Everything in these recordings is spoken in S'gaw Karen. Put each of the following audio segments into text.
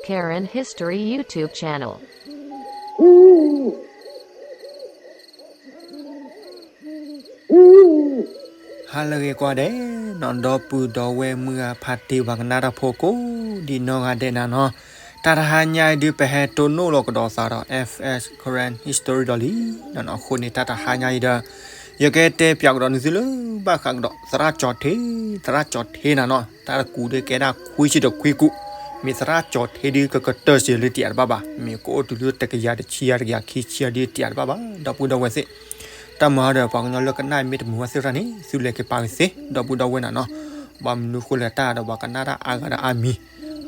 Karen History YouTube channel. ဟါလၢအဂ့ၤကိးဂၤဒဲးနီၤ, ဒီပုၢ်ဒီဝဲၢ်မုၢ်ဂၤဖးတ့ၢ်ပှၤကနၣ်တၢ်ဖိကိးဒံးနီၢ်ဂၤဒဲးနၤနီၤ, တၢ်တဟါညါအံၤဒုး ပဟဲတိၢ်နီၣ်လီၤကဒီးသးဒီး F S Karen History ဒီးလံနီၤ. အဃိန့ၣ် တၢ်တဟါညါအံၤဒီး ယကတဲပၠးကဒီးနသုလၢဘၣ်ဃးကဒီး သရၣ်ကၠီၤထ့, သရၣ်ကၠီၤထ့နၤနီၤ, တၢ်တကူးဒုးကဲဒၣ်ခွံဆံဒီးခွံကူး, မ့ၢ်သရၣ်ကၠီၤထ့ဒုး ကကတၢၢ်စ့ၢ်လၢတယးတဘၣ်ဘၣ်, မ့ၢ်ကအိၣ်တုၤလၢတကယၤတဆံယၤတကယၤခံဆံယၤဒုးတယးတဘၣ်ဘၣ်, ဒီပုၢ်ဒီဝဲၢ်သ့ၣ်, တၢ်မၤဒီး ပှၤကညီလၢကနၣ်မ့ၢ်တမုာ်ဝဲသ့ၣ်တဖၣ်န့ၣ် သုလဲၤက့ၤပာ်က့ၤသ့ ဒီပုၢ်ဒီဝဲၢ်နၤနီၤ. ဘၣ်မနုၤဃိလဲၣ် တၢ်ဒီးပှၤကနၣ်တၢ်အါဂၤဒီးအါမံၤ,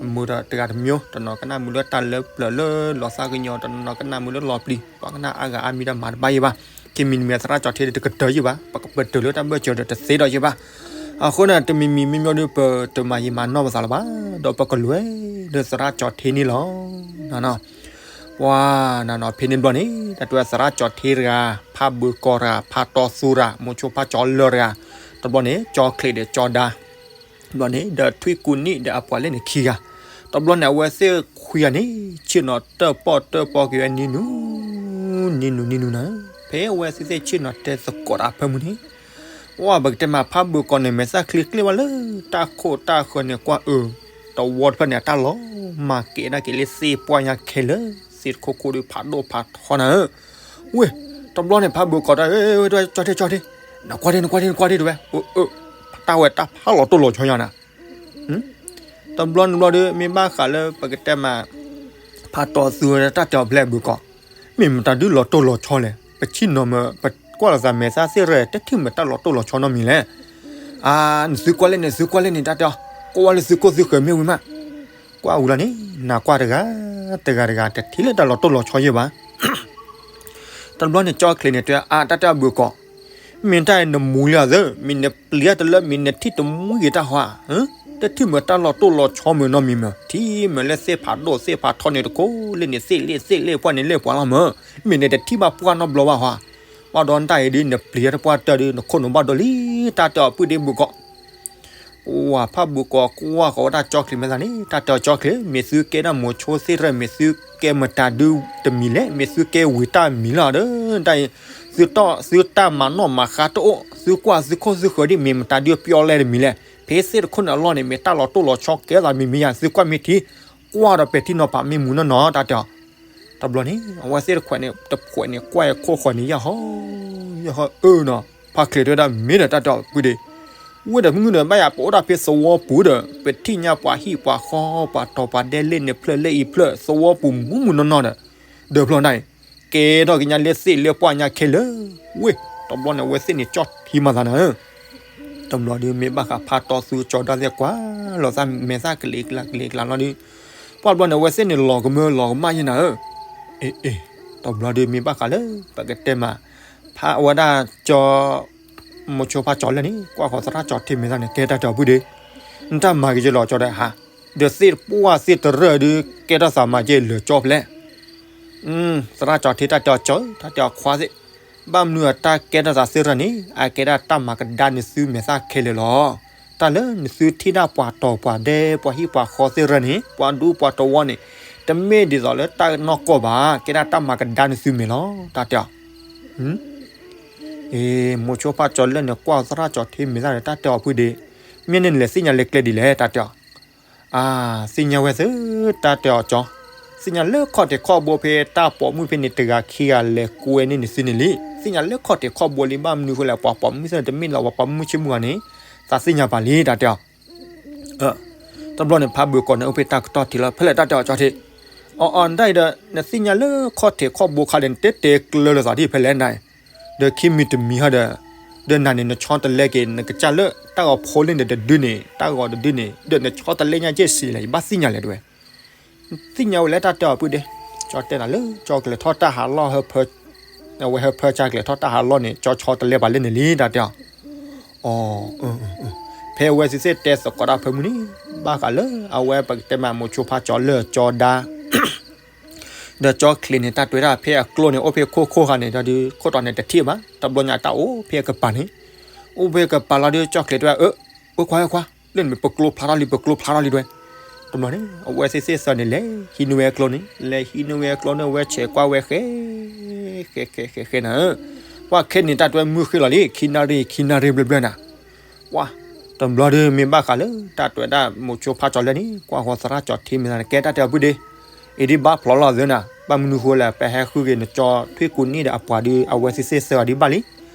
အမုာ်ဒီးတဂၤတမံၤ, တနီၤကနၣ်မုာ်လၢတၢ်လၢပျၢၤလၢလီၤသးကညီၤ, တနီၤကနၣ်မုာ်လၢလီၤပျံၤ, ပှၤကနၣ်အါဂၤအါမံၤဒီးမၤတဘၣ်ယံၤဘၣ်, ကမံၤတမံၤသရၣ်ကၠီၤထ့ဒီးတကတၢၢ်ယံၤဘၣ်, ပကပတုာ်လၢတၢ်ဘၢၣ်စၢၤဒီးတသ့ဒီးယံၤဘၣ်. အဃိန့ၣ် တမံၤမံၤမ့ၢ်မ့ၢ်ဒုး ပတမၤယံာ်မၤနီၢ်ပသးလၢၤဘၣ်, ဒီးပကလဲၤလၢသရၣ်ကၠီၤထ့န့ၣ်လီၤ. နနီၤ, ပှၤနနီၤ ဖဲန့ၣ်ဘျီန့ၣ် တၢ်တဲသရၣ်ကၠီၤထ့တဂၤ, ဖးဘုးကီၤတဂၤ, ဖးတီသူတဂၤ, မိၤဆိဖးကၠီၤလၢာ်တဂၤ, တဘျီန့ၣ် ကၠီၤချံးဒီးကၠီၤဒါ ဘျီန့ၣ် ဒီးထွံၣ်ကူနံၣ်ဒီးအပှၤလဲၣ်န့ၣ်ခံဂၤ, တဘျီန့ၣ် အဝဲသ့ၣ်ခွံဂၤန့ၣ် ဆ့ၣ်နီၤတၢၣ်ပီၣ်တၢၣ်ပီက့ၤဝဲနံၤနူ နံၤနူနံၤနူနၤ, ဖဲအဝဲသ့ၣ်ဆ့ၣ်နီၤတဲသကိးတၢ်ဖၢမုၢ်န့ၣ်, ဝဲပကတဲမး ဖးဘုးကီၤန့ၣ် မဲာ်သၣ်ချံကျ့ဝဲလၢတၢ်ခိၣ်တၢ်ဃၢၤန့ၣ် ကွၢ်အၢ, တဝီတဖျၢၣ်န့ၣ် အတၢ်လီၤမၢ်ကဲၤဒၣ်က့ၤလၢသ့ၣ်ပှၢ်ညါခဲလၢာ်, သ့ၣ်တခိၣ်ခိၣ်ဒီးဖးဒိၣ်ဖးထီနၤဧၢ. ဝ့ၢ်, တဘျီန့ၣ် ဖးဘုးကီၤတၢ်, ကၠီၤထ့ ကၠီၤထ့, နကွၢ်ထ့ နကွၢ်ထ့ နကွၢ်ထ့တဲဝဲ, တၢ်ဝဲတၢ်ဖးလီၤတိၢ်လီၤဆီညါနၤ, တဘျီန့ၣ်ဘျီဒီး မ့ၢ်ဘၣ်ဃးလၢပကတဲမး ဖးတီသူတၢ်တဲအီၤ ဖဲဘုးကီၤ, မ့ၢ်မတၤဒုးလီၤတိၢ်လီၤဆီလဲၣ်, ပဆ့ၣ်နီၤမ့ၢ် ပကွၢ်လိာ်သးမဲာ်သၣ်သ့ၣ်ရဲၣ် တထံၣ်မ့ၢ်တၢ်လီၤတိၢ်လီၤဆီနီတမံၤလဲၣ်. အါ, နသုကွၢ်လဲၣ်န့ၣ် သုကွၢ်လဲၣ်န့ၣ် တၢ်တဲအီၤ, ကွၢ်ဝဲလၢသုခိၣ်သုဃၢၤမ့ၢ်ဝံၤမး, ကွၢ်ဝံၤလီၤန့ၣ် နကွၢ်တဂၤ, တဂၤတဂၤ တထံၣ်လၢတၢ်လီၤတိၢ်လီၤဆီယဲၢ်ဘၣ်. တဘျီန့ၣ် ကၠီချံးန့ၣ်တဲ အါ တၢ်တဲအီၤဘုးကီၤ, မ့ၢ်တၢ်အံၤနမူလံဧါသၢ, မ့ၢ်နပျံၤတလၢ မ့ၢ်နထံၣ်တမူဂ့ၤတၢ်ဟီဧါ, တထံၣ်မ့ၢ်တၢ်လီၤတိၢ်လီၤဆီမ့ၢ်နီတမံၤမ့ၢ်, ထံၣ်မ့ၢ်လၢသ့ၣ်ဖးဒိၣ်သ့ၣ်ဖးထီန့ၣ်တခိၣ်လၢန့ၣ် သ့ၣ်လ့ၣ်သ့ၣ်လ့ၣ်ပှၢ်န့ၣ်လ့ၣ်ပှၢ်လီၤမ့ၢ်, မ့ၢ်နတထံၣ်ဘၣ်ပှၢ်နီတဘျီဘၣ်ဟီဧါ, ဘၣ်ဒီးတၢ်အံၤဒ်နပျံၤတပှၢ်တၢၢ်ဒီး နခိၣ်နူာ်ဘၣ်ဒိလံ, တၢ်တဲအီၤပုၢ်ဒ့ဘုးကီၤ ပှၤဖးဘုးကီၤကွၢ်ဃီၤဝဲဒၣ်ကၠီချံးမဲာ်သၣ်န့ၣ် တၢ်တဲအီၤကၠီချံး မ့ၢ်သုကဲဒၣ်မိၤဆိသ့ၣ်ရဲၣ် မ့ၢ်သုကဲမတၤဒုတမံၤလဲၣ်, မ့ၢ်သုကဲဝံၤတၢ်မံၤလီၤဒီး တၢ်အံၤ သုတၢ်မၤနီၣ်မၤဃါတအိၣ်, သုကွၢ်သုခိၣ်သုဃၢၤဒ်မ့ၢ်မတၤဒုပျီလဲၣ်တမံၤလဲၣ်, ဖဲသ့ၣ်တခိၣ်န့ၣ်အလီၢ်န့ၣ် မ့ၢ်တၢ်လီၤတိၢ်လီၤဆီကဲသးမံၤမံၤယါ, သုကွၢ်မ့ၢ်ထံ ကွၢ်ဒီးပဲာ်ထံနီၤဖးမ့ၢ်မူနီၢ်နီၢ် တၢ်တဲအီၤ တဘျီန့ၣ် အဝဲသ့ၣ်တခွဲးန့ၣ် တခွဲးန့ၣ် ကွၢ်ခိၣ်ဃီန့ၣ် ယၢ်ဟီ ယၢ်ဟီအၢနီၤ, ဖးချံးတဲဝဲဒၣ် မ့ၢ်ဒီးတၢ်တဲအီၤပုၢ်ဒ့, ဝဲဒီးမုၢ်နုာ်ဘၣ်ယၤ ပအိၣ်ဒၣ်ဖဲသဝီပူၤဒီး ပထံၣ်ညါပှၤဟံၣ်ပှၤဃီ ပှၤတီၤပှၤဒဲး လ့ၣ်န့ၣ်ဖျၢၣ်လ့ၣ်အံၤဖျၢၣ် သဝီပူၤမူးမူးနီၢ်နီၢ်ဒီး ဒီးဖျီဒၣ်အံၤ ကဲထီၣ်က့ၤညါလၢသ့ၣ်လၢပှၢ်ညါခဲလၢာ်, ဝ့ၢ် တဘျီန့ၣ် အဝဲသ့ၣ်န့ၣ်ကၠီထံမၤသးနၤဧၢ တဘျီဒီး မ့ၢ်ဘၣ်ဃးဖးတီသူကၠီၤဒါသ့ၣ်ကွၢ်လိာ်သးမဲာ်သၣ်ကလံၤကျါကလံၤကျါလီၤဒီး ပှၢ်ဘျီန့ၣ် အဝဲသ့ၣ်န့ၣ်လီၤကမၢလီၤကမၣ်ယဲနၤဧၢ, အ့ အ့ တဘျီဒီး မ့ၢ်ဘၣ်ဃးလၢ ပကတဲမး ဖးဝဲဒၣ်ကၠီ မိၤဆိဖးကၠီၤလၢာ်န့ၣ် ကွၢ်ဃီၤသရၣ်ကၠီၤထံမဲာ်သၣ်န့ၣ် ကဲတၢ်တဲအီၤပုၢ်ဒ့, နတၢ်မၤက့ၤကလီၤကၠီၤဒီးဟါ, ဒီးသ့ၣ်တပှၢ်သ့ၣ်တရၢၣ်ဒီး ကဲထီၣ်သးမၤက့ၤလၢာ်ကၠီဖဲလဲၣ် သရၣ်ကၠီၤထံ တၢ်တဲအီၤကၠီၤ တၢ်တဲအီၤခွါသ့ၣ်, ဘၣ်မနုၤအတၢ်ကဲထီၣ်သးသ့ၣ်တရၢၣ်န့ၣ် အကဲဒၣ်တၢ်မၤကဒါနသုမဲာ်သၣ်ခဲလၢာ်လီၤ. တၢ်လၢနသုထံၣ်ဒၣ်ပှၤတီၤပှၤဒဲး ပှၤဟံၣ်ပှၤဃီသ့ၣ်တရၢၣ်န့ၣ် ပှၤဒူပှၤတဝီန့ၣ် တမ့ၢ်ဒ်သိးလၢတၢ်နီၢ်ကီၢ်ဘၣ်, ကဲဒၣ်တၢ်မၤကဒါနသုမဲာ်လီၤ တၢ်တဲအီၤ အ့ မိၤဆိဖးကၠီၤလၢာ်န့ၣ် ကွၢ်သရၣ်ကၠီၤထံမဲာ်သၣ်န့ၣ် တၢ်တဲအီၤပုၢ်ဒ့, မ့ၢ်န့ၣ်နလဲၤသ့ၣ်ညါလၢကျဲဒ်လဲၣ် တၢ်တဲအီၤ အါ သ့ၣ်ညါဝဲသ့ၣ် တၢ်တဲအီၤကၠီၤ, သ့ၣ်ညါလၢခီၣ်ထံးခီၣ်ဘိဖဲတၢ်ပိာ်မုၣ်ဖဲန့ၣ် တဂၤခံဂၤလဲၤကွဲန့ၢ်နသုန့ၣ်လံ, သ့ၣ်ညါလၢခီၣ်ထံးခီၣ်ဘိလံ ဘၣ်မနုၤဃိလဲၣ် ပှၤပိာ်မုၣ်သ့ၣ်န့ၣ် တမ့ၢ်လၢပှၤပိာ်မုၣ်ဆ့မုၢ်ဂၤန့ၣ် သးသ့ၣ်ညါပာ်လံ တၢ်တဲအီၤ တဘျီန့ၣ် ဖးဘုးကီၤန့ၣ် အိၣ်ဖဲတၢ်ကတီၢ်ထံးလီၤ ဖဲလဲၣ် တၢ်တဲအီၤကၠီၤထံး, အီအီ နတၢ်အံၤဒီး နသ့ၣ်ညါလၢခီၣ်ထံးခီၣ်ဘိခါလဲၣ် နတဲတဲကျၢၤလိာ်သးဒ်ဖဲလဲၣ်နၤ ဒီးခံမံၤတမံၤဟီဒီး, ဒီးနၤန့ၣ် နဆီတလဲက့ၤ နကစၢ်လၢတၢ်ဂီၤဖိလ့ၣ်န့ၣ်တဒုန့ၣ် တၢ်ဂီၤတဒုန့ၣ် ဒီးနဆီတလဲညါက့ၤစံးလဲၣ် ယဘၣ်သ့ၣ်ညါလဲၣ်တဲဝဲ, သ့ၣ်ညါဝဲလၢတၢ်တဲအီၤပုၢ်ဒ့, ကၠီၤတဲနၤလၢ ကၠီၤကလဲၤထီၣ်တၢ်ဟးလီၢ် အဝဲဟၢဖၢကၠီၤကလဲၤထီၣ်တၢ်ဟးလီၢ်န့ၣ် ကၠီၤဆီတလဲပာ်လၢန့ၣ်လံ တၢ်တဲအီၤ အီ ဖဲအဝဲသ့ၣ်တဲသကိးတၢ်ဖၢမုၢ်န့ၣ် ဘၣ်ဃးလၢအဝဲပကတဲမး မိၤဆိဖးကၠီၤလၢာ်ကၠီၤဒါ ဒီးကၠီၤချံးန့ၣ် တၢ်တဲဝဲဒၣ်ဖဲအကျိန့ၣ် အိၣ်ဖဲခိၣ်ခိၣ်ဃာ်န့ၣ် ဒီးဒုးခိၣ်တီန့ၣ် တထံၣ်ဘၣ် တဘျီညါတၢ်အိၣ်ဖဲအကပၤန့ၣ်, အိၣ်ဖဲကပၤလီၤဒီး ကၠီၤချံးတဲဝဲ အၢ ဝဲခွါ ဝဲခွါ လၢန့ၣ် ပကျိဖျါထီၣ်လံ ပကျိဖျါထီၣ်လံတဲဝဲ, တဘျီန့ၣ် အဝဲသ့ၣ်သ့ၣ်သၢန့ၣ် လဲၤဟံးန့ၢ်ဝဲအကျိန့ၣ် လဲၤဟံးန့ၢ်ဝဲအကျိန့ၣ် အဝဲဆဲးကွၢ်ဝဲဃဲ ဃဲ ဃဲ ဃဲ ဃဲနၤဧၢ, ပှၢ်ခဲန့ၣ် တၢ်တဲဝဲမုၢ်ဃ့ၢ်လီၤလံ ခံနၣ်ရံၣ် ခံနၣ်ရံၣ်ဘျၢဘျၢနၤ, ပှၢ် တဘျီဒီး မ့ၢ်ဘၣ်ဃးလၢ တၢ်တဲဝဲဒၣ်မိၤဆိဖးကၠီၤလၢန့ၣ် ကွၢ်ဃီသရၣ်ကၠီၤထံမ့ၢ်သးန့ၣ် ကဲတၢ်တဲအီၤပုၢ်ဒ့ အံၤဒ်ဘၣ်ဖျိးလီၤသၢနၤ ဘၣ်မနုၤဃိလဲၣ် ပဟဲဃုက့ၤနကၠီထွံၣ်ကူနံၣ်ဒီးအပှၤဒီး အဝဲသ့ၣ်သ့ၣ်သၢဂၤဒ်ဘၣ်လံ,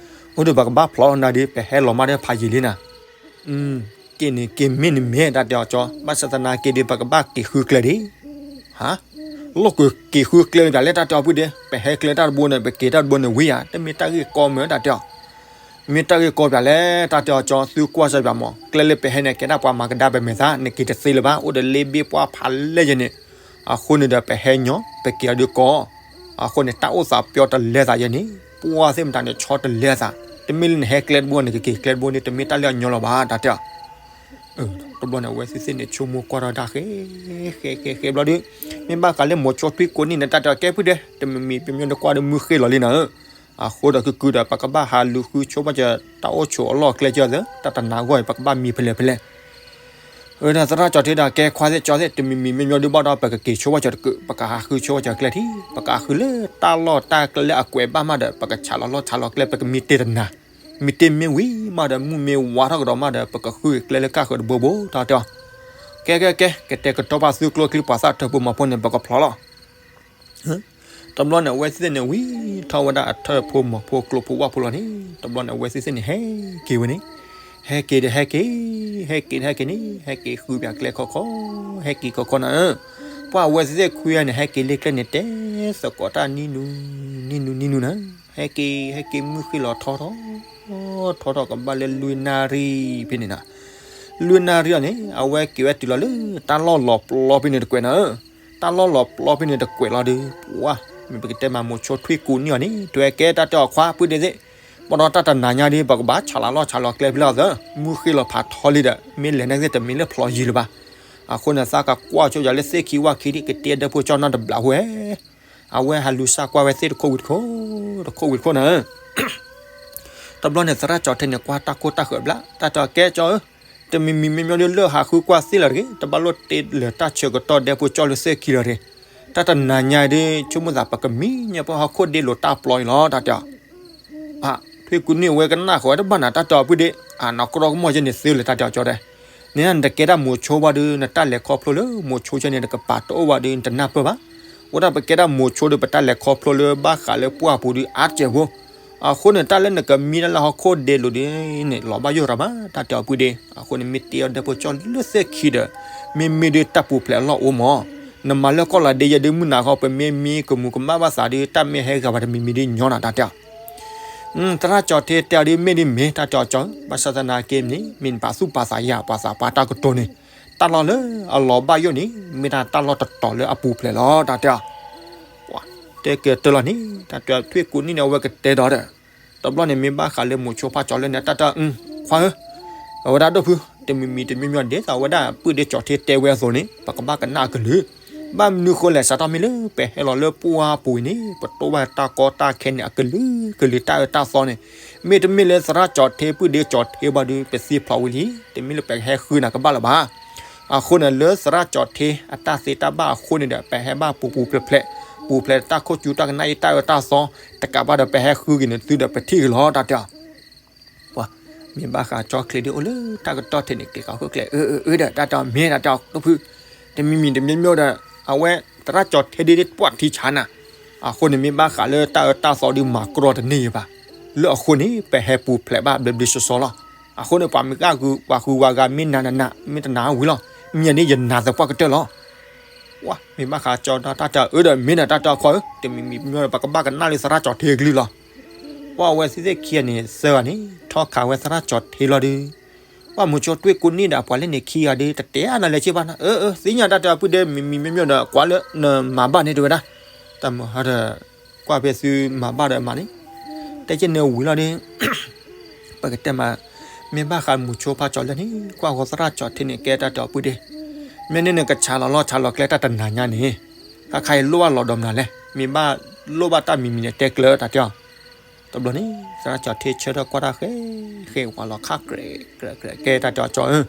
အိၣ်ဒီးပကဘၣ်ဖျိးလီၤနၤဒီး ပဟဲလီၤမၢ်ဒီးဖးယံာ်လံနၤ က့ၤန့ၣ်က့ၤမ့ၢ်န့ၣ်မ့ၢ်တၢ်တဲအီၤကၠီ ဘၣ်ဆၣ်သနာ်က့ဒီး ပကဘၣ်က့ၤဃုကျဲဒံး, ဟါ, လီၢ်က့ၤက့ၤဃုကျဲမ့ၢ်ပၠးလဲၣ်တၢ်တဲအီၤပုၢ်ဒ့ ပဟဲကျဲတၢ်တဘိန့ၣ် ပက့ၤတၢ်တဘိန့ၣ်ဝံၤဧါ တမ့ၢ်တၢ်ဂ့ၢ်ကီမ့ၢ်တၢ်တဲအီၤ, မ့ၢ်တၢ်ဂ့ၢ်ကီပၠးလဲၣ်တၢ်တဲအီၤကၠီ သုကွၢ်စၢ်ပၠးမး ကျဲလၢပဟဲန့ၣ် ကဲဒၣ်ပှၤမၤကဒါပမဲာ်သး နက့ၤတသ့လၢၤဘၣ် အိၣ်ဒီးလ့ဘ့ၣ်ပှၢ်ဖးလဲၢ်ယဲန့ၣ်, အဃိန့ၣ်ဒီးပဟဲညီ ပက့ၤအီၤဒုးကီ အဃိန့ၣ် တၢ်အိၣ်သးပျီတလဲၤသးယဲန့ၣ် ပှၢ်သ့ၣ်မတၤန့ၣ် ဆီတလဲၤသး, တမ့ၢ်လၢနဟဲကျဲတဘိန့ၣ် ကက့ၤကျဲတဘိန့ၣ် တမ့ၢ်တၢ်လၢအညီလီၤဘၣ် တၢ်တဲအီၤ. တဘျီန့ၣ် အဝဲသ့ၣ်သ့ၣ်န့ၣ် ဆိကမိၣ်ကွၢ်ထီၣ်ဒၣ်ဃဲ ဃဲ ဃဲ ဃဲဘျီဒီး မ့ၢ်ဘၣ်ဃးလၢမိၤဆိထွံၣ်ကူနံၣ်န့ၣ် တၢ်တဲအီၤကဲပုၢ်ဒ့ တမံၤမံၤပမ့ၢ်ဒီးကွၢ်ဒီးမုၢ်ဃ့ၢ်လီၤလံနၤဧၢ, အဃိဒီးကုကုဒီး ပကဘၣ်ဟးလူၤဃုဆိဘၣ်စၢၤ တၢ်အိၣ်ဆိးအလီၢ်ကျဲကၢသၢ တၢ်တနၤဂီၢ်အံၤ ပကဘၣ်မံဖဲလဲၣ်ဖဲလဲၣ် အဝဲဒၣ်သရၣ်ကၠီၤထ့ဒီး ကဲခွါသ့ၣ်ကၠီၤသ့ၣ် တမံၤမံၤမ့ၢ်မ့ၢ်ဒုးဘၣ်ဒီး ပကက့ၤဆိဘၣ်စၢၤတကုး ပကဟးဃုဆိဘၣ်စၢၤကျဲထံ ပကဟးဃုလၢတၢ်လီၢ်တၢ်ကျဲလၢအကွဲးဘၣ်မးဒီး ပကဆးလီၤလီၢ်ဆးလီၤကျဲ ပကမံတ့ၢ်တနၤ, မံတ့ၢ်မ့ၢ်ဝံၤမးဒီး မုၢ်မ့ၢ်ဝါထီၣ်ကဒီးမးဒီး ပကဃုကျဲလၢကၢ်ဃုာ်တဘိဘိ တၢ်တဲအီၤ. ကဲ ကဲ ကဲ ကတဲာ်ကတီၤဘၣ်သုကျိချံပှၤသၣ်ထၢဖိမၤဖိန့ၣ် ပကဖျိးလီၤ တဘျီန့ၣ် အဝဲသ့ၣ်န့ၣ် ဝံထီၣ်ဝဲဒၣ်အထၢၣ်ဖိမီၤဖိကျိဖိဝၣ်ဖိလီၤန့ၣ် တဘျီန့ၣ် အဝဲသ့ၣ်သ့ၣ်န့ၣ် ဟဲက့ၤဝဲန့ၣ်, ဟဲက့ၤဒီးဟဲက့ၤ, ဟဲက့ၤဒီးဟဲက့ၤန့ၣ် ဟဲက့ၤဃုပၠးကျဲခီခီ, ဟဲက့ၤခီခီနၤဧၢ, ပှၢ်အဝဲသ့ၣ်သ့ၣ်ခွံဂၤန့ၣ် ဟဲက့ၤလၢကျဲန့ၣ် တဲသကိးတၢ်နံၤနူၤ, နံၤနူၤ နံၤနူၤနၤ, ဟဲက့ၤ ဟဲက့ၤမုၢ်ဃ့ၢ်လီၤထီထီၣ်, ထီထီၣ်ကဘၣ်လၢလွံၢ်နၣ်ရံၣ်ဖဲန့ၣ်နၤ, လွံၢ်နၣ်ရံၣ်အီၤန့ၣ် အဝဲက့ၤဝဲတုၤလီၤလၢ တၢ်လီၢ်လီၤပျီဖဲန့ၣ်တကွဲးနၤဧၢ တၢ်လီၢ်လီၤပျီဖဲန့ၣ်တကွဲးလီၤဒီး ပှၢ် မ့ၢ်ပကတဲမးမိၤဆိထွံၣ်ကူနံၣ်အီၤန့ၣ် တဲဝဲကဲတၢ်တဲအီၤခွါပုၢ်ဒ့သ့ၣ်, ဘၣ်ဒီးတၢ်တနၤညါဒီး ပကဘၣ်ဆးလီၤလီၢ်ဆးလီၤကျဲဖဲလဲၣ်အသး, မုၢ်ဃ့ၢ်လီၤဖးထီလံဒီး မ့ၢ်လဲၤန့ၣ်သ့ၣ်တမ့ၢ်လၢဖျိးယံာ်လၢၤဘၣ်, အဃိန့ၣ် သးကကွၢ်ဆိယၤလၢသ့ၣ်ခံဝၣ်ခံဒံး ကတ့အဒၢဖိကၠီၣ်နီတဘျီဝဲ အဝဲဟးလူၤစၢ်ကွၢ်ဝဲသ့ၣ်တခိၣ်ဝံၤတခိၣ်, တခိၣ်ဝံၤတခိၣ်နၤဧၢ တဘျီန့ၣ် သရၣ်ကၠီၤထ့န့ၣ် ကွၢ်တၢ်ခိၣ်တၢ်ဃၢၤဘျါ, တၢ်တဲအီၤကဲကၠီၤဧၢ, တမံၤမံၤမ့ၢ်မ့ၢ်ဒီးလၢဟးဃုကွၢ်သ့ၣ်လၢၤတဂ့ၤ, တဘၣ်လိၣ်တ့လၢၤတၢ်ဆၢကတီၢ်ဒဲဖိကၠီၣ်လၢသ့ၣ်ခံလၢၤတဂ့ၤ, တၢ်တနၤညါအံၤဒီး ဆိကမိၣ်သးပကမံညီဖိဟီၣ်ခိၣ်ဒ့လိာ်တၢ်ပျီအံၤလီၤ တၢ်တဲအီၤ ထွံၣ်ကူနံၣ်အဝဲကနၣ်ဃီၤဝဲတဘၣ်နၤ တၢ်တဲအီၤပုၢ်ဒ့, အနီၢ်ကရီကမီၢ်ယဲန့ၣ်သ့လၢၤ တၢ်တဲအီၤကၠီၤဒဲး, န့ၣ်နတကဲဒၣ်မိၤဆိဘၣ်ဒီး နတၢ်လဲၤခီဖျိလၢမိၤဆိယဲန့ၣ် နကပာ်တအိၣ်ဘၣ်ဒီး နတနၢ်ပၢၢ်ဘၣ်, အိၣ်ဒၣ်ပကဲဒၣ်မိၤဆိဒီး ပတၢ်လဲၤခီဖျိလၢဘၣ်ဃးလၢပှၢ်ပူၤဒီးအါတစဲးဖိ, အဃိန့ၣ် တၢ်လၢနကမံတၢ်လၢဟီၣ်ခိၣ်ဒ့လိာ်ဒီးန့ၣ် လီၤဘၣ်ယိၣ်ရၤမး တၢ်တဲအီၤပုၢ်ဒ့, အဃိန့ၣ် မ့ၢ်တ့အီၤဒဲဖိကၠီၣ်လၢသ့ၣ်ခံဒီး မ့မ့ၢ်ဒီးတၢ်ပူၤဖျဲးအလီၢ်အိၣ်မး, နမၤလၢကီၢ်လီၤဒ့ယဲဒုးမုၢ်နၤဃီ ပမ့ၢ်မံကမူၤကမၣ်ဘၣ်သးဒီး တၢ်မ့ၢ်ဟဲဂၤဘၣ်တမံၤမံၤဒုးညီနၤ တၢ်တဲအီၤ သရၣ်ကၠီၤထ့တဲအီၤဒ်မ့ၢ်ဒ်မ့ၢ် တၢ်တဲအီၤကၠီၤဧၢ, ဘၣ်ဆၣ်သနာ်က့န့ၣ် မ့ၢ်နပာ်သူၣ်ပာ်သးယၤ ပှၤသးပှၢ်တၢ်ကတိၤန့ၣ်, တၢ်လီၢ်လၢအလီၤဘၣ်ယိၣ်န့ၣ် မ့ၢ်ဒၣ်တၢ်လီၢ်တတီၤလၢအပူၤဖျဲးလီၤ တၢ်တဲအီၤ, တဲကတၢၢ်လီၤန့ၣ် တၢ်တဲထွံၣ်ကူနံၣ်န့ၣ် အဝဲကတဲဒီးဒီး, တဘျီန့ၣ် မ့ၢ်ဘၣ်ဃးလၢမိၤဆိဖးကၠီၤလၢန့ၣ် တၢ်တဲအီၤ ခွါဧၢ, အဝဲဒၣ်ဒိၣ်ဖု တမံၤမံၤတမံၤမံၤဒ်သိး အဝဲဒၣ်ပုၢ်ဒ့ကၠီၤထ့တဲဝဲအသိးန့ၣ် ပကဘၣ်ကနၣ်အကလုၢ် ဘၣ်မနုၤဃိလဲၣ် စးထီၣ်မ့ၢ်လၢပဟဲလီၤလၢပှၢ်ပူၤအံၤန့ၣ် ပတိၢ်ဘၣ်တၢ်ကီတၢ်ခဲန့ၣ် အကလုာ်ကလုာ်တၢ်အၢတၢ်သီန့ၣ်, မ့တမ့ၢ်လၢသရၣ်ကၠီၤထ့ပုၢ်ဒ့ကၠီၤထ့ဘၣ်ဒီး ပသံဖျိးဝံၤလံ, တမ့ၢ်လၢပကဟဲဃုနၤကဘၣ်လၢၤဘၣ်. အဃိန့ၣ် လၢသရၣ်ကၠီၤထ့အတၢ်သ့တၢ်ဘၣ်အဃိန့ၣ်ဒီး ပဟဲဘၣ်ပူၤပူၤဖျဲးဖျဲး, ပူၤဖျဲးတၢ်ခိၣ်ကူတၢ်ကနၣ်အံၤတၢ်အၢတၢ်သီ, တကးဘၣ်ဒီးပဟဲဃုက့ၤန့ၣ်သုဒီးပထံၣ်က့ၤလီၤ တၢ်တဲအီၤ ပှၤ မ့ၢ်ဘၣ်ဃးကၠီချ့ဒ်အိၣ်လၢတၢ်ကတီၢ်ထဲန့ၣ် က့ၤဃီၤခိၣ်ကျဲ အၢ အၢ အၢဒီး တၢ်တဲအီၤမ့ၢ် တၢ်တဲအီၤဒိၣ်ဖု, တမံၤမံၤတမံၤမံၤဒီး အဝဲသရၣ်ကၠီၤထ့ဒ်ပှၢ်ထံဆါနၤ, အဃိန့ၣ် မ့ၢ်ဘၣ်ဃးလၢတၢ်အၢတၢ်သီဒ်မၤကြီတန့ၢ်ယဘၣ်, လၢအဃိန့ၣ် ပဟဲပူၤဖျဲးဘၣ်ဘျ့ဘျ့ဆှီဆှီလီၤ. အဃိန့ၣ် ပှၤမ့ၢ်ဂ့ၢ်ဂုၤပှၤဂုၤဝၤဂၤမ့ၢ်နၤနၤနၤ မ့ၢ်တနာ်ဝံၤလီၤ, မ့ၢ်န့ၣ်ယနာ်သပှၢ်ကတၢၢ်လီၤ ဝဲ မ့ၢ်ဘၣ်ဃးကၠီၤဒီးတၢ်တဲအၢဒီးမ့ၢ်နၤ တၢ်တဲအီၤခွါဧၢ, တမံၤမံၤမံၤဒီး ပကဘၣ်ကနၣ်လၢသရၣ်ကၠီၤထ့အကလုၢ်လီၤ. ပှၤအဝဲသ့ၣ်သ့ၣ်ခံဂၤန့ၣ် သၢဂၤန့ၣ် ထီၣ်ခးဝဲသရၣ်ကၠီၤထ့လီၤဒီး, ပှၤမိၤဆိထွံၣ်ကူနံၣ်ဒီးအပှၤလၢန့ၣ်ခံဂၤဒီး တတဲအါနၤလၢၤဘၣ်နၤ, အၢ အၢ သ့ၣ်ညါ တၢ်တဲအီၤပုၢ်ဒ့ မံၤမံၤမ့ၢ်မ့ၢ်ဒီး ကွၢ်လၢနမၤဘၣ်န့ၣ်တဲဝဲဒၣ်, တၢ်မၤဟါဒီး ကွၢ်ဖဲသုမၤဘၣ်ဒီးမၤန့ၣ်, တဲက့န့ၣ်ဝံၤလီၤဒီး ပကတဲမး, မ့ၢ်ဘၣ်ဃးမိၤဆိဖးကၠီၤလၢန့ၣ် ကွၢ်ဃီသရၣ်ကၠီၤထ့န့ၣ် ကဲတၢ်တဲအီၤပုၢ်ဒ့, မ့ၢ်န့ၣ်နကဆါလီၤလီၢ်ဆါလီၤကျဲတၢ်တနၤညါန့ၣ်, ခါခါအံၤလိၣ်ဘၣ်လီၤဒီးမနုၤလဲၣ်, မ့ၢ်ဘၣ်လိၣ်ဘၣ်တၢ်မံၤမံၤန့ၣ် တဲကျၢၤတၢ်တဲအီၤ တဘျီန့ၣ် သရၣ်ကၠီၤထ့ဆၢထၢၣ်ကွၢ်တၢ်ဃဲ ဃဲဝၤလီၤခါ ကြဲးကြဲးကြဲး ကဲတၢ်တဲအီၤကၠီၤဧၢ,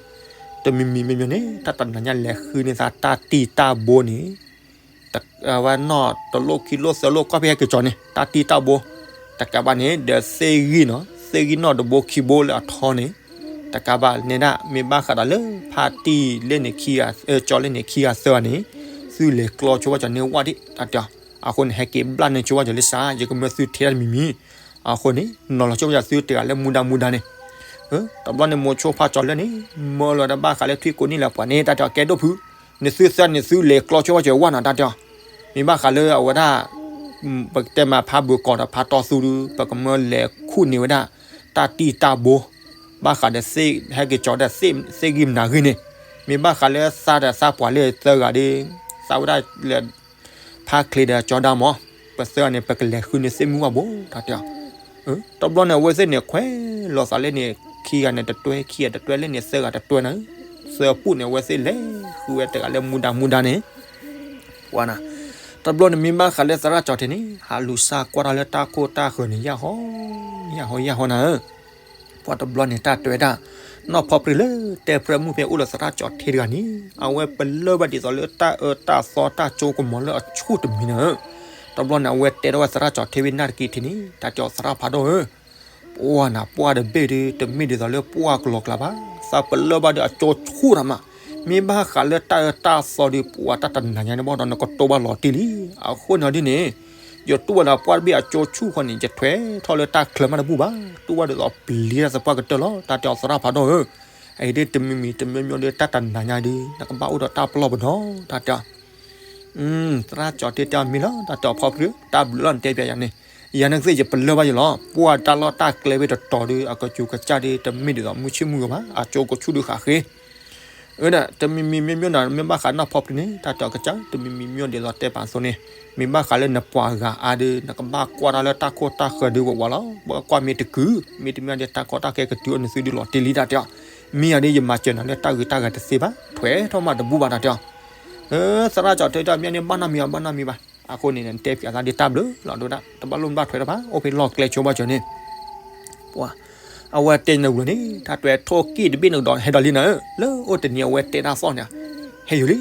တမံၤမံၤမ့မ့ၢ်န့ၣ် တၢ်တနၤညါလဲၤဃုန့ၢ်သးတၢ်တံၢ်တၢ်ဘိန့ၣ် ဝဲနီၢ်တလိၣ်ခံလိၣ်သၢလိၣ် ကွၢ်ဖဲဟဲက့ၤကၠီၤန့ၣ် တၢ်တံၢ်တၢ်ဘိ တကးဘၣ်န့ၣ် ဒီးသ့ၣ်ဂံၢ်နီၤ သ့ၣ်ဂံၢ်နီၢ်တဘိခံဘိလၢအထီန့ၣ် တကးဘၣ်န့ၣ်ဒၣ် မ့ၢ်ဘၣ်ဃးဒီးလၢဖါတံၢ်လဲၣ်န့ၣ် ခံဂၤ ကၠီၤလဲၣ်န့ၣ် ခံဂၤသၢဂၤန့ၣ် သုလဲၤကျီဆိဘၣ်ကၠီၤန့ၢ်ဝၣ်ဒံး တၢ်တဲအီၤ အဃိန့ၣ် ဟဲက့ၤဘျၣ်န့ၢ်ဆိဘၣ်ကၠီၤလၢစး ယကမၢသုထဲတၢ်တမံၤမံၤ အဃိန့ၣ် နီၤလီၤဆိဘၣ်ကၠီၤသုတဂၤလၢမူဒါမူဒါန့ၣ် တဘျီန့ၣ် မိၤဆိဖါကၠီၤလၢန့ၣ် မၢလီၤဒီးဘၣ်ဃးလၢထွံၣ်ကိးနံၣ်လၢပှၤန့ၣ် တၢ်တဲအီၤ ကဲဒိၣ်ဖု နသုသၢန့ၣ် သုလဲၤကျီဆိဘၣ်ကၠီၤဝၣ်နီၤ တၢ်တဲအီၤ မ့ၢ်ဘၣ်ဃးလၢအဝဲဒၣ် ပကတဲမးဖါဘုးကီးဒီးဖါတီသူဒီး ပကမၢလဲၤခူၣ်န့ၢ်ဝဲဒၣ် တၢ်တံၢ်တၢ်ဘိ ဘၣ်ဃးဒီး ဟဲက့ၤကၠီၤဒီးသ့ၣ်ဂံၢ်မနၤဂ့ၢ်န့ၣ် မ့ၢ်ဘၣ်ဃးလၢသးဒီးသးပှၤလၢသၢဂၤဒီး သးဝဲဒၣ်လၢ ဖါချ့ဒီးကၠီၤဒၣ်မး ပသၢဂၤန့ၣ် ပကလဲၤဃုန့ၢ်သ့ၣ်မုၢ်ဝၣ်ဘိ တၢ်တဲအီၤ တဘျီန့ၣ် အဝဲသ့ၣ်န့ၣ် ခွဲးလီၤသးလၢန့ၣ် ခံဂၤန့ၣ်တတွဲ ခံဂၤတတွဲလၢန့ၣ် သၢဂၤတတွဲနၤ သၢပူၣ်န့ၣ် အဝဲသ့ၣ်လဲၤဃုဝဲတဂၤလၢမူဒါမူဒါန့ၣ် ပှၤနၤ တဘျီန့ၣ် မ့ၢ်ဘၣ်ဃးလၢသရၣ်ကၠီၤထံန့ၣ် ဟးလူၤစၢ်ကွၢ်တၢ်လၢတၢ်ခိၣ်တၢ်ဃၢၤန့ၣ် ယၢ်ဟီ ယၢ်ဟီ ယၢ်ဟီနၤဧၢ ပှၤတဘျီန့ၣ် တၢ်တဲဝဲဒၣ် နီၢ်ဖီပြံလၢတဲပြၢမုၢ်ဖဲအိၣ်လၢသရၣ်ကၠီၤထံတဂၤန့ၣ် အဝဲပလၢၢ်ဘၣ်ဒ်သိးလၢတၢ်အၢတၢ်သီတၢ်ကၠိကမီၤလၢအဆူၣ်တမံၤနၤဧၢ တဘျီန့ၣ် အဝဲတဲထီၣ်ဝဲသရၣ်ကၠီၤထံဝဲနၢ်တက့ၢ်ထံန့ၣ် တၢ်တဲအီၤသရၣ်ဖးဒိၣ်ဧၢ ပှၤနၤ ပှၢ်တဘ့ၣ်ဒီး တမ့ၢ်ဒ်သိးလၢပှၢ်ကလီၤကျါဘၣ်, သးပလၢၢ်ဘၣ်ဒီးအကၠိဆူၣ်တၢ်မး, မ့ၢ်ဘၣ်ဃးလၢတၢ်အၢတၢ်သီဒီး ပှၤတၢ်တနၤညါန့ၣ်ဘၣ်ဒီး နကတိၢ်ဘၣ်လီၤတံၢ်လံ. အဃိန့ၣ်ဒ်န့ၣ် ယတိၢ်ဘၣ်ဒီးပှၢ်တဘ့ၣ်အကၠိဆူၣ်ဃီန့ၣ် ယထွဲထီၣ်လၢတၢ်ချၢမးတဘူၣ်ဘၣ်, တိၢ်ဘၣ်ဒ်သိးပျံၤတၢ်သပှၢ်ကတၢၢ်လီၤ. တၢ်တဲအီၤသရၣ်ဖးဒိၣ်ဧၢ, အအံၤဒ်တမံၤမံၤတမံၤမံၤဒီး တၢ်တနၤညါဒီး နကဘၣ်အိၣ်ဒီးတၢ်ပလီၢ်ပဒီ တၢ်တဲအီၤ သရၣ်ကၠီၤထံတဲအီၤမ့ၢ်လီၤ, တၢ်တဲအီၤဖီပြံ တၢ်ဘျုးလီၤ နတဲပျးယၤန့ၣ်, ယၤန့ၣ်ကသ့ၣ်ယပလၢၢ်ဘၣ်ယလီၤ. ပှၢ်တၢ်လီၢ်တၢ်ကျဲဝဲတတီၤဒီး အကစူၤကစၢ်ဒီး တမ့ၢ်ဒ်သိးမုၢ်ဆ့ၣ်မုၢ်ဂီၤဘၣ်, အကၠိကဆူၣ်ဒုးဃးဃ့. အဒၣ် တမံၤမံၤမ့ၢ်မ့ၢ်နၤ မ့ၢ်ဘၣ်ဃးနီၢ်ဖီပြံန့ၣ် တၢ်တဲအီၤကစၢ် တမံၤမံၤမ့ၢ်ဒ်သိးတဲပာ်သိးန့ၣ်, မ့ၢ်ဘၣ်ဃးလၢနပှၤဂၤအါဒီး နကဘၣ်ကွၢ်တၢ်လၢတၢ်ခိၣ်တၢ်ဃၢၤဒုးဝဲဝဲလီၤ. ဘၣ်ကွၢ်မ့ၢ်တကုာ် မ့တမ့ၢ်ဒီး တၢ်ကီတၢ်ခဲကတုၤအိၣ်နသုဒုးလီၤတံၢ်လံ တၢ်တဲအီၤ. မ့ၢ်ယၤဒီး ယမၤစၢၤနၤလၢတၢ်ဂ့ၤတၢ်ဂၤတသ့ဘၣ်, ထွဲထီၣ်မးတဘူၣ်ဘၣ် တၢ်တဲအီၤ. သရၣ်ကၠီၤထံတဲအီၤ မ့ၢ်န့ၣ် ဘၣ်နီတမံၤဘၣ် ဘၣ်နီတမံၤဘၣ်. အဃိန့ၣ် နတဲပျးသးဒ်တၢ်ဘျုးလီၤ ဒိဒၣ် တဘၣ်လိၣ်ဘၣ်ထွဲတၢ်ဘၣ်, အိၣ်ဖဲလီၢ်ကျဲဆိဘၣ်စၢၤန့ၣ် ပှၤ အဝဲတဲနဝံၤန့ၣ် တၢ်တဲထိၣ်ကံၣ်တဘ့ၣ်န့ၣ်ဒီး ဟဲဒီးလံနၤဧၢ, လၢအိၣ်တနံၤအဝဲတဲတၢ်သီၣ်န့ၣ်, ဟဲယုာ်လံ,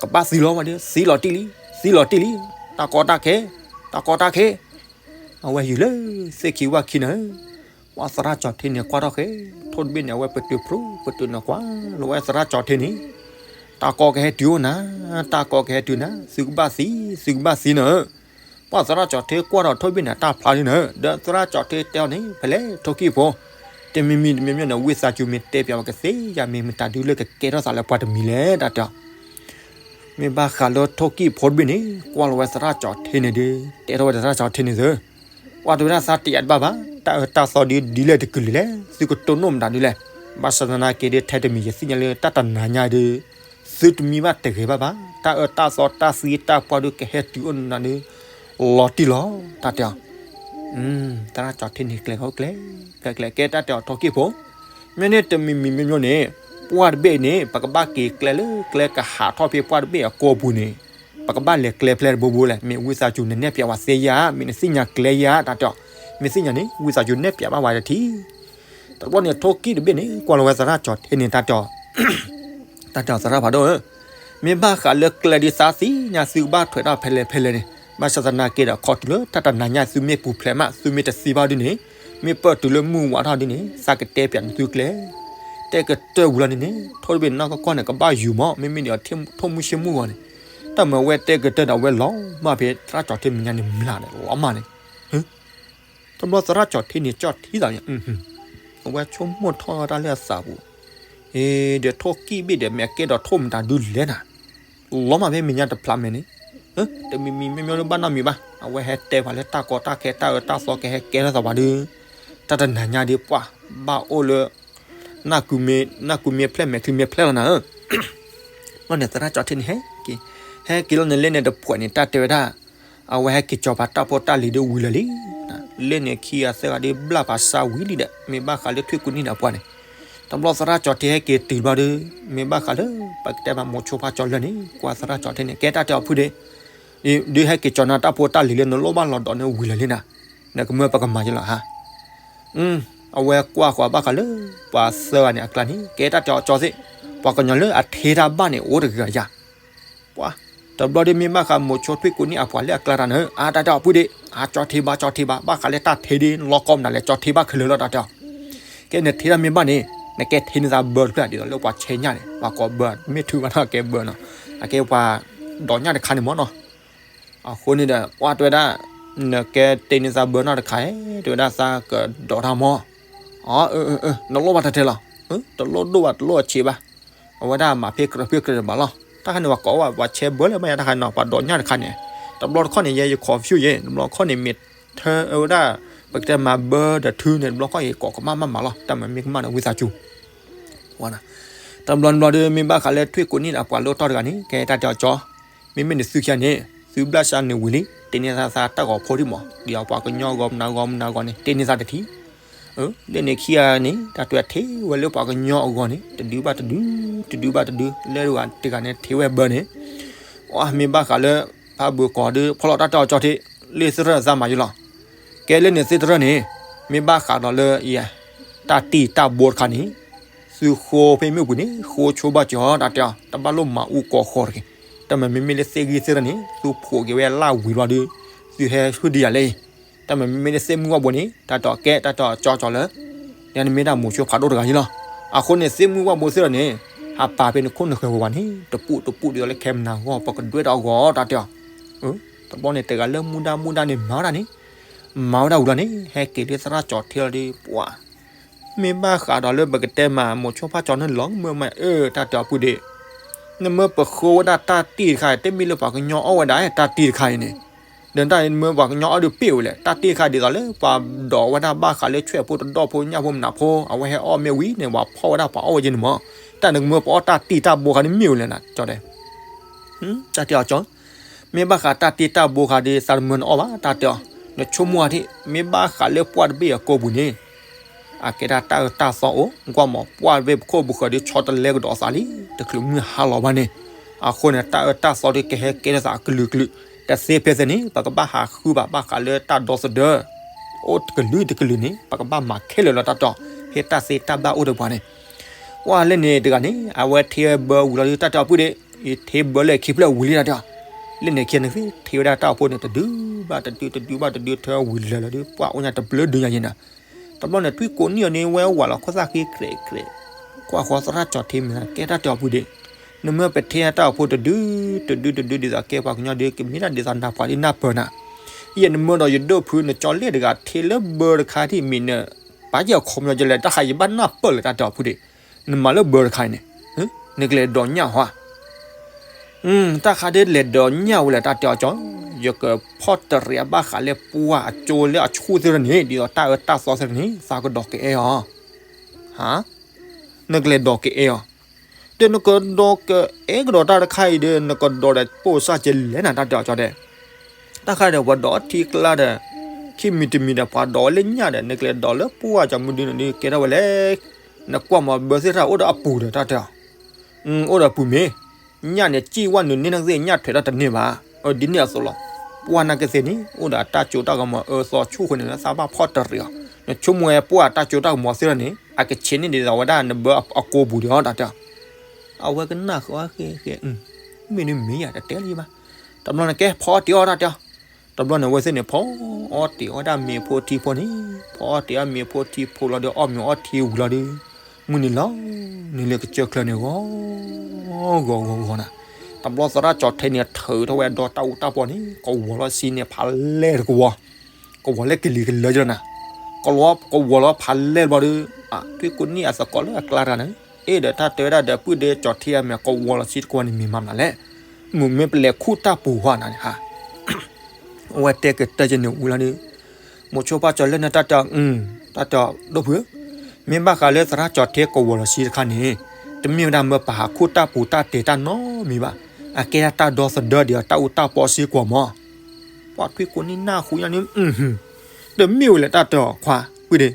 ကဘၣ်သံလီၤဝဲဒီး သံလီၤတံၢ်လံ, သံလီၤတံၢ်လံ, တၢ်ကီတၢ်ခဲ, တၢ်ကီတၢ်ခဲ, အဝဲယုာ်လၢသ့ၣ်ခံဝၣ်ခံနၤဧၢ. ပှၤသရၣ်ကၠီၤထံန့ၣ် ကွၢ်ထီၣ်ဃဲ ထိၣ်တဘ့ၣ်န့ၣ် အဝဲပတုာ်ပြူ ပတုာ်နကွၢ်လီၤဝဲသရၣ်ကၠီၤထံန့ၣ်, တၢ်ကီကဟဲတုၤအိၣ်နၤ, တၢ်ကီကဟဲတုၤနၤ, သုကဘၣ်သံ, သုကဘၣ်သံနၤဧၢ. ပှၤသရၣ်ကၠီၤထံကွၢ်ဒီးထိၣ်တဘ့ၣ်န့ၣ် တၢ်ဖျါလံနၤဧၢ, ဒီးသရၣ်ကၠီၤထံတဲအီၤန့ၣ် ဖဲလဲၣ်ထိၣ်ကံၣ်ဖိ, တမံၤမံၤတမံၤမံၤန့ၣ် ဝံသးစူၤမ့ၢ်တဲပျးဝဲကသ့ဧါ မ့ၢ်မတၤဒုလၢကကဲထီၣ်သးလၢပှၤတမံၤလဲၣ် တၢ်တဲအီၤ. မ့ၢ်ဘၣ်ဃးလၢထိၣ်ကံၣ်ဖိတဘ့ၣ်န့ၣ် ကွၢ်လီၤဝဲသရၣ်ကၠီၤထံန့ၣ်ဒီး တဲထီၣ်ဝဲသရၣ်ကၠီၤထံန့ၣ်သၢ ပှၤတဝဲဒၣ်သးတယာ်တဘၣ်ဘၣ်, တၢ်အၢတၢ်သီဒ်လဲၣ်တကလုာ်လဲၣ်, သုကတိၢ်နီၣ်မတၤဒ်လဲၣ်. ဘၣ်ဆၣ်သနာ်က့ဒီး ထဲတမံၤယသ့ၣ်ညါလၢတၢ်တနၤညါဒီး သုတမံဘၣ်တဂ့ၤဘၣ်ဘၣ်, တၢ်အၢတၢ်သီတၢ်သံတၢ်ပှၢ်ဒုးကဟဲတုၤအိၣ်နၤဒီး လီၤတံၢ်လီၤ တၢ်တဲအီၤ. သရၣ်ကၠီၤထံန့ၣ်ကျဲၤကီကျဲၤ, ကျဲၤကျဲၤကဲတၢ်တဲအီၤထိၣ်ကံၣ်ဖိ, မ့ၢ်န့ၣ်တမံၤမံၤမ့ၢ်မ့ၢ်န့ၣ် ပှၢ်တဘ့ၣ်န့ၣ် ပကဘၣ်က့ၤကျဲလၢကျဲကဟးထီၣ်ဖဲပှၢ်တဘ့ၣ်အကိာ်ပူၤန့ၣ်, ပကဘၣ်လဲၤကျဲဖျဲၣ်တဘိဘိလဲၣ်, မ့ၢ်ဝံသးစူၤနနဲၣ်ပျးဝဲသ့ဧါ, မ့ၢ်နသ့ၣ်ညါကျဲဧါ တၢ်တဲအီၤ, မ့ၢ်သ့ၣ်ညါန့ၣ် ဝံသးစူၤနဲၣ်ပျးဘၣ်ဝဲတထံၣ်. တဘျီန့ၣ်ထိၣ်ကံၣ်တဘ့ၣ်န့ၣ် ကွၢ်လီၤဝဲသရၣ်ကၠီၤထံန့ၣ် တၢ်တဲအီၤ တၢ်တဲအီၤသရၣ်ဖးဒိၣ်ဧၢ, မ့ၢ်ဘၣ်ဃးလၢကျဲဒ်သးသ့ၣ်ညါ သုကဘၣ်ထွဲထီၣ်ဖဲလဲၣ်ဖဲလဲၣ်န့ၣ်, ဘၣ်ဆၣ်သနာ်က့ဒီး ခီတုၤလၢတၢ်တနၤညါသုမ့ၢ်ပူၤဖျဲးမး သုမ့ၢ်တသံဘၣ်ဒ်န့ၣ်, မ့ၢ်ပၢၢ်တုၤလၢမုၢ်ဝးထီၣ်ဒ်န့ၣ် သးကတဲပျးန့ၣ်သုကျဲ တဲကတၢၢ်ဝံၤလီၤန့ၣ်န့ၣ် ထိၣ်တဘ့ၣ်နီၢ်ကီၢ်ကီၢ်န့ၣ် ကဘၣ်ယူၤမး မ့မ့ၢ်ဒ်အီၤထိၣ်မုၢ်ဆ့ၣ်မုၢ်ဂီၤန့ၣ်, တၢ်မၤဝဲတဲကတၢၢ်ဒီးဝဲလီၤမၢ်ဖဲသရၣ်ကၠီၤထံမဲာ်ညါန့ၣ် မျးန့ၣ် လီၤမၢ်န့ၣ် တဘျီသရၣ်ကၠီၤထံန့ၣ် ကၠီၣ်ထံသးန့ၣ်, အဝဲဆိကမိၣ်ထီၣ်တၢ်လၢအသးပူၤ, အ့ ဒီးထိၣ်ကံၣ်ဘ့ၣ်ဒီး မ့ၢ်အကဲဒီးထိၣ်မတၤဒုလဲၣ်နၤ, လီၤမၢ်ဖဲမဲာ်ညါတဖျးမဲာ်န့ၣ်, တမံၤမံၤမ့ၢ်မ့ၢ်လၢဘၣ်နီတမံၤဘၣ်, အဝဲဟဲတဲပှၤလၢတၢ်ကီတၢ်ခဲတၢ်အၢတၢ်သီကဟဲကဲထီၣ်သးပှၤဒီး, တၢ်တနၤညါဒီးပှၤ ဘၣ်အိၣ်လၢ နၢ်ကူမ့ၢ် နၢ်ကူမ့ၢ်ဖျဲၣ်မဲာ်ချံမ့ၢ်ဖျဲၣ်လီၤနၤဧၢ ဘျီန့ၣ်သရၣ်ကၠီၤထံန့ၣ်ဟဲက့ၤ, ဟဲက့ၤလီၤန့ၣ်လၢန့ၣ်တဖှဲးန့ၣ် တၢ်တဲဝဲဒၣ်, အဝဲဟဲက့ၤကၠီၤပာ်တၢ်ဖိတၢ်လံၤဒီးဝံၤလၢာ်လံ, လၢန့ၣ်ခံဂၤသၢဂၤဒီးဘျၣ်ပာ်စၢဝံၤလံဒီး မ့ၢ်ဘၣ်ဃးလၢထွံၣ်ကူၣ်နံၣ်ဒီးပှၤန့ၣ်, တဘျီသရၣ်ကၠီၤထံဟဲက့ၤတုၤဘျီဒီး, မ့ၢ်ဘၣ်ဃးလၢ ပကတဲမးမိၤဆိဖါကၠီၤလၢာ်န့ၣ် ကွၢ်သရၣ်ကၠီၤထံန့ၣ် ကဲတၢ်တဲအီၤဖုဒီး, ဒုးဟဲက့ၤကၠီၤနၤတၢ်ဖိတၢ်လံၤလၢနလိၣ်ဘၣ်လီၤဒီးန့ၣ်ဝံၤလၢာ်လံနၤ, နကမၢပကမၤယလီၤဟါ အဝဲကွၢ်ဃီၤဘၣ်ဃးလၢ ပှၤသၢဂၤန့ၣ်အကျါန့ၣ် ကဲတၢ်တဲအီၤကၠီၤသ့ၣ်, ပှၤကညီလၢအထ့တၢ်ဘၣ်န့ၣ် အိၣ်တဂၤယၤ, ပှၤ, တဘျီဒီးမ့ၢ်ဘၣ်ဃးမိၤဆိထွံၣ်ကိးနံၣ်အပှၤလၢအကျါတၢ်န့ၣ် အါတၢ်တၢ်အီပုၢ်ဒ့ၣ် အါကၠီထ့ဘၣ်ကၠီထ့ဘၣ် ဘၣ်ဃးလၢတၢ်ထ့ဒ်လီၢ်ကီၢ်မနုၤလဲၣ် ကၠီထ့ဘၣ်ခဲလၢာ်လီၤတၢ်တဲအီၤ, ကဲနထ့တၢ်မ့ၢ်ဘၣ်န့ၣ် နကဲထ့န့ၢ်သးဘၢတဖျၢၣ် ဒ်သိးလၢပှၤဆဲးညၣ်န့ၣ် ပှၤကိးဘၢ မ့ၢ်ထုကဖၣ်န့ၣ်ကဲဘၢနီၤ, အကဲပှၤဒိးညၣ်တခါန့ၣ်မ့ၢ်နီၤ အဃိန့ၣ်ဒီး ပှၤတဲဝဲဒၣ်, နကဲတ့န့ၢ်သးဘၢနီတခါ, တဲဝဲဒၣ်သးကဒိးတၢ်မီၢ်, အၢ, နလိၣ်ဘၣ်တၢ်ထဲလီၤ, တလိၣ်ဒိၣ်ဘၣ်တလိၣ်အဆံးဘၣ်, အဝဲဒၣ်မၤဖ့ကရၢဖ့ကရၢတဘၣ်လီၤ, တၢ်ခါန့ၣ်ပှၤကိးဝဲပှၤဆဲးဘၢလၢမ့ၢ်ယါတၢ်ခါန့ၣ်နီၤ ပှၤဒိးညၣ်တခါန့ၣ်, တဘျီတခီၣ်န့ၣ် ယဲယ confuse ယဲ တဘျီတခီၣ်န့ၣ် မ့ၢ်ထၢဝဲဒၣ် ပကတဲမၤဘၢဒီးထုန့ၣ် တဘျီတခီၣ်အံၤကိးကမၣ်မးမးလီၤ တၢ်မၤမ့ၢ်ကမၣ်န့ၣ်ဝံသးစူၤ တဘျီတဘျီဒီး မ့ၢ်ဘၣ်ဃးလၢထွံၣ်ကိးနံၣ်အပှၤလၢအတီၢ်တဂၤန့ၣ် ကဲတၢ်တဲအီၤကၠီ, မ့မ့ၢ်နသုခံဂၤန့ၣ် သုဘျၣ်စၢ်န့ၣ်ဝံၤလံ တ့န့ၢ်သးသးတၢ်ဂီၤဖိဒံးမး ဒ်အပှၤကညီအဂီၢ်မနုၤအဂီၢ်မနုၤအဂီၢ်န့ၣ် တ့န့ၢ်သးတထံၣ်, လၢန့ၣ်ခံဂၤန့ၣ် တၢ်တဲထ့ဝဲလၢပှၤကညီအဂီၢ်န့ၣ် တဒုဘၣ်တဒု, တဒုဘၣ်တဒု လၢတဂၤန့ၣ်ထ့ဝဲဘၢန့ၣ်, မ့ၢ်ဘၣ်ဃးလၢ ဖးဘုးကီးဒီး ဖီလီၤတၢ်တဲအီၤကၠီထံး, လၢသရၣ်သးမၤယလီၤ ကဲလၢန့ၣ်သ့တရၢၣ်န့ၣ် မ့ၢ်ဘၣ်ဃးဒီးလၢ တၢ်တံၢ်တၢ်ဘိတခါန့ၣ် သုဃိဖဲမ့ၣ်ပူၤန့ၣ် ဃိဆိဘၣ်ကၠီ တၢ်တဲအီၤ တဘၣ်လိၣ်မၤအူကီးဃီတဂ့ၤ, တၢ်မၤမ့မ့ၢ်လၢသ့ဂံၢ်သ့ရၢၣ်န့ၣ် သုဖိးက့ၤဝဲလၢဝံၤလီၤဒီး သုဟဲဟုၣ်ဒံးယၤလဲၣ်, တၢ်မၤမ့မ့ၢ်လၢသ့ၣ်မုၢ်ဝၣ်ဘိန့ၣ် တၢ်တဲအီၤကဲ တၢ်တဲအီၤကၠီကၠီလၢ ယန့ၣ်မ့ၢ်ဒၣ်မိၤဆိဖးဒိၣ်တဂၤယလီၤ, အဃိန့ၣ် သ့ၣ်မုၢ်ဝၣ်ဘိသ့ၣ်န့ၣ် ဟးပာ်ဖဲနခိၣ်နဃၢၤဝဲဝဲန့ၣ် တပူၤတပူၤဒ်သိးလၢခဲမနၤဂီၢ် ပကဒွဲၣ်ဒီးအဂီၢ် တၢ်တဲအီၤ တဘျီန့ၣ် တဂၤလၢမူဒါမူဒါန့ၣ် မၤဝဲဒၣ်န့ၣ်, မၤဝဲဒၣ်ဝံၤလီၤန့ၣ် ဟဲက့ၤလၢသရၣ်ကၠီထံလီၤဒီး ပှၤ, မ့ၢ်ဘၣ်ဃးဒီးလၢပကတဲမး မိၤဆိဖးကၠီန့ၣ်လီၤ မၢမး အၢ တၢ်တဲအီၤပုၢ်ဒ့ၣ်, နမၢပဃိဝဲဒၣ်တၢ်တံၢ်တခါ တမ့ၢ်လၢပှၤကညီအီၣ်ဝဲဒၣ် တၢ်တံၢ်တခါအံၤန့ၣ်, ဒီးတၢ်နမၢပှၤကညီအီၣ်ဒုးပ့ၢ်ဝဲလဲၣ် တၢ်တံၢ်တခါဒ်သိးလၢပှၤဒိးဝဲဒၣ်ဘၣ်ဃးလၢဆွဲၣ်ဖိတဒီၣ်ဖိညၣ်ဖိမနုၤဖိ အဝဲဟဲအီၣ်မ့ၢ်ဝံၤန့ၣ် ပှၤဖီၣ်ဝဲဒၣ်ပှၤအီၣ်ဝဲယဲန့ၣ်မး, တၢ်နကမၢပှၤအီၣ်တၢ်တံၢ်တၢ်ဘိခါန့ၣ်မ့ၢ်ဝဲလဲၣ်နၤ ကၠီတဲ တၢ်တဲအီၤကၠီ, မ့ၢ်ဘၣ်ဃးတၢ်တံၢ်တၢ်ဘိခါဒီး သးတမၢနအီၣ်ဘၣ် တၢ်တဲအီၤ, နဆိကမိၣ်အီၤထံး မ့ၢ်ဘၣ်ဃးလၢပှၢ်တဘ့ၣ်အကိာ်ပူၤန့ၣ်, အကဲဒၣ်တၢ်အၢတၢ်သီအိၣ် ကွၢ်မး ပှၢ်တဘ့ၣ်ပခိၣ်ပဃၢၤဒီး ဆီတလဲကဒီးသးလံ တချုးမုၢ်ဟါလီၤဘၣ်န့ၣ်, အဃိန့ၣ် တၢ်အၢတၢ်သီဒီးကဟဲကဲထီၣ်သးအကလုာ်ကလုာ်, တသ့ဖဲသ့န့ၣ် ပကဘၣ်ဟးဃုဘၣ် ဘၣ်ဃးလၢတၢ်ဒီသဒၢ အိၣ်တကလုာ်တကလုာ်န့ၣ် ပကဘၣ်မၤခဲလၢာ်လီၤ တၢ်တဲအီၤ, ဖဲတၢ်သ့တၢ်ဘၣ်အိၣ်ဒီးပှၤန့ၣ် ပှၢ်လၢန့ၣ်တဂၤန့ၣ် အဝဲထ့ဝဲဘၢဝံၤလီၤဒီး တၢ်တဲအီၤပုၢ်ဒ့ၣ်, ယထ့ဘၢလၢခံဖျၢၣ်ဝံၤလံ တၢ်တဲအီၤ, လၢန့ၣ်ခံန့ၣ် ထ့ဝဲဒၣ်တၢ်အိၣ်ဖှိၣ်န့ၣ် တဒုဘၣ်တဒု တဒုဘၣ်တဒု ထၢဝံၤလၢာ်လီၤဒီး ပှၢ်အိၣ်ညါတဘျုးဒုညါယဲနၤ, တဘျီန့ၣ် ထွံၣ်ကိးနံၣ်အီၤန့ၣ် ဝဲဝးလီၤခိၣ်သၣ်ဃ့ကြဲးကြဲး, ကွၢ်ဃီသရၣ်ကၠီထ့မ့ၢ်ကဲတၢ်တဲအီၤပုၢ်ဒ့ၣ်, နမၢပထ့တၢ်အိၣ်ဖှိၣ်တဒု တဒုတဒု ဒ်သိးကဲပှၤကညီဒီး ကမ့ၢ်ဒၣ်ဒ်သိးနၤပှၤဒ်နၢ်ပၢၢ်နၤ, ယဲနမၢဒီးယဒိၣ်ဖု နကၠီလဲၣ်တဂၤ ထ့လၢဘၢတခါထံၣ်မံၤန ပာ်ယဲၢ်ခီပညီကလဲၣ် တၢ်ဃးယဘၣ်နၢ်ပၢၢ်လၢတၢ်တဲအီၤပုၢ်ဒ့ၣ်, နမၤလၢဘၢတခါအံၤန့ၣ်, နကလဲၤဒိးညၣ်ဟီဧါ တၢ်ခါဒ်လဲၤဒိးညၣ်ဝဲလဲၣ် တၢ်တဲအီၤကၠီ, ယကဖီၣ်တရံးအဘၣ်ဃးလၢပှၢ်အကၠိလၢအဆူၣ်သ့ၣ်န့ၣ် ဒ်သိးတၢ်အၢတၢ်သီသ့ၣ်န့ၣ် သးကဒိးကအဲၣ်အီၤ, ဟါ, နကလဲၤဒိးကအဲၣ်အီၤ, ဒီးနကဒိးကအဲၣ်ကဒီးတၢ်တခါအံၤဒီး နကဒိးဒီးပိာ်စၢ်ကလဲၣ်နၤ တၢ်တဲအီၤကၠီဒဲး, တၢ်ခါဒီးပှၤဒိးအီထံကျါဒီး ခံမံၤတမံၤဒီးပှၤဒိးဝဲလၢညၣ်ဒီး နကလဲၤဒိးလၢပှၢ်ကၠီမုၢ်ဒုန့ၣ်ဒုးကဲထီၣ်ဝဲလဲၣ်, နကွၢ်မးဘၢသ့ၣ်တဖၣ်အိၣ်ဒီးအပူၤဒီး တၢ်တဲအီၤ အိၣ်ဒီးပူၤမ့ၢ်, ညၣ်န့ၣ် စံၣ်ဝဲနုာ်န့ၢ်နကသ့ၣ်ညၣ်ထွဲးတၢ်တန့ၢ်ဘၣ်, ဒ်န့ၣ်အသိးလီၤ, ပှၢ်နၤကသ့ၣ်န့ၣ် အိၣ်ဒီးအတၢ်စိတၢ်ကမီၤအၢသီဆူၣ်ဃိန့ၣ်လၢသးဘၣ်ဖီၣ်တရံးအီၤ, နဆိကမိၣ်ဝဲပှၢ်တၢ်စိတၢ်ကမီၤသ့ၣ်တဖၣ်န့ၣ် အကဆံးန့ၢ်ဒ်သိးဝဲဒၣ်နဘၢအကိာ်ပူၤဒီး တၢ်တဲအီၤ, အဝဲကနၣ်ဃီဃဲဃဲ, မ့ၢ်ဒ်မ့ၢ်ယၤတတဲလၢၤဘၣ်, တဘျီန့ၣ်ကဲဖီအီၣ်တ့ၢ်အီၣ်တၢ်တဲအီၤ တဘျီန့ၣ် အဝဲသ့ၣ်န့ၣ် ဖီအီၣ်တ့ၢ်အီၣ်ဒၣ်မ့ၤဖိထံဖိန့ၣ်, ဖီအီၣ်တ့ၢ်အီၣ်မ့ၤဖိထံဖိလီၤဒီး အီၣ်မ့ၤအီထံဝံၤလီၤဒီး, မုၢ်နံၤလီၤ, နံၤလၢကစၢၢ်ချၢန့ၣ် ဂီၤ, ဂီၤဂီၤဂီၤနၤ, တဘျီသရၣ်ကၠီထဲန့ၣ် ထုးထီၣ်ဝဲဒီးတၢ်အူတၢ်ပီန့ၣ် ကဝီၤလီၤဆံန့ၣ် ဖးလဲၢ်တကဝီၤ, ကဝီၤလၢကလံၤကလၢာ်လီၤနၤ, ကဝီၤလီၤဖးလဲၢ်တဘျီဒီး, ထွံၣ်ကိးနံၣ်အသကိးလၢအကျါတဂၤန့ၣ်, အဲၣ်ဒီးတၢ်တဲဝဲဒၣ်ဒီးပုၢ်ဒီးကၠီထဲအမဲာ် ကဝီၤလီၤဆံတကဝီၤန့ၣ်မ့ၢ်မၤမနုၤလဲၣ်, မုၢ်မ့ၢ်ပလဲၤခူၣ်တၢ်ပူၤဟါနၤန့ၣ်ဟါ အဝဲတဲကတၢၢ်ကန့ၣ်ဝံၤလီၤဒီး, မိၤဆိဖးကၠီလၢနတၢ်တဲအီၤ, တၢ်တဲအီၤဒိၣ်ဖု, မ့ၢ်ဘၣ်ဃးလၢသရၣ်ကၠီထဲကဝီၤလီၤဆံတခါန့ၣ်, တမ့ၢ်ဝဲဒၣ်မၢပဟးခူၣ်တၢ်ပူၤတၢ်တဲာ်တၢ်နီတမံၤဘၣ်, အကဲဒၣ်တၢ်ဒီသဒၢဒ်အီၤတၢ်အူတၢ်ပီစ့ၢ်ကီးမး, ပှၤထွံၣ်ကိးနံၣ်နၢ်ဟူညါန့ၣ်, တမ့ၢ်ဝဲလဲၣ်တၢ်တဲအီၤခွါ, ပုၢ်ဒ့ၣ်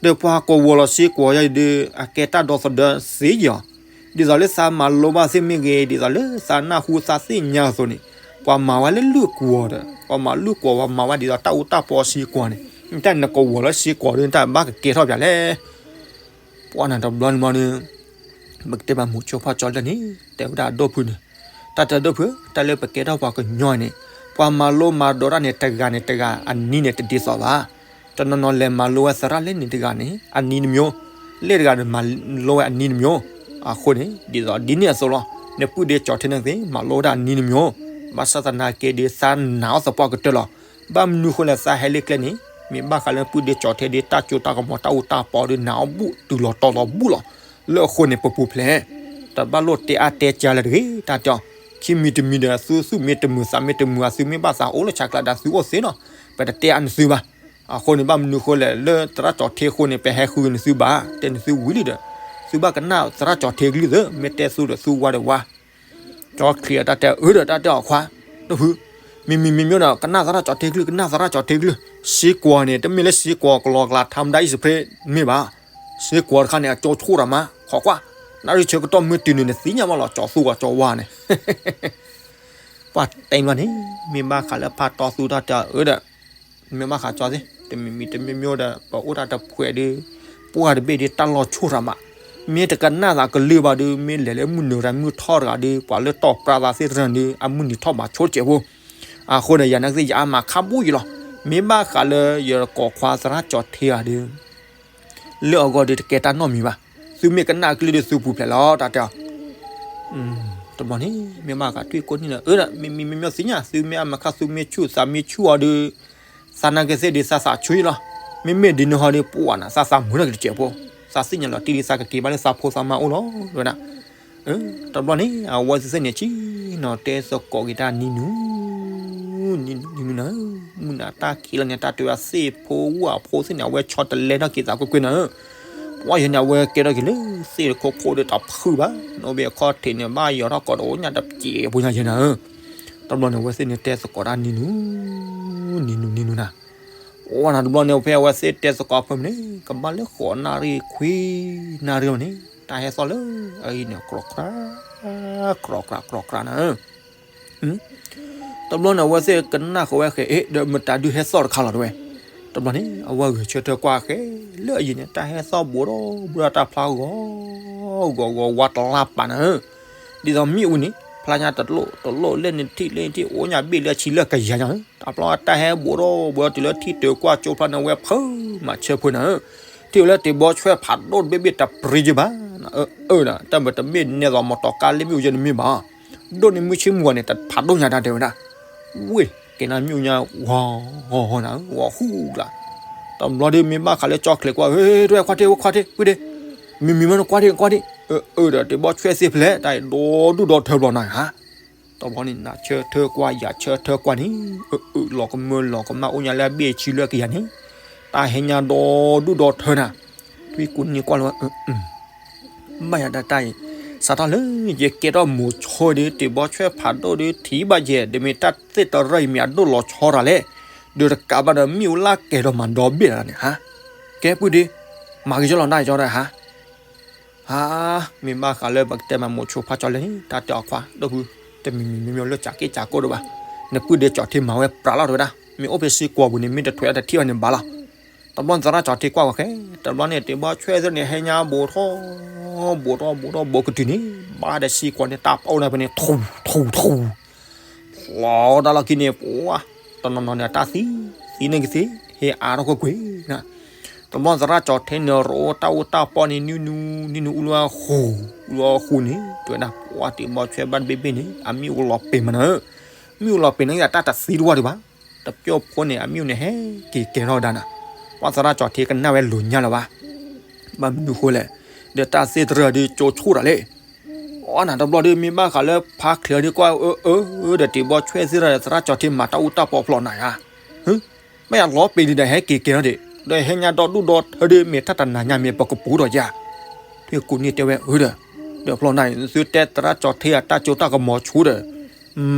ဒီးပှၤကဝီၤလီၤစ့ၢ်ကီးယၤဒီး အကဲတၢ်ဒီသဒၢသ့ယီၤ, ဒ်သိးလၢသးမၤလိဘၣ်သ့ၣ်မ့ၢ်ဂ့ၤ ဒ်သိးလၢသးနၢ်ဟူသးသ့ၣ်ညါအသိးန့ၣ်, ပှၤမၤဝဲလၢလုၢ်ကွီၤဒီး ပှၤမၤလုၢ်ကွီၤ ပှၤမၤဝဲဒ်သိးတၢ်အူတၢ်ပီစ့ၢ်ကီးန့ၣ်, တၢ်နကဝီၤလီၤစ့ၢ်ကီးဒီး တၢ်ဘၣ်ကကဲထီၣ်ပၠးလဲၣ်. ပှၤနၤတဘျီန့ၣ်ဘျီန့ၣ် ပကတဲမးမိၤဆိဖီၣ်ကၠီလၢန့ၣ် တဲဝဲဒၣ်အဒိၣ်ဖုန့ၣ်, တၢ်တဲဒိၣ်ဖု, တၢ်လၢပကဲထီၣ်ပှၤကညီန့ၣ် ပှၤမၤလိမၤဒိးတၢ်န့ၣ် တဂၤန့ၣ်တဂၤ အနံၤန့ၣ်တဒ်သိးဘၣ်. တနီၤနီၤလဲၤမၤလိဝဲသရၣ်လၢန့ၣ်တဂၤန့ၣ် အနံၤတမျိုး, လၢတဂၤန့ၣ်မၤလိဝဲအနံၤတမျိုး. အဃိန့ၣ် ဒ်သိးဒ်န့ၣ်အသိးလီၤ. နပုၢ်ဒ့ကၠီၤထ့န့ၣ်သ့ၣ် မၤလိဝဲဒၣ်အနံၤတမျိုး, ဘၣ်ဆၣ်သနာ်က့ဒီး သးနာ်အီၤသပှၢ်ကတၢၢ်လီၤ. ဘၣ်မနုၤဃိလဲၣ် သးဟဲလၢကျဲန့ၣ် မ့ၢ်ဘၣ်ဃးလၢပုၢ်ဒ့ကၠီၤထ့ဒီး တၢ်ကၠိတၢ်ကမီၤတၢ်အူတၢ်ပီဒီး နာ်အီၤဘူၣ်တုၤလီၤတီၤလီၤဘူၣ်လီၤ. လၢအဃိန့ၣ် ပပူၤဖျဲး တဘၣ်လိၣ်တဲအါတဲကၢလၢၤတဂ့ၤ တၢ်တဲအီၤ. ခံမံၤတမံၤဒီး သုသူၣ်မ့ၢ်တမုာ်သးမ့ၢ်တမုာ် အသုမ့ၢ်ဘၣ်သးအိၣ်လၢဆးကျါဒီး သုအိၣ်သ့လီၤ. ပတတဲအါနသုဘၣ်. အဃိန့ၣ် ဘၣ်မနုၤဃိလဲၣ် လၢသရၣ်ကၠီၤထ့အဃိန့ၣ် ပဟဲဃုနသုဘၣ်, တဲနသုဝံၤလံဒီး သုဘၣ်ကနၣ်သရၣ်ကၠီၤထ့ကလုၢ်သ့, မ့ၢ်တဲသုဒီးသုဝါဒီးဝါ. ကၠီချံးအတၢ်တဲအၢဒီး တၢ်တဲအီၤခွါ, ဒိၣ်ဖု, မံၤမံၤမံၤမံၤဒီး ကနၣ်သရၣ်ကၠီၤထ့ကလုၢ် ကနၣ်သရၣ်ကၠီၤထ့ကလုၢ်. စ့ကွီၤန့ၣ် တမ့ၢ်လၢစ့ကွီၤကလီကလး ထါမတၤအံၣ်စဖရ့း မ့ၢ်ဘၣ်. စ့ကွီၤတခါန့ၣ် အကၠိဆိၣ်တၢ်မး ခိးကွၢ်, နၣ်ရံၣ်ဆၢကတီၢ်မ့ၢ်တုၤန့ၣ် နသ့ၣ်ညါဘၣ်လီၤ ကၠီၤသူကီၤကၠီၤဝါန့ၣ် ပှၤတဲဘျီန့ၣ် မ့ၢ်ဘၣ်ဃးလၢဖးတီသူတၢ်တဲအၢဒီး မ့ၢ်ဘၣ်ဃးကၠီၤသ့, တမံၤမံၤတမံၤမံၤဒီး ပအိၣ်တၢ်တဖှဲးဒီး ပှၢ်တဘ့ၣ်ဒီးတၢ်လီၤဆိၣ်တၢ်မး, မ့ၢ်တကနၣ်သးကလုၢ်ဘၣ်ဒီး မ့ၢ်လဲၤလၢမုၢ်နုာ်တၢ်မုၢ်ထီၣ်တဂၤဒီး ပှၤလၢတီၢ်ပြးသးသ့ၣ်တဖၣ်ဒီး အမုၢ်နံၤထီၣ်မၤဆိတစဲးဖိ. အဃိန့ၣ် ယၤနာ်က့ ယအါမးခါဘိယံၤလီၤ. မ့ၢ်ဘၣ်ဃးလၢယကိးခွါသရၣ်ကၠီၤထ့ဂၤဒီး လၢအဂီၢ်ဒီးတကဲတၢ်နီတမံၤဘၣ်. သုမ့ၢ်ကနၣ်အကလုၢ်ဒီးသုပူၤဖျဲးလီၤ တၢ်တဲအီၤ. တဘျီန့ၣ် မ့ၢ်ဘၣ်ဃးထွံၣ်ကိးနံၣ်လီၤ အၢဒီး မံၤမံၤမံၤမံၤသ့ၣ်ညါ သုမ့ၢ်အမၤခါ သုမ့ၢ်ဆူၣ်သးမ့ၢ်ဆူၣ်အီၤဒီး သးနာ်က့သ့ၣ်ဒီးသးသးဆူၣ်ယံၤလီၤ. မ့မ့ၢ်ဒ်န့ၣ်ဟီဒီး ပှၤနၤ သးသးမုာ်နီၢ်က့ၤတစဲးဖိ, သးသ့ၣ်ညါလီၤတံၢ်လံ သးကက့ၤဘၣ်လၢသးဖိသးမါအိၣ်လီၤ တဲဝဲဒၣ်. တဘျီန့ၣ် အဝဲသ့ၣ်န့ၣ်ဆ့ၣ်နီၤတဲသကိးက့ၤတၢ်နံၤနုၤ နံၤနုၤနံၤနုၤနၤ, မုၢ်နၤတၢ်ခံးလီၤန့ၣ် တၢ်တဲဝဲသ့ၣ်ဖိဝၣ်ဖိသ့ၣ်န့ၣ် အဝဲဆီတလဲထီၣ်က့ၤသးကွ့ၢ်ကွ့ၢ်နၤဧၢ. ပှၤယဲန့ၣ် အဝဲကဲထီၣ်က့ၤလၢသ့ၣ်တခိၣ်ခိၣ်ဒီးတၢ်ဖုးဘၣ်, နီၣ်ဘ့ၣ်အခီၣ်ထံးန့ၣ် ဘၣ်ယီၤထီၣ်ကိးတအိၣ်ညါတစဲးဖိညါယဲနၤဧၢ. တဘျီန့ၣ် အဝဲသ့ၣ်န့ၣ်တဲသကိးတၢ်နံၤနုၤ နံၤနုၤနံၤနုၤနၤ. အိၣ်နၤတဘျီန့ၣ် ဖဲအဝဲသ့ၣ်တဲသကိးဖဲမ့ၢ်န့ၣ် ကဘၣ်လၢဃိးနၣ်ရံၣ်ခွံနၣ်ရံၣ်လီၤန့ၣ် တၢ်ဟဲသီၣ်လၢအအံၤန့ၣ် ကြီကြီကြီကြီနၤဧၢ. တဘျီန့ၣ် အဝဲသ့ၣ်ကနၣ်ဃီဝဲဃဲး အ့ၣ် ဒီးမတၤဒုးဟဲသီၣ်တခါလီၤတဲဝဲ. တဘျီန့ၣ် အဝဲဂဲၤဆၢထၢၣ်ကွၢ်ဃဲးလၢအယံၤန့ၣ် တၢ်ဟဲသီၣ်ဘူးဒီးဘူးဒီးတၢ်ဖျါဂီၤ ဂီၤဂီၤဝါတလါပာ်နၤဧၢ. ဒ်သိးမ့ၣ်အူန့ၣ် ဖျါညါတလိၣ်တလိၣ် လၢန့ၣ်ထံၣ်လၢန့ၣ်ထံၣ် အိၣ်ညါဘ့ၣ်လၢအဆံလၢကယၤညါဧၢ. တၢ်ဖျါတၢ်ဟဲဘူးဒီးဘူးဒီးတုၤလၢထံၣ်တုၤကွၢ်ကၠိဖျါန့ၣ် ဝဲဖုးမၤဆၢဖုးနၤဧၢ. ထံၣ်ဝဲလၢတ့ၤဘီဆွဲၣ်ဖးဒိၣ်တဘ့ၣ်ဘ့ၣ်တပရံယဘၣ် အၢ အၢ တၢ်မ့ၢ်တမ့ၢ်နဲသိးမတီၤကါလၢမ့ၣ်အူယဲန့ၣ်မ့ၢ်ဘၣ် ဒိၣ်န့ၣ်မုၢ်ဆ့မုၢ်ဂီၤန့ၣ် တဖးဒိၣ်ညါတၢ်တဲဝဲဒၣ်. ဝ့ၢ် ကဲနၤမ့ၣ်အူညါ ဂီၤဂီၤဂီၤနၤ ဂီၤဃူလၢ်. တဘျီဒီးမ့ၢ်ဘၣ်ဃးလၢကၠီချံးကွၢ် ဟ့ၣ် တဝဲခွါထ့ၣ် ခွါထ့ၣ် ဝံၤဒ့ မံၤမံၤမ့ၢ်နကွၢ်ဒ့ နကွၢ်ဒ့ အၢ အၢ ဒီးတ့ၤဘီဆွဲၣ်သ့ၣ်ဖဲလဲၣ် တၢ်အံၤဒီဒူၣ်ဒီထၢဘျီနၤဧါ. တဘျီန့ၣ် နၤဆၢထၢၣ်ကွၢ် ယၤဆၢထၢၣ်ကွၢ်န့ၣ် အၢ အၢ လီၤကမၢလီၤကမၣ်အိၣ်ညါလၢအဘ့ၣ်အဆံလၢကယၤန့ၣ် တၢ်ဟဲညါဒီဒူၣ်ဒီထၢနၤ. ထွံၣ်ကူနံၣ်ကွၢ်လၢၤဝဲ အၢ အၢ ဘၣ်ယၤဒၣ်တၢ်အံၤ စးထီၣ်လၢယကဲထီၣ်မိၤဆိဒီး တ့ၤဘီဆွဲၣ်ဖးဒိၣ်ဒီး ထံၣ်ဘၣ်ယဲၢ် ဒီးမ့ၢ်တၢ်သ့ၣ်တရၢၣ်အံၤမ့ၢ်အဒိၣ်လီၤဆီတၢ်လဲၣ်. ဒီးတကးဘၣ်ဒီး မ့ၣ်အူလၢကဲၤဒီးမၤဒီဘ့ၣ်တၢ်န့ၣ် ဟါ ကဲပုၢ်ဒ့ မၤက့ၤကၠီလီၤနၢ်ကၠီတၢ်ဟါ ဟါ မ့ၢ်ဘၣ်ဃးလၢပကတဲမးမိၤဆိဖါကၠီလဲၣ်န့ၣ် တၢ်တဲအီၤခွါ ဒိၣ်ဖု တမံၤမံၤမ့ၢ်မ့ၢ်လၢကးက့ၢ်ကးကိၢ်ဒိၣ်ဘၣ်. နပုၢ်ဒ့ကၠီၤထ့မၤဝဲပြးလီၤတဝဲဒၣ် မ့ၢ်အိၣ်ဖဲစ့ကွီၤပူၤန့ၣ် မ့ၢ်တထွဲအတထံၣ်ဘၣ်န့ၣ်ဘၣ်လီၤ. တဘျီန့ၣ်သရၣ်ကၠီၤထ့ကွၢ်ဝဲဃဲ တဘျီန့ၣ် တ့ၤဘီဆွဲၣ်သ့ၣ်န့ၣ် ဟဲညါဘူးထီၣ် ဘူးထီၣ်ဘူးထီၣ်ဘူးကတုၤန့ၣ် ဘၣ်ဒီးစ့ကွီၤန့ၣ် တၢ်ပအိၣ်န့ၣ်ဖဲန့ၣ် ထူထူထူ လီၤတၢ်လီၢ်ခံန့ၣ် ပှၤ တနီၤနီၤန့ၣ် တၢ်သံ သံန့ၣ်ကသ့ ဟဲအါထီၣ်ကွ့ၢ်ကွ့ၢ်နၤ. တဘျီသရၣ်ကၠီၤထ့န့ၣ် ရိတၢ်အိၣ်တၢ်ပီၢ်န့ၣ် နံၤနူနံၤနူ အူလၢဃူ အူလၢဃူန့ၣ် တဝဲဒၣ် ပှၤတ့ၤဘီဆွဲၣ်ဘၣ်တဘ့ၣ်ဘ့ၣ်န့ၣ် အမ့ၣ်အူလီၤပ့ၤမးနၤဧၢ. မ့ၣ်အူလီၤပ့ၤန့ၣ် တၢ်တသံတဝၢ်ဒံးဘၣ်. တပျီၢ်ဖိန့ၣ် အမ့ၣ်အူန့ၣ် ဟဲက့ၤကဲၤထီၣ်ဝဲဒၣ်နၤ. ပှၤသရၣ်ကၠီၤထ့ကနၣ်ဝဲလိာ်ညါလၢၤဘၣ်. ဘၣ်မနုၤဃိလဲၣ်, ဒီးတၢ်သ့ၣ်တရၢၣ်ဒီးကၠိဆိၣ်တၢ်လဲၣ်. အီနၤတဘျီဒီး မ့ၢ်ဘၣ်ဃးလၢဖါချ့းဒီးကွၢ်အၢအၢ ဒီးတ့ၤဘီဆွဲၣ်သ့ၣ်တဖၣ်ဒီး သရၣ်ကၠီၤထ့မၤတၢ်အူတၢ်ပီဖျိးနၤဧါ. ဟ့, ဘၣ်ယၤလီၤပ့ၤလံဒီး ဟဲက့ၤကဲၤထီၣ်ဒံး ဒီးဟဲညါဒီဒူၣ်ဒီထၢဒီး မ့ၢ်တၢ်တနၤညါမ့ၢ်ပကပူၤဒီးယၤ. ထွံၣ်ကူနံၣ်တဲဝဲအၢဒီး, ဒီးဖျိးနၤအံၤ သုတဲသရၣ်ကၠီၤထ့အတၢ်ကၠိတၢ်ကမီၤဆူၣ်ဒီး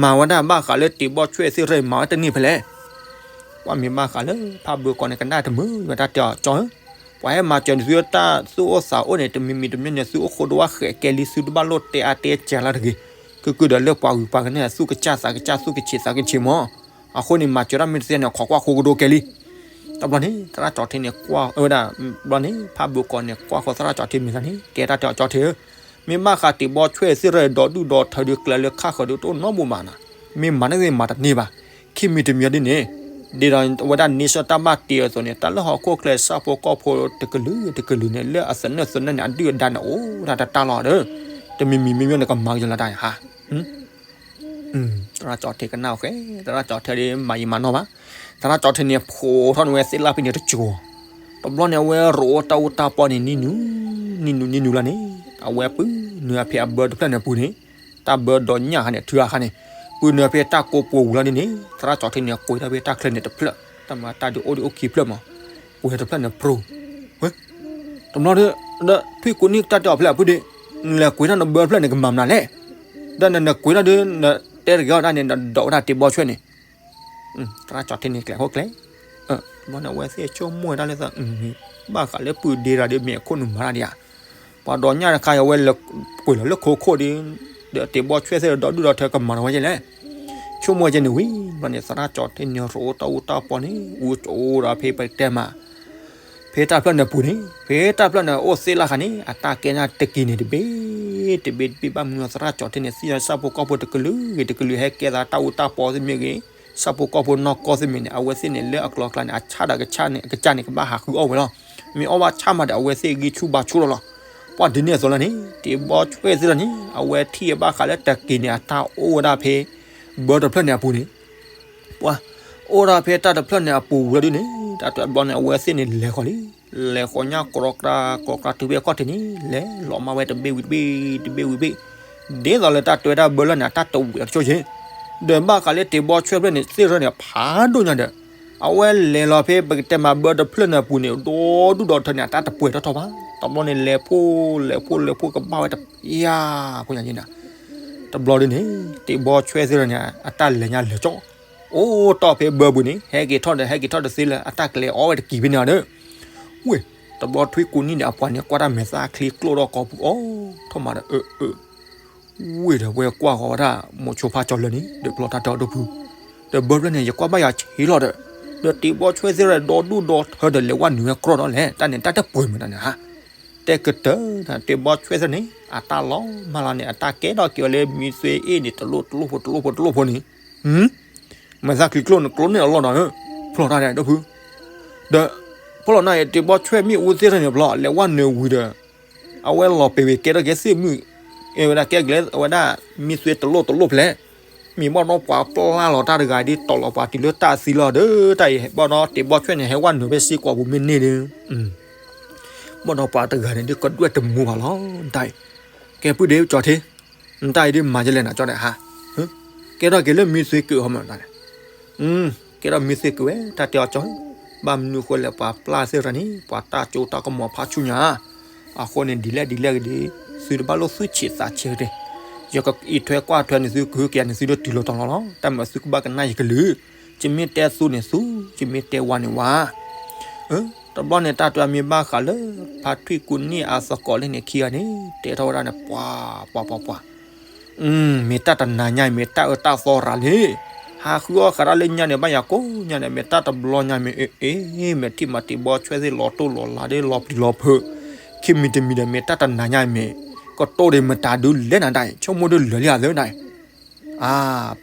မၤဝဲဒၣ်ဘၣ်ဃးလၢတ့ၤဘီဆွဲၣ်သ့ၣ်တဖၣ်အံၤ မၤဝဲတန့ၢ်ဖဲလဲၣ်. ပှၤမ့ၢ်ဘၣ်ဃးလၢဖးဘၢကီးန့ၣ် ကနၣ်တမုာ်ဝဲတၢ်တဲအီၤကၠီၤဧၢ, ပှၤဟဲမၤစၢၤန့ၣ် သုတၢ်သူၣ်အိၣ်သးအိၣ်န့ၣ် တမံၤမံၤတမံၤန့ၣ် သုအိၣ်ဃိဒိၣ်ဝဲဃဲးကဲလံ သုတဘၣ်လိၣ်တဲအါတဲကၢလၢၤတဂ့ၤ. ကုၢ်ကုၢ်ဒီးလၢပှၤဂုၤပှၤဂၤန့ၣ် သူၣ်ကစၢ်သးကစၢ် သူၣ်ကဆံးသးကဆံးမး. အဃိန့ၣ် မၤစၢၤတၢ်မ့ၢ်တသ့န့ၣ် ခိးကွၢ်ဃိကဒိကဲလံ. တဘျီန့ၣ် သရၣ်ကၠီၤထ့န့ၣ်ကွၢ်ဝဲဒၣ်, ဘျီန့ၣ် ဖးဘၢကီးန့ၣ် ကွၢ်ဃီသရၣ်ကၠီၤထ့မ့ၢ်သးန့ၣ် ကဲတၢ်တဲအီၤကၠီၤထ့ဧၢ, မ့ၢ်ဘၣ်ဃးတ့ၢ်ဘီဆွဲသ့ၣ်ရဲၣ်ဒီးဒုၣ်ဒီးထၢဒီးကျဲလၢခါဃၢၤဒီးတအိၣ်နီတမံၤဘၣ်နၤ, မ့ၢ်မၤန့ၢ်သ့ၣ်မၤတန့ၢ်ဘၣ်, ခံမံၤတမံၤဒ်န့ၣ်, ဒ်ဒီးအဝဲဒၣ်န့ဆၢၣ်တၢ်ဘၣ်တ့အသိးန့ၣ် တၢ်လၢဟီၣ်ခိၣ်ချၢဆၣ်ဖိကီၢ်ဖိတကလုာ်တကလုာ်န့ၣ် လၢအသနၢၣ်သနၢၣ်န့ၣ် အဒုၣ်အဒါန့ၣ်အိၣ်ဒၣ်တတၢ်လီၤဒီး, တမံၤမံၤမ့မ့ၢ်နကမၤက့ၤလီၤတၢ်ဟါ သရၣ်ကၠီထံကနၣ်ဃဲ, သရၣ်ကၠီထံဒ်မၤယံာ်မၤနီၢ်ဘၣ်, သရၣ်ကၠီထံန့ၣ် ဖိးထီၣ်န့ၢ်ဝဲသ့ၣ်လၣ်ဖဲန့ၣ်တကၠိၤ, တဘျီန့ၣ် အဝဲရိးအိၣ်တၢ်အူတၢ်ပီန့ၣ် နံၤနုၤ, နံၤနုၤနံၤနုၤလီၤန့ၣ်, အဝဲပုၢ်နုာ်ဖဲအဘၢတဖျၢၣ်န့ၣ်အပူၤန့ၣ်, တၢ်ဘၢဒီးညၣ်ခါန့ၣ် ထုအခါန့ၣ်, ပုၢ်နုာ်ဖဲတၢ်ကိးပူၤဝံၤလီၤန့ၣ်န့ၣ် သရၣ်ကၠီထံန့ၣ် ကွဲးထီၣ်ဖဲတၢ်ချၢန့ၣ်တဖျၢၣ်, တၢ်မၤတၢ်ဒုးအိၣ်ဒံးအိၣ်ခံဖျၢၣ်မး, ကွဲးတဖျၢၣ်န့ၣ်ပြိၤ ဝဲ, တဘျီဒီး, ဒီးထွံၣ်ကူနံၣ်တၢ်တဲအီၤဖဲလဲၣ်အပုၢ်ဒီး, နလဲၤကွဲးထီၣ်နဘၢတဖျၢၣ်န့ၣ် ကမၤမနုၤလဲၣ်, ဒီးနနကွဲးထီၣ်ဒီး နတဲတဂ့ၤအီၤဒၣ်န့ၣ် နဒိးဝဲဒၣ်တ့ၢ်ဘီဆွဲန့ၣ်, သရၣ်ကၠီထံန့ၣ်ကျဲးဟိကျဲး, ဘျီန့ၣ် အဝဲသ့ၣ်ဆိကမိၣ်ဝဲဒၣ်လၢသး, ဘၣ်ဃးလၢပုၢ်ဒ့ရၤဒီးမ့ၢ်အခိၣ်နူာ်မၤတၢ်ဒံးဧါ, ပှၤဒီးညၣ်တခါအံၤ အဝဲလဲၤကွဲးလီၤလၢခိခိၣ်ဒီး, ဒီးတ့ၢ်ဘီဆွဲသ့ၣ်ဒီးဒုၣ်ဒီးထၢကမၤထီၣ်ဝဲကဲလဲၣ်, ဆိကမိၣ်ဝဲကဲန့ၣ်ဝံၤ, ဘျီန့ၣ် သရၣ်ကၠီထံန့ၣ် ရိးအိၣ်တၢ်အူတၢ်ပီန့ၣ် အူကၠိဒီးဖဲပတဲမး ဖဲတၢ်ဖျၢၣ်န့ၣ်အပူၤန့ၣ် ဖဲတၢ်ဖျၢၣ်န့ၣ်အိၣ်သ့ၣ်လၢခါန့ၣ် အတၢ်ကဲနၢ်တက့ၤန့ၣ်တဘ့ၣ်, တဘ့ၣ်တဘ့ၣ်ဘၣ်မနုၤသရၣ်ကၠီထံန့ၣ် သ့ၣ်ညါဆၣ်ဖိကီၢ်ဖိတကလုာ်ဂ့ၤတကလုာ် ဟဲကဲသးတၢ်အူတၢ်ပီသ့ၣ်မ့ၢ်ဂ့ၤ, ဆၣ်ဖိကီၢ်ဖိနီၢ်ကီၢ်သ့ၣ်မ့ၢ်န့ၣ် အဝဲသ့ၣ်န့ၣ်လၢအကျိၤအကျဲန့ၣ် အဆၣ်ဒီးကစၢ်န့ၣ် အကစၢ်န့ၣ် ကဘၣ်ဟးဃုအီၣ်ဝဲလီၤ. မ့ၢ်အီၣ်ဘၣ်ဆၣ်မးဒီး အဝဲသ့ၣ်ဂံၢ်ဆူၣ်ဘါဆူၣ်လီၤလီၤ. ပှၤဒ်န့ၣ်အသိးလီၤန့ၣ် တ့ၢ်ဘီဆွဲသ့ၣ်လီၤန့ၣ် အဝဲထံၣ်အဘၣ်ဃးလၢတက့ၤန့ၣ် အတၢ်အိၣ်ဝဲဒၣ်ဖဲ ဘၢတဖျၢၣ်န့ၣ်အပူၤန့ၣ် ပှၤ အိၣ်ဒၣ်ဖဲတၢ်တဖျၢၣ်န့ၣ်အပူၤဝံၤလီၤဒ်န့ၣ် တၢ်တဘျီန့ၣ် အဝဲသ့ၣ်န့ၣ်လဲၤဃီၤလံ. လဲၤဃီၤညၣ်ကြီကြါကြီကြါတုၤဖဲအခီၣ်ထံးန့ၣ် လဲၤလီၤမၢ်ဝဲတဘ့ၣ်ဝံၤတဘ့ၣ် တဘ့ၣ်ဝံၤတဘ့ၣ်, ဒ်သိးလၢတၢ်တဲဝဲဒၣ်ဘၢလၢ်န့ၣ် အတၢ်တဝံၤအကဆိက့, ဒီးဘၣ်ဃးလၢတ့ၢ်ဘီဆွဲဖျၢၣ်န့ၣ် သ့ၣ်ရၢန့ၣ် ဖးဒိၣ်ညါဒီး အဝဲလဲၤလီၤဖဲပကတဲမးဘၢတဖျၢၣ်န့ၣ်အပူၤန့ၣ် ဒီဒူၣ်ဒီထၢန့ၣ် အတၢ်တပှဲၤထီၣ်ထီၣ်ဘၣ်. တဘျီန့ၣ် လဲၤဖှိၣ်လဲၤဖှိၣ်လဲၤဖှိၣ် ကဘၣ်ဝဲတပျၢ်ဖိညါက့နၤ တဘျီဒ်န့ၣ် တ့ၢ်ဘီဆွဲသ့ၣ်ရၢန့ၣ် အတၢ်လဲၤညါလဲၤကၠီ အိၣ်တီၢ်ဖဲဘၢပူၤန့ၣ် ဟဲက့ၤထီၣ်ဒီး ဟဲက့ၤထီၣ်တသ့လၢၤ အတၢ်ကလဲၤအီၣ်ဝဲတက့ၤဖဲန့ၣ်ဒီး ဝ့ၢ် တဘျီထွံၣ်ကူနံၣ်န့ၣ် အပှၤန့ၣ် ကွၢ်တၢ်မဲာ်သၣ်ချံကျိၣ်ထီၣ်ကိာ်ပူၤအီၤထီၣ်မးဒီး အၢ အၢ ဝ့ၢ်ဒီးဝဲကွၢ်ဃီၤဝဲဒၣ် မိၤဆိဖါကၠီလၢာ်န့ၣ် ဒီးပျီတၢ်တဲအီၤဒိၣ်ဖု ဒီးဘၢဖျၢၣ်န့ၣ် ယကွၢ်ဘၣ်ယၤဆံးလီၤဒီး ဒီးတ့ၢ်ဘီဆွဲသ့ၣ်ရၢဒီဒူၣ်ဒီထၢဒီးလဲၤဝဲနုာ်ဝဲကြီဒီးလဲၣ် တၢ်န့ၣ်တၢ်တပှဲၤမုာ်တၢ်န့ၣ်ဧါ တဲကတၢၢ် တ့ၢ်ဘီဆွဲသ့ၣ်န့ၣ် အတၢ်လီၤမၢ်လီၤန့ၣ် အတၢ်ကဲထီၣ်က့ၤဝဲလၢမံသွ့အ့ၣ်န့ၣ် တလိၣ်တလိၣ်ဖိတလိၣ်ဖိတလိၣ်ဖိန့ၣ် မဲာ်သၣ်ချံကျိၣ်န့ၣ် ကျိန့ၢ်အလီၢ်ဒီး ဖျီၣ်တၢ်ဒဲးဒိၣ်ဖု ဒီး ဖျီၣ်လီၤန့ၣ် တ့ၢ်ဘီဆွဲမ့ၣ်အူသ့ၣ်တဖၣ်န့ၣ်ဖျီၣ် လဲၤဝဲနုာ်ဝံၤဒီး အဝဲလီၤပ့ၤဝံၤကဲထီၣ်က့ၤသ့ၣ်မုၣ် အဝဲဒၣ်ကဲကလဲၤ အဝဲဒၣ် မံသွ့တလိၣ်တလိၣ်ဖျဲၣ် မ့ၢ်ဘၣ်ဒီးပှၤပျၢ်လီၤတၢ်တဂၤဒ် တီၢ်လီၤပှၤတုၤလၢတၢ်သံလီၤဒီး တၢ်အံၤဘၣ်ဒီးတ့ၢ်ဘီဆွဲန့ၣ် ဟဲဝဲနုာ်ဖဲစ့ၢ်ကီးပူၤမ့ၢ်န့ၢ်ဒီး ဘၣ်ဒီးပှၤတဂၤန့ၣ်ဒ်ကဒွဲၣ်တမူဘၣ်လီၤ တၢ်အံၤ ကဲပုၢ်ဒ့ကၠီထံ နတၢ်အံၤဒ်မၤယလဲၣ်နၤကၠီဒီးဟါ ကဲထီၣ်က့ၤလၢမံသွ့ကုာ်ဟီမးန့ၣ် ကဲထီၣ်မံသွ့ကုာ်ဝဲ တၢ်တဲအီၤကၠီ ဘၣ်မနုၤဃိလဲၣ် ပှၤပျၢ်သ့ၣ်တဖၣ်န့ၣ် ပှၤတၢ်ကၠိတၢ်ကမီၤဖးဆူညါ အဃိန့ၣ် ဒ်လဲၣ်ဒ်လဲၣ်ဂ့ၤဒီး သုတဘၣ်လိၣ်သူၣ်ဆံးသးဆံးတဂ့ၤ ယကအံးထွဲကွၢ်ထွဲန့ၣ် သုကဟုကယာ်န့ၣ် သုဒိးတုၤလီၤတီၤလီၤလီၤ တၢ်မၤသုကဘၣ်ကနၣ်ယကလုၢ် ယမ့ၢ်တဲသူန့ၣ်သူ ယမ့ၢ်တဲဝါန့ၣ်ဝါ တဘျီန့ၣ် တၢ်တဲမ့ၢ်ဘၣ်ဃးလၢ ဖါထွံၣ်ကူနံၣ်အသကိးလၢန့ၣ်ခံဂၤန့ၣ် တဲထီၣ်ဝဲဒၣ်န့ၣ် ပှၤ ပှၤ ပှၤ ပှၤ မ့ၢ်တၢ်တနၤညါ မ့ၢ်တၢ်အၢတၢ်သီရၤလံ ဟးဃုအီၣ်ဃးတၢ်လၢညါန့ၣ် ဘၣ်ယၤကိးညါန့ၣ် မ့ၢ်တၢ်တဘျီညါမ့ၢ် အ့ အ့ မ့ၢ်ထံၣ်မၤတ့ၢ်ဘီဆွဲသ့ၣ်လီၤတိၢ်လီၤလၤဒီးလီၤပျံၤလီၤဖုး ခံမံၤတမံၤဒီး မ့ၢ်တၢ်တနၤညါမ့ၢ် ကတိၢ်ဒီးမတၤဒုလဲၣ်နၤဒၣ် ဆိကမိၣ်ဒုလၢာ်လံဧါသ့ၣ်ဒၣ် အါ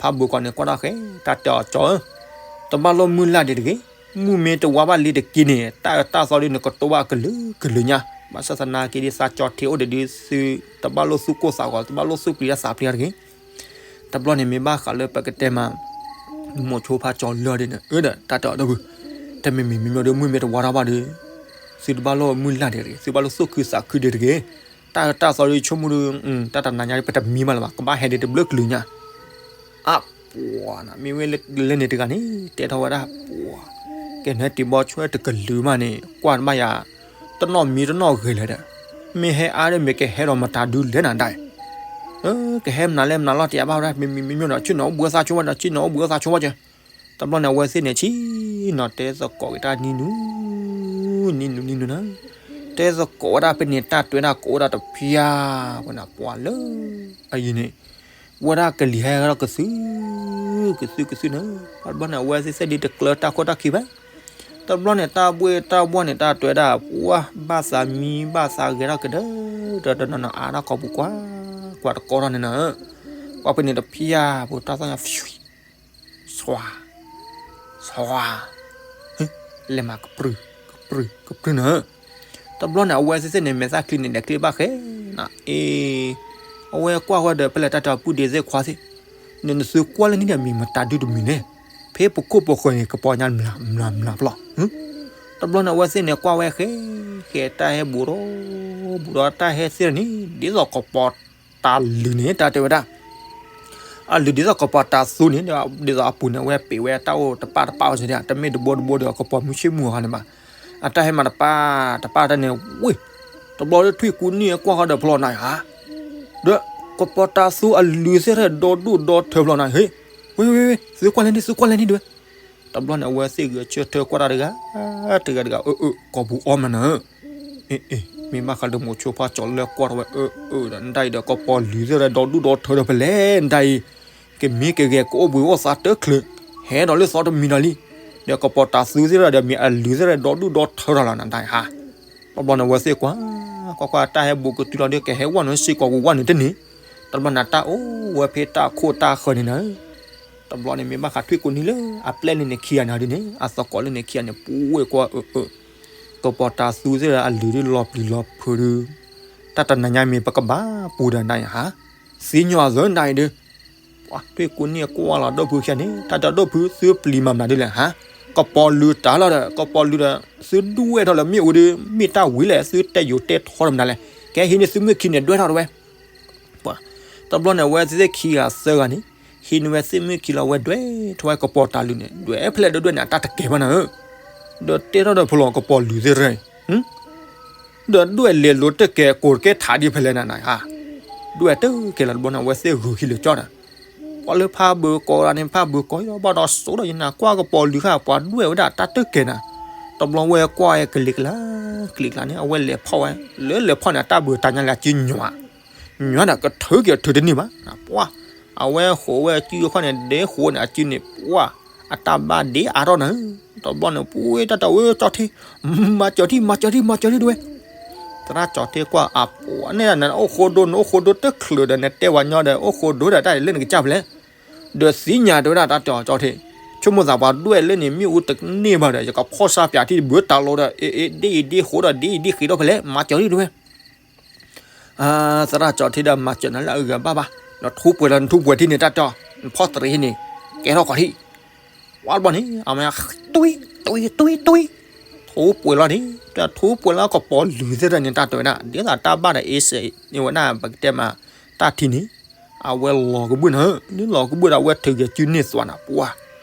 ဖးဘိကီးန့ၣ် ကွၢ်တၢ်ဃဲ တၢ်တဲအီၤကၠီဧၢ တဘၣ်လိၣ်မုၢ်လၢ်ဒံးတဂ့ၤ မုၢ်မ့ၢ်တဝါဘၣ်လံတက့ၢ်န့ၣ် တၢ်အၢတၢ်သီဒ်န့ၣ် ကတိၢ်ဘၣ်ကလုာ်ကလုာ်ညါ ဘၣ်ဆၣ်သနာ်က့ဒ်သးကၠီထံအိၣ်ဒီးဒ်သု တဘၣ်လိၣ်သူၣ်ကိၢ်သးဂီၤ တဘၣ်လိၣ်သူၣ်ပျံၤတၢ်သးပျံၤတၢ်တဂ့ၤ တဘျီန့ၣ်မ့ၢ်ဘၣ်ဃးလၢပကတဲမး မိၤဆိဖးကၠီလၢာ်ဒ်န့ၣ် အၢဒီးတၢ်တဲအီၤဒီး တမ့ၢ်မံၤမံၤမံၤဒီးမုၢ်မ့ၢ်တဝါထီၣ်ဘၣ်ဒီး သုတဘၣ်လိၣ်မုၢ်လၢ်ဒံးတဂ့ၤ သုဘၣ်လိၣ်သူၣ်ခုသးခုဒံးတဂ့ၤ တၢ်အၢတၢ်သီဒ်ဆိကမိၣ်ဒီး တၢ်တနၤညါဒ်ပတမံဘၣ်လၢၤဘၣ် ကဘၣ်ဟဲဒံးတဘျုးကလုာ်ညါ အပှၤနၤ မ့ၢ်ဝဲလၢန့ၣ်တဂၤန့ၣ် တဲထီၣ်ဝဲဒၣ်ပှၤ ကဲနဲတ့ၢ်ဘီဆွဲတကလုာ်မးန့ၣ် ကွၢ်တဘၣ်ယၤ တနီၣ်မံတနီၣ်ဂ့ၤလဲၣ်ဒီး မ့ၢ်ဟဲအါဒီးမ့ၢ်ကဟဲဒီးမတၤဒုလဲၣ်နၤဒၣ် ကဟဲမနုၤလဲၣ်မနုၤလီၤတယၤဘၣ်ဝဲဒၣ် မံၤမံၤမံၤမံၤဒီး ဆ့ၣ်နီၤအိၣ်ဘှံးသးဆိဝဲဒီး ဆ့ၣ်နီၤအိၣ်ဘှံးသးဆိဝဲကဲ တဘျီန့ၣ် အဝဲသ့ၣ်န့ၣ် ဆ့ၣ်နီၤတဲသကိးက့ၤတၢ်နံၤနုၤ နံၤနုၤ နံၤနုၤနၤ တဲသကိးဝဲဒၣ်ဖဲန့ၣ် တၢ်တွဲဒၣ်ကိးဝဲဒၣ်တဖၠါ ဝဲနၤပှၤလၢ အယံၤန့ၣ် ဝဲဒၣ်ကလံၤဟဲထီၣ်ကသု ကသုကသုန့ၣ် တဘျီန့ၣ် အဝဲသ့ၣ်သ့ၣ်ဒ်တကျၢတၢ်ခိၣ်တၢ်ခံဘၣ် တဘျီန့ၣ် တၢ်ဘှ့ၣ်တၢ်ဘှီၣ်န့ၣ် တၢ်တွဲဒၣ် ပှၤဘၣ်သးမံဘၣ်သးဂဲၤထီၣ်ကဒီး ဒီးတနီၤနီၤအါထီၣ်ကိာ်ပူၤကွၢ်, ကွၢ်တကီထီၣ်န့ၣ်နၤဧၢ, ကွၢ်ဖဲန့ၣ်တဖျၢၣ်ပူၤတၢ်သီၣ်ညါ ဆွၤ, ဆွၤ, လဲၤမၤကပြုၢ်, ကပြုၢ်, ကပြုၢ်နၤဧၢ. တဘျီန့ၣ် အဝဲသ့ၣ်သ့ၣ်န့ၣ် မဲာ်သၣ်ချံန့ၣ် လဲၤချံဘၣ်ဃဲနၤ, အ့, အဝဲကွၢ်ဃီဒီး ဖဲလဲၣ်တၢ်တဲပုၢ်ဒ့သ့ၣ်ခွါသ့ၣ်, နနသုကွၢ်လၢနံၣ်ဒီးမံၤမတၤဒုတမံၤန့ၣ်, ဖဲပခိၣ်ပဃၢၤန့ၣ် ကပီၤညါမျးမျးမျးဖျီၣ်. တဘျီန့ၣ် အဝဲသ့ၣ်န့ၣ် ကွၢ်ဝဲဃဲ, ဃဲတၢ်ဟဲဘူးဒီး, ဘူးဒီးတၢ်ဟဲသ့ၣ်န့ၣ် ဒ်သိးကပီၤတၤလုာ်န့ၣ် တၢ်တဲဝဲဒၣ် အလုာ်ဒ်သိးကပီၤတၤသူန့ၣ်, ဒ်သိးအပူၤန့ၣ် အဝဲပ့ၤဝဲတၢ်အိၣ်တပၣ်တပၣ်ဝဲန့ၣ်, တမ့ၢ်တဘိတဘိဒီးကပီၤမုၢ်ဆ့ၣ်မုၢ်ဟါန့ၣ်ဘၣ်. အတၢ်ဟဲမၤတပၣ်တပၣ်တၢ်န့ၣ်ဝ့ၢ်, တဘျီလၢထွံၣ်ကူနံၣ်ကွၢ်ဃီဒီးဖျီၣ်နၤဧါ, ဒီးကပီၤတၤသူအလုာ်သ့ၣ်ဒီဒူၣ်ဒီထၢဖျီၣ်နၤ, ဟ့ၣ်, ဝ့ၢ်ဝ့ၢ်ဝ့ၢ်, သုကွၢ်လဲၣ်န့ၣ် သုကွၢ်လဲၣ်န့ၣ်ဒဝဲ. တဘျီန့ၣ် အဝဲသ့ၣ်ဂဲၤဆၢထၢၣ်ကွၢ်တၢ်တဂၤ, တဂၤတဂၤ, အၢအၢ ကိာ်ပူၤအီမနၤဧၢ. အ့အ့, မ့ၢ်ဘၣ်ဃးလၢမိၤဆိဖါကၠီၤလၢကွၢ်ထီၣ်ဝဲ, အၢအၢဒီး နတၢ်အံၤဒီး ကပီၤလုာ်သ့ၣ်ဒီဒူၣ်ဒီထၢဒီးဖဲလဲၣ်, နတၢ်အံၤ ကမ့ၢ်ကဂဲၤကအိၣ်ဘှံးအိၣ်သါတချုး, ဟဲဒီးလၢသီတမံၤဒီးလံ, ဒီးကပီၤတၤသူသ့ၣ်ဒီး မ့ၢ်အလုာ်သ့ၣ်ဒီဒူၣ်ဒီထၢထီၣ်လီၤနတၢ်အံၤဟါ. တဘျီန့ၣ် အဝဲသ့ၣ်ကွၢ်, ကွၢ်ကွၢ် တၢ်ဟဲဘူးကတုၤလီၤဒီး ကဟဲဝဲနုာ်စ့ၢ်ကီးဝဲနုာ်တန့ၢ်, တဘျီန့ၣ် တၢ်အိၣ်ဝဲဖဲတၢ်ခိၣ်တၢ်ဃၢၤန့ၣ်နၤဧၢ. တဘျီန့ၣ် မ့ၢ်ဘၣ်ဃးထွံၣ်ကူနံၣ်လၢအပျဲၢ်လံန့ၣ်ခံဂၤန့ၣ်ဒ်န့ၣ်, အသကိးလၢန့ၣ်ခံဂၤန့ၣ် ပူၤဝဲကွၢ်အၢအၢ, ကပီၤတၤသူသ့ၣ်ဒီးအလုာ်ဒုးလီၤပျံၤလီၤဖုးဒုး, တၢ်တနၤညါမ့ၢ်ပကဘၣ်ပူၤဒီးနတၢ်အံၤဟါ, သ့ၣ်ညါအသးနတၢ်အံၤဒီး, ထွံၣ်ကူနံၣ်ကွၢ်လီၤဒီဖုခံဂၤန့ၣ်, တၢ်တဲဒီဖု သုပျံၤမၤမနုၤဒ်လဲၣ်ဟါ, ကပီၤလုာ်တၢ်လီၤဒီး ကပီၤလုာ်ဒီး သုဒွဲၣ်ထီၣ်လၢမ့ၣ်အူဒီး မ့ၢ်တၢ်ဝံၤလဲၣ် သုတဲယိၤတဲထီဒီးမနုၤလဲၣ်, ကဲဟံးန့ၢ်သုမုၢ်ခံန့ၣ် ဒွဲၣ်ထီၣ်တဝဲ ပှၤ, တဘျီန့ၣ် အဝဲသ့ၣ်ခံဂၤသၢဂၤန့ၣ်, ဟံးန့ၢ်ဝဲသ့ၣ်မုၢ်ခံလီၤ ဝဲဒွဲၣ်ထီၣ်ဝဲကပီၤတၤလုာ်န့ၣ်, ဒွဲၣ်ဖဲလဲၣ်ဒွဲၣ်ဒွဲၣ်န့ၣ် အတၢ်တကဲၤဘၣ်နၤဧၢ, ဒီးတဲထီၣ်ဒီးဖဲလီၤကပီၤလုာ်သ့ၣ်တဖၣ်, ဒီးဒွဲၣ်လဲၤလိာ်တကဲၤကိးတကဲထးဒ်ဖဲလဲၣ်နၤနၤဧါ, ဒွဲၣ်တကဲၤလီၤတဘျီန့ၣ် အဝဲသ့ၣ်ဂုာ်ခံလၢာ်ကၠီဒီး, ပှၤလၢဖးဘၢကီးဒၣ်န့ၣ် ဖးဘၢကီးအံၤလီၤ ဘၣ်ဒီးစိဒီးယနၤ ကွၢ်ကပီၤလုာ်ခါ ပှၤဒွဲၣ်ဝဲဒၣ်တၢ်တကဲၤနၤ, တဘျီဝဲကွၢ်ကလံၤကျါ, ကလံၤကျါန့ၣ် အဝဲလဲၤဖီၣ်ဝဲ, လၢလဲၤဖီၣ်န့ၣ် အတၢ်ဘၢတၢ်ညါလၢအစုညွး ညွးဒီးကထုးက့ၤထုးတန့ၢ်ဘၣ်, ပှၤ, အဝဲဃိးဝဲအစုအခီၣ်န့ၣ် ဒဲဃိးန့ၣ်အစုန့ၣ် ပှၤ, အတၢ်ဘၣ်ဒ့အါထီၣ်နၤ, တဘျီန့ၣ် ပှၤတၢ်တဲဝဲကၠီထံ, မၤစၢၤထံ မၤစၢၤထံ မၤစၢၤထံတဝဲ, သရၣ်ကၠီထံကွၢ်အပှၤန့ၣ် နအိၣ်ဃိဒိ နအိၣ်ဃိဒိတချုးဒီး နတဲဝဲညီဒီး အိၣ်ဃိဒိဒီးတၢ်လၢနကစၢ်ဖဲလဲၣ်, ဒီးသ့ၣ်ညါတဝဲဒၣ်တၢ်တဲအီၤကၠီထံ, ဆိကမိၣ်သးပှၤဒွဲၣ်လၢန့ၣ် မ့ၣ်အူတန့ၢ်ဘၣ်ဒီး ယကဖီၣ်စၢ်ပၠးထံဘၢတၢ်လိၤဒီး အ့အ့ ဒ်အံၤဒ်ဃိဒီး ဒ်အံၤဒ်ဃ့ဒီးဖဲလဲၣ် မၤစၢၤထံတဝဲ သရၣ်ကၠီထံဒီး မၤစၢၤနၤလၢအဂၤဘၣ်ဘၣ်, နထူပှဲၤလီၤ နထူပှဲၤထံန့ၣ်တၢ်တဲအီၤ, နဖီၣ်တရံးန့ၣ် ကဲထီၣ်ကီးထံ, ဝါတဘျီန့ၣ် အမ့ၢ် တွံ, တွံ, တွံ, တွံ, ထူပှဲၤလီၤန့ၣ်, တၢ်ထူပှဲၤလီၤကပီၤလုာ်သ့ၣ်တဖၣ်န့ၣ် တၢ်တဲဝဲဒၣ် ဒ်သိးတၢ်ဘၣ်ဒီးအ့စ့န့ၣ်ဝဲဒၣ် ပကတဲမး တၢ်ထံန့ၣ်, အဝဲလီၤကဘုၣ်နၤ, လၢလီၤကဘုၣ်ဒီး အဝဲထုးက့ၤစုန့ၢ်သွးနၤ ပှၤ,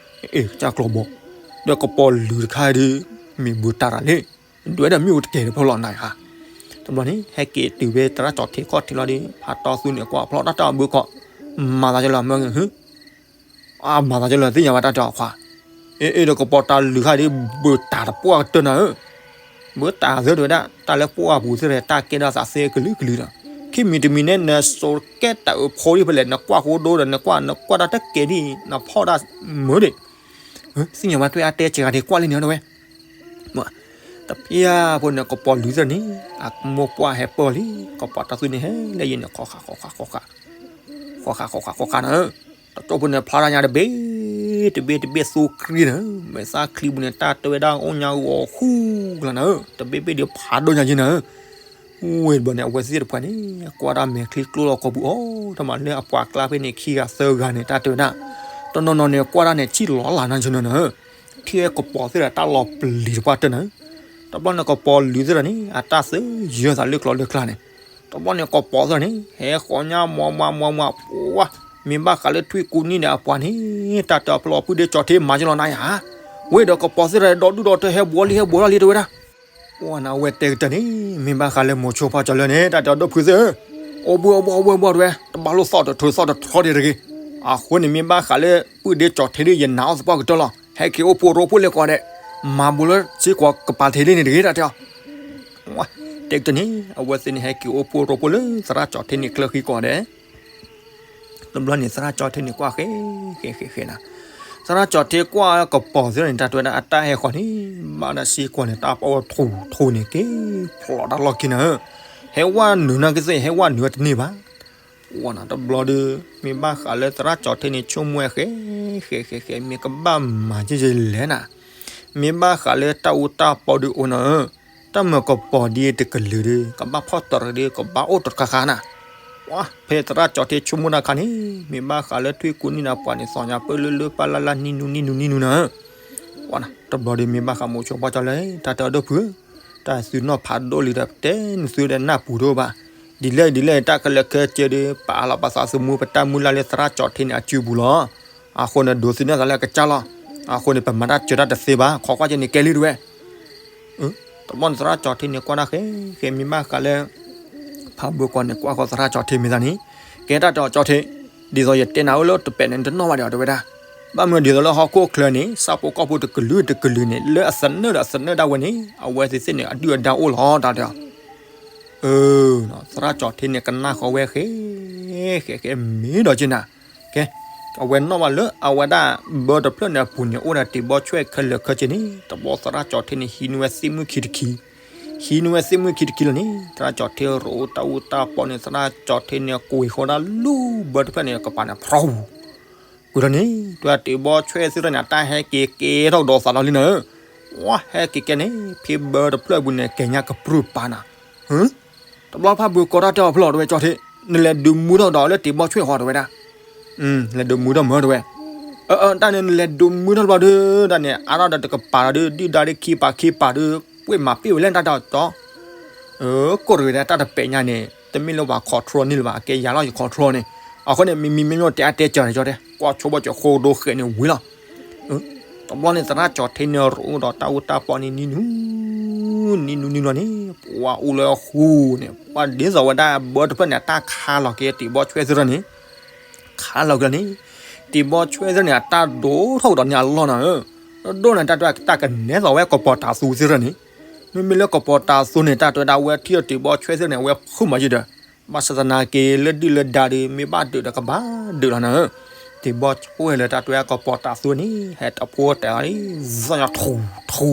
အ့ၣ် ကစၢ်ကျီဘီ, ဒီးကပီၤလုာ်တခါဒီး မ့ၢ်ဘၢတၢ်တၢ်လၢ ဒွဲၣ်ဒီးမ့ၣ်အူတကဲၤဒီးဖီၣ်လီၤနၤဧါ, တဘျီန့ၣ် ဟဲက့ၤတုၤဖဲသရၣ်ကၠီထံခီၣ်ထံးလီၤဒီး ဖးတီသူန့ၣ်ကွၢ်ဖျီၣ်တၢ်တၢ်အဘၢကီး, မၤသးကလီၤမၢဂ့ၤ အမၤသးကလီၤသ့ၣ်ညါဘၣ်တၢ်တဲအီၤခွါ, အ့ၣ်အ့ၣ်ဒီးကပီၤတၤလုာ်ခါဒီး ဘၢတၢ်တပှၢ်ကတၢၢ်နၤဧၢ, ဘၢတၢ်သၢတဝဲဒၣ် တၢ်လၢပှၢ်ပူၤသ့ၣ်တဖၣ် တၢ်ကဲထီၣ်သးသ့ကလုာ်ကလုာ်ဒီး, ခံမံၤတမံၤန့ၣ် နစိာ်ကဲတၢ်အၢဖီဒံးဖဲလဲၣ် နကွၢ်ဃိဒိဒီး နကွၢ် နကွၢ်တၢ်တကဲၤဒံး နဖီၣ်တၢ်မုာ်ဒံး, သ့ၣ်ညါဘၣ်တၢ်အတဲစှၤဂၤဒံးကွၢ်လံန့ၣ်တဝဲ တပျၢ်ဖိန့ၣ် ကပီၤလုာ်သ့ၣ်န့ၣ် အမိၢ်ပှၢ်ဟဲပၢၢ်လံ, ကပီၤတၤသူန့ၣ်ဟဲလၢယံၤန့ၣ် ဃီဃာ်ဃီဃာ်ဃီဃာ်, ဃီဃာ်ဃီဃာ်ဃီဃာ်နၤဧၢ, တကၠိဖိန့ၣ် ဖျါတၢ်ညါတဘ့ၣ်, တဘ့ၣ်တဘ့ၣ်သူခရံာ်နၤဧၢ, မဲာ်သၣ်ချံပူၤန့ၣ် တၢ်တဲဝဲဒၣ်အိၣ်ညါဂီၤဃူကလါနၤဧၢ, တဘ့ၣ်ဘ့ၣ်ဒီးဖးဒိၣ်ညါက့နၤဧၢ, ဝဲတဘျီန့ၣ် အဝဲသ့ၣ်တဖၣ်န့ၣ် ကွၢ်တၢ်မဲာ်ချံကျိလီၤကီၢ်ပူၤအီၤ, တမၤလၢအပှၤကျါဖဲန့ၣ်ခံဂၤသၢဂၤန့ၣ် တၢ်တဲဝဲဒၣ်, တနီၤနီၤန့ၣ် ကွၢ်တၢ်န့ၣ် ထံၣ်လီၤလၢ်နၤက့နၤဧၢ, ထံၣ်ဝဲကပီၤသ့ၣ်ဒီးတၢ်လီၤပျံၤတပှၢ်တၢၢ်နၤဧၢ, တဘျီန့ၣ် ကပီၤလုာ်သ့ၣ်ဒီးန့ၣ် အတၢ်သၢယၢၤသးလၢကျီလၢကျါန့ၣ်, တဘျီန့ၣ် ကပီၤသ့ၣ်န့ၣ် ဟဲဃီၤညါမွၤမွၤမွၤမွၤ, ပှၤ, မ့ၢ်ဘၣ်ဃးလၢထွံၣ်ကူနံၣ်ဒီးအပှၤန့ၣ် တၢ်တဲအီၤဖျီၣ်ဖုဒ့ကၠီထံမၤက့လီၤနၤဧါ, ဝဲဒီးကပီၤသ့ၣ်ဒီးဒီဒူၣ်ဒီထၢဟဲဘူးအီၤလံ ဟဲဘူးအီၤလံတဝဲဒၣ် ပှၤန့ၣ် အဝဲတဲကတၢၢ်န့ၣ် မ့ၢ်ဘၣ်ဃးလၢမိၤဆိဖါကၠီၤလၢန့ၣ် တၢ်တဲအီၤဒီဖုသ့ၣ်ဧၢ, အိၣ်ဘှံးအိၣ်ဘှံးအိၣ်ဘှံးအိၣ်ဘှံးတဝဲ တဘၣ်လိၣ်သီၣ်တထူသီၣ်တထီဒံးတဂ့ၤ, အဃိန့ၣ် မ့ၢ်ဘၣ်ဃးလၢ ပုၢ်ဒ့ကၠီၤထံးဒ် ယနာ်အီၤသပှၢ်ကတၢၢ်လီၤ, ဟဲက့ၤအိၣ်ဖှိၣ်ရိဖှိၣ်လၢကီးဒဲး, မၤဘူးလၢစ့ၢ်ကီးကပၤထံးဒ်န့ၣ်တဂ့ၤ တၢ်တဲအီၤ တဲကတၢၢ်န့ၣ် အဝဲသ့ၣ်န့ၣ် ဟဲက့ၤအိၣ်ဖှိၣ်ရိဖှိၣ်လၢသရၣ်ကၠီၤထံးန့ၣ်ကျၢၢ်ဃံကီးဒဲး တဘျီန့ၣ် သရၣ်ကၠီၤထံးန့ၣ်ကွၢ်ဃဲ, ဃဲဃဲဃဲနၤ, သရၣ်ကၠီၤထံးကွၢ်ကပီၤသ့ၣ်န့ၣ် တၢ်တဲဝဲဒၣ် အတၢ်ဟဲဃီၤန့ၣ် ဘၣ်ဒၣ်စ့ၢ်ကီးန့ၣ် တၢ်ပီၣ်ထူထူန့ၣ်က့ၤ ဖျိးတၢ်လီၢ်ခံနၤဧၢ, ဟဲဝဲနုာ်နီၢ်ကသ့ၣ် ဟဲဝဲနုာ်ဝဲတန့ၢ်ဘၣ်. ဝဲနၤတဘျီဒီး မ့ၢ်ဘၣ်ဃးလၢသရၣ်ကၠီၤထ့န့ၣ် ဆိကမိၣ်ဝဲဃဲ ဃဲ ဃဲ ဃဲ မ့ၢ်ကဘၣ်မၤကဲလဲၣ်နၤ, မ့ၢ်ဘၣ်ဃးလၢတၢ်အူတၢ်ပီဒီးအိၣ်နၤဧၢ, တၢ်မၤကပီၤဒ်တကလုာ်ဒီး ကဘၣ်ဖီၣ်တရံးဒီး ကဘၣ်အိၣ်တခါခါနၤ. ဝဲ ဖဲသရၣ်ကၠီၤထ့ဆိကမိၣ်တၢ်ခါန့ၣ် မ့ၢ်ဘၣ်ဃးလၢထွံၣ်ကူနံၣ်နၤပှၤန့ၣ် သီညါပၢၢ်လၢလၢပၢ်လၢ်လၢ် နံၣ်နူနံၣ်နူနံၣ်နူနၤဧၢ. ဝဲနၤတဘျီဒီး မ့ၢ်ဘၣ်ဃးမိၤဆိပှၢ်ကၠီၤလၢ တၢ်တဲအီၤဒီပုၢ်ဧၢ, တၢ်သုနီၢ်ဖးဒိၣ်လံဒီး ပတဲနသုဒီးနၢ်ပူၤတအိၣ်ဘၣ်. ဒ်လဲၣ်ဒ်လဲၣ် တၢ်ခဲလၢာ်ခဲဆ့ဒီး ပာ်လီၤပသးသမူ ပတၢ်မုၢ်လၢ်လၢသရၣ်ကၠီၤထ့န့ၣ် အစုပူၤလီၤ. အဃိန့ၣ် ဒိးသန့ၤသးလၢအကစၢ်လီၤ. အဃိန့ၣ် ပမၤတၢ်စၢၤတၢ်တသ့ဘၣ်, ခိးကွၢ်ကဲန့ၣ်ကဲလံတဝဲ. တဘျီန့ၣ်သရၣ်ကၠီၤထ့န့ၣ် ကွၢ်တၢ်ဃဲ ဃဲ မ့ၢ်ဘၣ်ဃးလၢ ဖးဘၢကီးန့ၣ် ကွၢ်ဃီသရၣ်ကၠီၤထ့မ့ၢ်သးန့ၣ်, ကဲတၢ်တဲအီၤကၠီၤထ့, ဒ်သိးယတဲနၤအိၣ်လၢတပဲာ်န့ၣ် တနီၣ်ဘၣ်ဒီးတဲဝဲဒၣ်, ဘၣ်မနုၤဒ်သိးလၢဟီၣ်ခိၣ်ချၢန့ၣ် ဆၣ်ဖိကီၢ်ဖိတကလုာ်တကလုာ်န့ၣ် လၢအသနၢၣ်ဒီးအသနၢၣ်ဒၣ်ဝဲန့ၣ် အဝဲသ့ၣ်သ့ၣ်န့ၣ် အဒုၣ်အဒါအိၣ်လီၤ တၢ်တဲအီၤ. အၢ, သရၣ်ကၠီၤထ့န့ၣ် ကနၣ်ဃီဝဲဃဲ ဃဲ ဃဲ မ့ၢ်ဒီးက့နၤ, ကဲ, အဝဲနီၣ်ဘၣ်လၢအဝဲဒၣ်ဘၢတဖျၢၣ်န့ၣ်အပူၤန့ၣ် အိၣ်ဒၣ်တံၤဘီဆွဲၣ်ခဲလၢာ်ခဲဆ့န့ၣ် တဘျီသရၣ်ကၠီၤထ့န့ၣ် ဟံးန့ၢ်ဝဲသ့ၣ်မုၣ်ခံတခံ, ဟံးန့ၢ်ဝဲသ့ၣ်မုၣ်ခံတခံလီၤန့ၣ် သရၣ်ကၠီၤထ့ရိးတၢ်အူတၢ်ပီန့ၣ် သရၣ်ကၠီၤထ့န့ၣ် ကွံာ်ဃီဒၣ်လူၤဘၢတဖျၢၣ်န့ၣ် ကပၤန့ၣ် ဖျီပူၤ ကွံာ်လီၤန့ၣ် တၢ်တံၤဘီဆွဲၣ်သ့ၣ်တဖၣ်န့ၣ် အတၢ်ဟဲက့ၤကဲထီၣ်ဒီးသးလီၤလံနၤဧၢ, ဝဲဟဲက့ၤကဲန့ၣ် ဖဲဘၢတဖျၢၣ်ပူၤန့ၣ် ကဲညါကပြုၢ်ပာ်နၤ, တဘျီဖးဘၢကီးတၢ်တဲအီၤဖျီၣ်တဝဲကၠီၤထ့, နလဲၤဒုးမူထီၣ်ဒီးလၢတံၤဘီဆွဲၣ်ဃီတဝဲဒၣ်, လဲၤဒုးမူထီၣ်မၢတဝဲ, အၢ တၢ်န့ၣ် နလဲၤဒုးမူထီၣ်တဘျီဒီး တၢ်န့ၣ် အါထီၣ်ဒီးတကပၤဒီး ဒုၣ်ဒါဒီးခံပာ်ခံပာ်ဒီး ပှ့ၤမၤပ့ၢ်ဝဲလဲၣ်တၢ်တဲအီၤကၠီၤ ကိၣ်တဂ့ၤဒၣ်တၢ်တပဲာ်ညါန့ၣ် တမ့ၢ်လၢပှၤ control န့ၢ်လၢၤဘၣ် အကဲယၤလီၤယ control န့ၣ်, အဃိန့ၣ် မ့မ့ၢ်မ့မ့ၢ်တဲအါတဲစၢၤန့ၣ်ကၠီၤတဲ ကွၢ်ဆိဘီကၠီၤဃိဒိဃဲးန့ၣ်ဝံၤလီၤ, တဘျီန့ၣ် သရၣ်ကၠီၤထ့န့ၣ် ရိးဒီးတၢ်အူတၢ်ပီန့ၣ် နံၤနူၤ နံၤနူၤနံၤနူၤလီၤန့ၣ် ပှၤအိၣ်လၢအဃိန့ၣ် ပှၤဒ်သိးဝဲဒၣ်ဘၢတဖျၢၣ်န့ၣ် အတၢ်ခါလီၤက့ၤတံၤဘီဆွဲၣ်သ့ၣ်တဖၣ်န့ၣ် ခါလီၤက့ၤလီၤန့ၣ်, တံၤဘီဆွဲၣ်သ့ၣ်န့ၣ် အတၢ်ဒိၣ်ထီၣ်ကဒီးန့ၣ်အလီၢ်နၤဧၢ, ဒိၣ်န့ၣ် တၢ်တဲတၢ်ကနဲသိးဝဲကပီၤတၤသူသ့ၣ်တဖၣ်န့ၣ်, မ့မ့ၢ်လၢကပီၤတၤသူန့ၣ် တၢ်တဲဝဲဒၣ်အဝဲထံၣ်တံၤဘီဆွဲၣ်သ့ၣ်န့ၣ် အဝဲဖုၣ်မးယံၤဒီး, ဘၣ်ဆၣ်သနာ်က့လၢဒုၣ်လၢဒါဒီး မ့ၢ်ဘၣ်ဒုးဒီးကဘၣ်ဒုးလီၤနၤဧၢ, တံၤဘီဆွဲၣ်လၢတၢ်တဲဝဲကပီၤတၤသူန့ၣ် ဟဲတဖိတဲာ်လီၤလံ, သီၣ်ညီထူထူ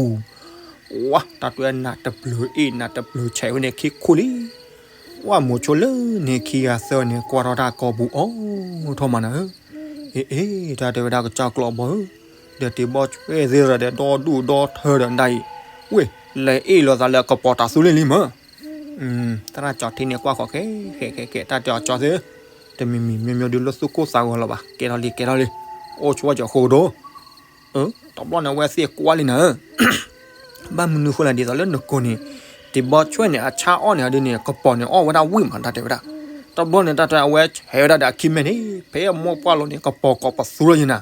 ဝါ တၢ်တဲဝဲနးတပျုၤအ့ၣ်နးတပျုၤဆဲးဝဲန့ၣ်ခံခိၣ်လံ, ဝါ မိၤဆိလၢန့ၣ်ခံဂၤသၢန့ၣ် ကွၢ်ထီၣ်တၢ်ကိာ်ပူၤအိၣ်ထီၣ်မးနၤဧၢ, အ့ အ့ တၢ်တဲဝဲဒၣ်ကစၢ်ကျီဘီဧၢ, ဒီးတံၤဘီဆွဲၣ်သ့ၣ်ဒီးဒီဒူၣ်ဒီထၢဒီးဒၣ်အံၤ, ဝ့ၢ် လဲၤအ့ၣ်လိာ်သးလၢကပီၤတၤသူလံလံမၢ် သရၣ်ကၠီၤထ့န့ၣ် ကွၢ်ဃီၤခဲ ခဲ ခဲ ခဲ တၢ်တဲအီၤကၠီၤသ့ၣ်, တမံၤမံၤမ့ၢ်မ့ၢ်ဒုးလၢသူၣ်ကိၢ်သးဂီၤလီၤဘၣ်, ကဲထီၣ်လံ ကဲထီၣ်လံ, အိၣ်ဆိဝဲကၠီၤဃိကဒီး, တဘျီန့ၣ် အဝဲသ့ၣ်ကွၢ်လံနၤဧၢ, ဘၣ်မနုၤဃိလဲၣ် ဒ်သိးလၢနကိာ်န့ၣ်, တံၤဘီဆွဲၣ်န့ၣ် အဆၣ်အီၣ်န့ၣ်ဒ်န့ၣ် ကပီၤန့ၣ်အီၣ်ဝဲဒၣ်ဝံၣ်မး တၢ်တဲဝဲဒၣ်, တဘျီန့ၣ် တၢ်တဲအဝဲဆဲးဝဲဒၣ်ဒီးအခံမဲန့ၣ် ဖဲအမိၢ်ပှၢ်လီၤန့ၣ် ကပီၤကိးပသူလီၤယံၤနၤ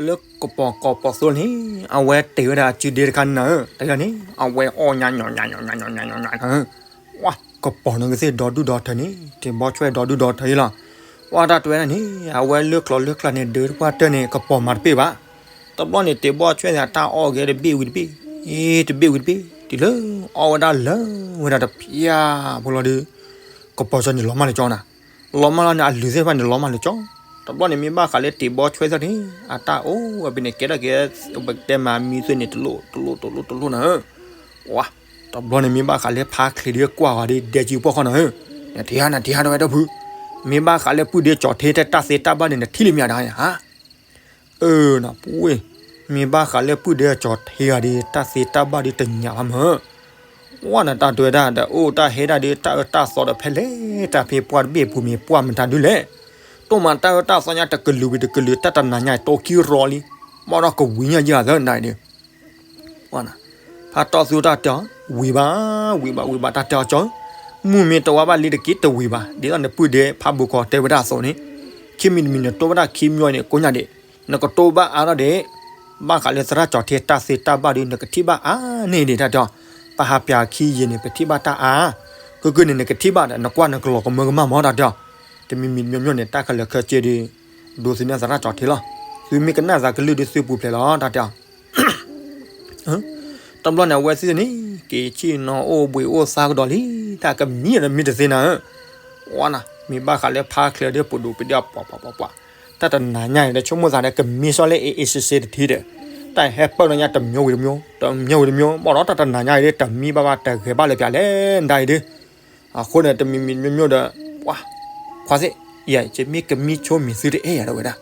လၢကပီၤကိးပသူန့ၣ် အဝဲတ့ၢ်ဝဲဒၣ်အစုဒ့တခါန့ၣ်နၤဧၢ, တယၤန့ၣ် အဝဲအီၣ်ညါညီညီညီညီညီညီညီညီ, ဝါ ကပီၤန့ၣ်ကသ့ၣ်ဒီဒူၣ်ဒီထၢန့ၣ် တံၤဘီဆွဲၣ်ဒီဒူၣ်ဒီထၢအံၤလီၤ, ဝါ တၢ်တဲဝဲဒၣ်န့ၣ် အဝဲလၢကျိၤလၢကျါန့ၣ် ဒုးတပှၢ်တၢၢ်န့ၣ် ကပီၤမၤတပ့ၢ်ဘၣ်, တဘျီန့ၣ် တံၤဘီဆွဲၣ်န့ၣ် အတၢ်အီၣ်က့ၤတဘ့ၣ်ဝံၤတဘ့ၣ်, တဘ့ၣ်ဝံၤတဘ့ၣ်, တုၤလၢအီၣ်ဝဲဒၣ်လၢဝဲဒၣ်တဖျၢၣ်ဖိလီၤဒီး ကပီၤကၠီၤန့ၣ်လီၤမၢ်လၢကၠီနၤ, လီၤမၢ်လီၤန့ၣ် အလုၢ်သ့ၣ်တဖၣ်န့ၣ်လီၤမၢ်လၢကၠီ, တဘျီန့ၣ်မ့ၢ်ဘၣ်ဃးလၢတံၤဘီဆွဲၣ်သ့ၣ်န့ၣ် အတၢ်အိၣ်ဝဲဖဲန့ၣ် ကဲထီၣ်က့ၤ ပကတဲမၤမံသွ့ၣ်န့ၣ် တလိၣ်တလိၣ်တလိၣ်တလိၣ်နၤဧၢ, ဝါ တဘျီန့ၣ်မ့ၢ်ဘၣ်ဃးလၢဖါချံးဒ်ကွၢ်ဂီၤဒ်ဒဲကၠံပှီၢ်ဃီနၤဧၢ, နထံၣ်ဧါ နထံၣ်ဧါ တဝဲဒီပုၢ်, မ့ၢ်ဘၣ်ဃးလၢပုၢ်ဒ့ကၠီၤထ့တၢ်သ့တၢ်ဘၣ်ဒ်န့ၣ် နထံၣ်လံမ့ၢ်ဧါဒၣ်ဧါ အၢ နပူၤဝဲ, မ့ၢ်ဘၣ်ဃးလၢပုၢ်ဒ့ကၠီၤထ့ဂၤဒီး တၢ်သ့တၢ်ဘၣ်ဒ်တညးဘၣ်မၢ်, ဝါ နတၢ်တဲဝဲဒၣ်ဒီး အိၣ်တၢ်ဟဲဒၣ်ဒီး တၢ်အၢတၢ်သီဒီးဖဲလဲၣ် တၢ်ဖဲပှၢ်တဘ့ၣ်ပူၤမ့ၢ်ပှၢ်မတၤဒုလဲၣ်, တိၢ်မၤတၢ်အၢတၢ်သီညါတကလုာ်ဝံၤတကလုာ် တၢ်တနၤညါအံၤ တိခံရီလံ, ဘၣ်ဒီးကဝံၤညါယၤသၢနၤဒီး ဖါတီၢ်သူတၢ်တဲအီၤ ဝံၤဘၣ်, ဝံၤဘၣ် ဝံၤဘၣ် တၢ်တဲအီၤကၠီ, မုၢ်မ့ၢ်တဝါဘၣ်လံတက့ၢ် တဝံၤဘၣ်, ဒ်သိးနပုၢ်ဒ့ဖါဘိကီၤတဲဝဲဒၣ်အသိးန့ၣ်, ခံမံၤတမံၤနတိၢ်ဘၣ်တၢ်ခံမံၤန့ၣ် ကိးညါဒံး, နကတိၢ်ဘၣ်အါထီၣ်ဒံး, ဘၣ်ဃးလၢသရၣ်ကၠီၤထ့တၢ်သ့တၢ်ဘၣ်ဒီး နကထံၣ်ဘၣ်အါန့ၢ်ဒံး တၢ်တဲအီၤ, ပဟးပၠးခံယံာ်န့ၣ် ပထံၣ်ဘၣ်တၢ်အါ, ကုၢ်ကုၢ်န့ၣ် နကထံၣ်ဘၣ်ဒီး နကွၢ်နကလီၤကမၢကမၣ်မၢ် တၢ်တဲအီၤ, တမံၤမံၤမ့ၢ်မ့ၢ်န့ၣ် တၢ်ခဲလၢာ်ခဲဆ့ဒီး ဒိးသန့ၤသရၣ်ကၠီၤထ့လီၤ, သုမ့ၢ်ကနၣ်သးကလုၢ်ဒီးသုပူၤဖျဲးလီၤ တၢ်တဲအီၤ တဘျီန့ၣ် အဝဲသ့ၣ်န့ၣ် က့ၤဆ့ၣ်နီၤအိၣ်ဘှံးအိၣ်သါကဒီးလံ, တၢ်ကမံဒီးမံတသ့နၤဧၢ, ဝါနၤ မ့ၢ်ဘၣ်ဃးလၢဖါချံးဒီးပဒိၣ်ပဒ့ပှၤပှၤပှၤပှၤ, တၢ်တနၤညါအံၤဒီး ဆိကမိၣ်သးဒီးကမံစ့ၢ်လၢ အ့ၣ်အ့ၣ်စ့စ့တထံၣ်ဒီး, တၢ်ဟဲပၢၢ်လီၤညါတမံၤဝံၤတမံၤ, တမံၤဝံၤတမံၤ, ဘၣ်ဒီးတၢ်တနၤညါအံၤဒီး တမံဘၣ်ဘၣ်တဂဲၤဘၣ်လၢၤပၠးလဲၣ် နဒၣ်အံၤဒီး အဃိန့ၣ် တမံၤမံၤတမျိုးမျိုးဒီး ပှၤ ခွါသ့ၣ်, ယဲ ယမ့ၢ်ကမံဆိမံၤသုတအဲၣ်ယၤ တဲဝဲဒၣ်.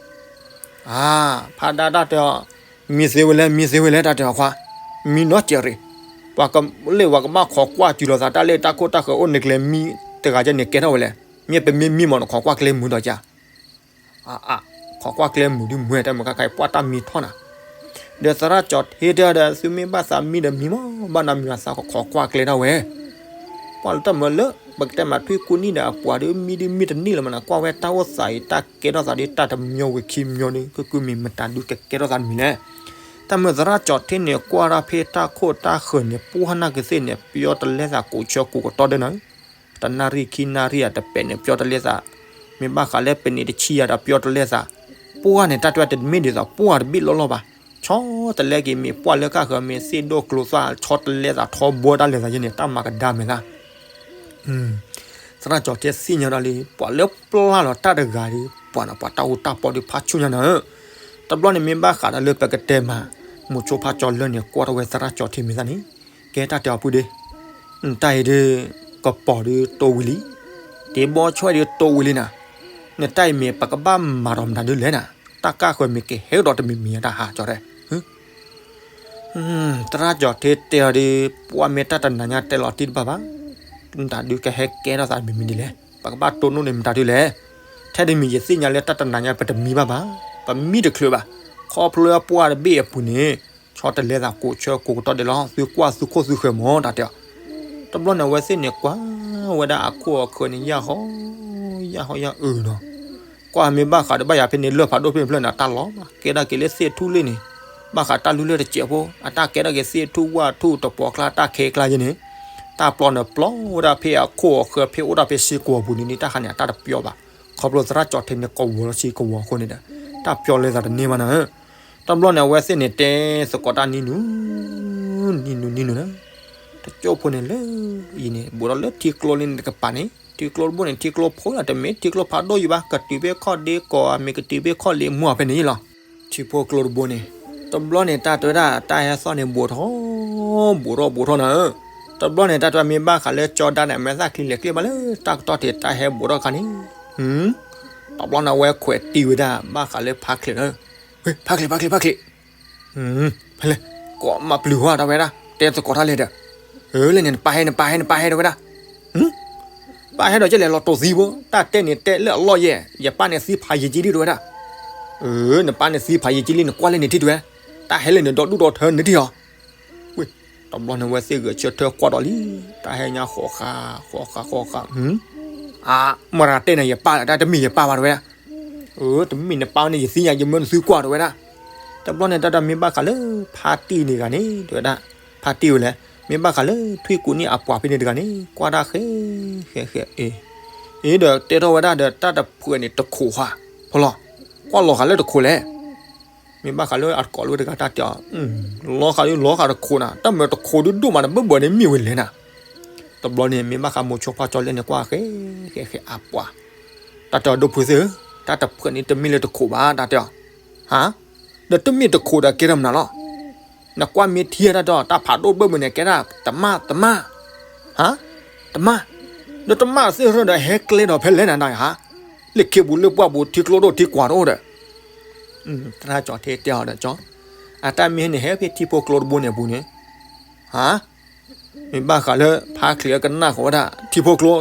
အါ, ဖါဒါတၢ်တဲအီၤ, မံသ့ဝဲလဲၣ်, မံသ့ဝဲလဲၣ် တၢ်တဲအီၤခွါ, မံနီတစဲးရ့ၣ်, ပှၤကလဲၤ ပှၤကဘၣ်ခိးကွၢ်တုၤလိာ်သး တၢ်လၢတၢ်ခိၣ်တၢ်ဃၢၤအိၣ်နကျဲမံတဂၤကဲန့ၣ် ကဲထီၣ်ဝဲလဲၣ်, မ့ၢ်ပမ့ၢ်မံမး နခိးကွၢ်ကျဲမုာ်ဒီးက အါ, ခိးကွၢ်ကျဲမုာ်ဒုးမုာ် တၢ်မုာ်ခါခါအံၤ ပှၢ်တၢ်မံထီၣ်နၤ. ဒီးသရၣ်ကၠီၤထ့တဲဒီး သုမ့ၢ်ဘၣ်သးမံဒီးမံမး, ဘၣ်နမံဘၣ်သးခိးကွၢ်ကျဲဒၣ်ဝဲ, ပှၢ်လၢတၢ်မုာ်လၢ ပကတဲမးထွံၣ်ကူၣ်နံၣ်ဒီးအပှၤဒီး မံဒုးမံတန့ၢ်လၢၤမးနၤ, ကွၢ်ဝဲတၢ်အိၣ်သးအံၤ တၢ်ကဲထီၣ်သးဒီးတၢ်တမျိုးဝံၤခံမျိုးဒီး ကကုၢ်မ့ၢ်မတၤဒုးကကဲထီၣ်သးတမံၤလဲၣ်. တၢ်မုာ်သရၣ်ကၠီၤထ့န့ၣ် ကွၢ်ဒၣ်ဖဲတၢ်ခိၣ်တၢ်ဃၢၤန့ၣ် ပှၢ်နၢ်ကသ့ၣ်န့ၣ် ပယီၤတလဲသးကိးဆၢကိးကတီၢ်ဒဲးနၤ တနၣ်ရံၣ်ခံနၣ်ရံၣ်အတပဲာ်န့ၣ် ပယီၤတလဲသး, မ့ၢ်ဘၣ်ဃးလၢပနံးတဆံယၤဒီး ပယီၤတလဲသး, ပှၢ်န့ၣ် တၢ်တဲတမ့ၢ်ဒ်သိး ပှၢ်တဘ့ၣ်လီၢ်လီၢ်ဘၣ်, ဆီတလဲက့ၤ မ့ၢ်ပှၢ်လၢကၣ်ဃၢၤ မ့ၢ်သ့ၣ်ဒိၣ်ကျိၤသွၣ် ဆီတလဲသးထီဘိတၢ်လဲၤသးယဲန့ၣ် တၢ်မၤကဒါမဲာ်သၣ် သရၣ်ကၠီၤထ့သ့ၣ်ညါဒၣ်လံ ပှၤလၢပျၢ်လီၤတၢ်တဂၤဒီး ပှၤနၤ ပှၤတၢ်ဟူတၢ်ပီဒီးဖးဆူညါနၤဧၢ, တဘျီန့ၣ်မ့ၢ်ဘၣ်ဃးဒီးလၢပကတဲမး မိၤဆိဖးကၠီၤလၢန့ၣ် ကွၢ်ထီၣ်ဝဲသရၣ်ကၠီၤထ့မဲာ်သၣ်န့ၣ်, ကဲတၢ်တဲအီၤပုၢ်ဒီး, နတၢ်အံၤဒီး ကပီၤဒီးတိဝံၤလံ, တ့ဘီဆွဲဒီးတိဝံၤလံနၤ, နတၢ်အံၤမ့ၢ်ပကဘၣ်မၤ ဒီးမတၤဒုးလဲၣ်နၤ, တၢ်ကၣ်ဃၢၤမ့ၢ်ကဟဲကဒီးတမံၤမံၤညါတၢ်ဟးကၠီၤတဲ သရၣ်ကၠီၤထ့တဲအီၤဒီး ပှၢ်မ့ၢ်တၢ်တနၤညါတဲလီၤတံၢ်တဘၣ်ဘၣ်, မတၤဒုးကဟဲကဲထီၣ်သးမံၤမံၤဒ်လဲၣ်, ပကဘၣ်တိၢ်နီၣ်န့ၣ်မတၤဒုးလဲၣ်, ထဲတမံၤယသ့ၣ်ညါလၢတၢ်တနၤညါပတမံဘၣ်ဘၣ်, ပမံတချုးဘၣ်, ခီဖျိလၢပှၢ်တဘ့ၣ်အပူၤန့ၣ်, ဆီတလဲသးကိးဆၢကိးကတီၢ်ဒဲးလီၤ, သုကွၢ်သုခိၣ်သုဃၢၤမး တၢ်တဲအီၤ, တဘျီန့ၣ်အဝဲသ့ၣ်န့ၣ်ကွၢ်ဝဲဒၣ်အခိၣ်အခၢၤန့ၣ် ယၢ်ဟီ, ယၢ်ဟီယၢ်အုးနီၤ ကွၢ်မ့ၢ်ဘၣ်ဃးဒီးဘၣ်ယၤဖဲန့ၣ် လၢၢ်ဖးဒိၣ်ဖဲန့ၣ်ဖျၢၣ်န့ၣ် တၢ်လီၤဘၣ် ကဲဒၣ်က့ၤလၢသ့ၣ်ထူၣ်လံန့ၣ်, ဘၣ်ဃးတၢ်လုၢ်လၢတစဲးဖိ, အတၢ်ကဲဒၣ်က့ၤသ့ၣ်ထူၣ်ဝၣ်ထူၣ်တပှီၤကျါ တၢ်ခဲကျါယဲန့ၣ်, တၢ်ပျီန့ၣ်ပျီဝဲဒၣ်ဖဲအခိၣ်အခၢၤဖဲအိၣ်ဒၣ်ဖဲစ့ကဝီၤပူၤန့ၣ် တၢ်ခါန့ၣ် အတၢ်တပျီဘၣ်, ခီဖျိသရၣ်ကၠီၤထ့န့ၣ် ကဝီၤလီၤစ့ကဝီၤအဃိန့ၣ်ဒီး, တၢ်ပျီလဲသးတန့ၢ်ဘၣ်နၤဧၢ, တဘျီန့ၣ် အဝဲသ့ၣ်န့ၣ်တဲသကိးတၢ်နံၤနုၤ, နံၤနုၤနံၤနုၤနၤ တကၠိဖိန့ၣ်လၢ, အံၤန့ၣ် ဘူးဒီးလၢထံကျိလံန့ၣ်တကပၤန့ၣ်, ထံကျိတဘိန့ၣ် ထံကျိဖိလီၤ တမ့ၢ်ထံကျိဖးဒိၣ်ယံၤဘၣ်, ကတုၤဖဲခီၣ်ဒ့ကီၢ် မ့ၢ်ကတုၤဖဲခီၣ်လ့မိၢ်ဖဲန့ၣ်လီၤ. ထံဖိကျိတဘိန့ၣ်, တဘျီန့ၣ် တၢ်တဲဝဲဒၣ် တၢ်ဟဲသီၣ်န့ၣ် ဘူးထီၣ်, ဘူးထီၣ်ဘူးထီၣ်နၤဧၢ, တဘျီန့ၣ် တၢ်တဲဝဲမ့ၢ်ဘၣ်ဃးလၢကၠီဒါန့ၣ် အမဲာ်သၣ်ချံလဲၤကျ့ဘၣ်လၢ တၢ်ကတီၢ်ထံးတၢ်ဟဲဘူးထီၣ်တခါန့ၣ်, တဘျီန့ၣ် အဝဲခွဲးတံၢ်ဝဲဒၣ် ဘၣ်ဃးလၢဖါချ့လီၤ, ဖါချ့ ဖါချ့ ဖါချ့ ဖဲလဲၣ်, ကိးမၤပျုၤဟီ တဲဝဲဒၣ် တဲသကိးတၢ်လဲၣ်ဒီး, လၢန့ၣ် နပၢ်ဟဲ နပၢ်ဟဲ နပၢ်ဟဲ တဲဝဲဒၣ်, ပၢ်ဟဲဒီးကလဲၤလီၤတိာ်သံဖိ, တၢ်တဲန့ၣ်တဲလၢအလီၢ်ယဲၢ်, ယပၢ်န့ၣ်သံဖးယံာ်ကံလံ တဲဝဲဒၣ်, နပၢ်န့ၣ်သံဖးယံာ်ကံလံ နကွၢ်လၢန့ၣ်ထံၣ်တဲဝဲ, တၢ်ဟဲလၢန့ၣ်ဒီဒူၣ်ဒီထၢန့ၣ်ထံၣ်အီၤ, ဝ့ၢ်, တဘျီန့ၣ် အဝဲသ့ၣ်ဂဲၤဆၢထၢၣ်ကွၢ်ဒီးလံ, တၢ်ဟဲညါဃီဃာ်, ဃီဃာ် ဃီဃာ်, အါ, မတၤတဲန့ၣ် ယပၢ်လၢ တၢ်တမ့ၢ်ယပၢ်ဘၣ် တဲဝဲဒၣ်, တမ့ၢ်နပၢ်န့ၣ် ယသ့ၣ်ညါ ယမၢနသုကွၢ် တဲဝဲဒၣ်, တဘျီန့ၣ် တၢ်တမ့ၢ်ဘၣ်ဃးလၢ ဖါတံၢ်န့ၣ်တဂၤန့ၣ် တဲဝဲဒၣ်, ဖါတံၢ်ဝဲလဲၣ်, မ့ၢ်ဘၣ်ဃးလၢ ထွံၣ်ကူၣ်နံၣ်အပှၤဖဲန့ၣ်တဂၤန့ၣ် ကွၢ်တၢ်ဃဲ, ဃဲဃဲ, အ့, အ့ဒီးတဲထီၣ်ဝဲဒၣ်ဒီး တၢ်တဖုန့ၣ်တခိးဃာ်, ဖီလီၤ, ကွၢ်လီၤဃာ်လၢတခိးလဲၣ် မ့ၢ်ဘၣ်ဃးလၢအတကိးလၢတဂၤတၢ်တဲအီၤ, လီၤဃာ်ဒုးလီၤဃာ်တခိးနၤ, တၢ်မၢတခိးဒုးဒိၣ်မးဒီး ဘၢၣ်ဘၢၣ်န့ၣ်မ့ၢ်ဝဲလဲၣ်နၤ, တဘျီန့ၣ် မ့ၢ်ဘၣ်ဃးမိၤဆိဖါကၠီၤလၢန့ၣ် ကွၢ်ဃဲဃဲဃဲအပှၤ, တၢ်တဲအီၤ ဒိၣ်ဖုသ့ၣ်ဧၢ, တၢ်တဖုန့ၣ်တမ့ၢ်လၢတခိးဘၣ် တၢ်တဲအီၤ, ဟါ, ဒီးတမ့ၢ်တခိးဒီးကဲထီၣ်မနုၤလီၤ, နကွၢ်မ့ၢ်ထံတၢ်တဲအီၤ တၢ်ဖးဒိၣ်ဘၢၣ်ဘၢၣ်န့ၣ် ကဲဒၣ်တမၣ်တမၣ်, ဟါ, တမၣ်, ဒီးတမၣ်သ့ၣ်ရၢဒီး ဟဲကျဲဒီးဖဲလဲၣ်နၤနၤဟါ, လၢခ့ပူၤလၢပှၢ်ပူၤ ထံကျိဒိၣ်ထံကွၢ်တအိၣ်ဒီး, သရၣ်ကၠီၤထ့တဲအီၤဒီးကၠီ, အတၢ်မ့ၢ်ဟဲန့ၣ် ဟဲဖဲထံဖိကျိတဘိန့ၣ်အပူၤန့ၣ်, ဟါ, မ့ၢ်ဘၣ်ဃးလၢ ဖါချ့ကနၣ်ဃီၤဝဲဒၣ် ထံဖိကျိ, ဒီးပုၢ်ဒ့,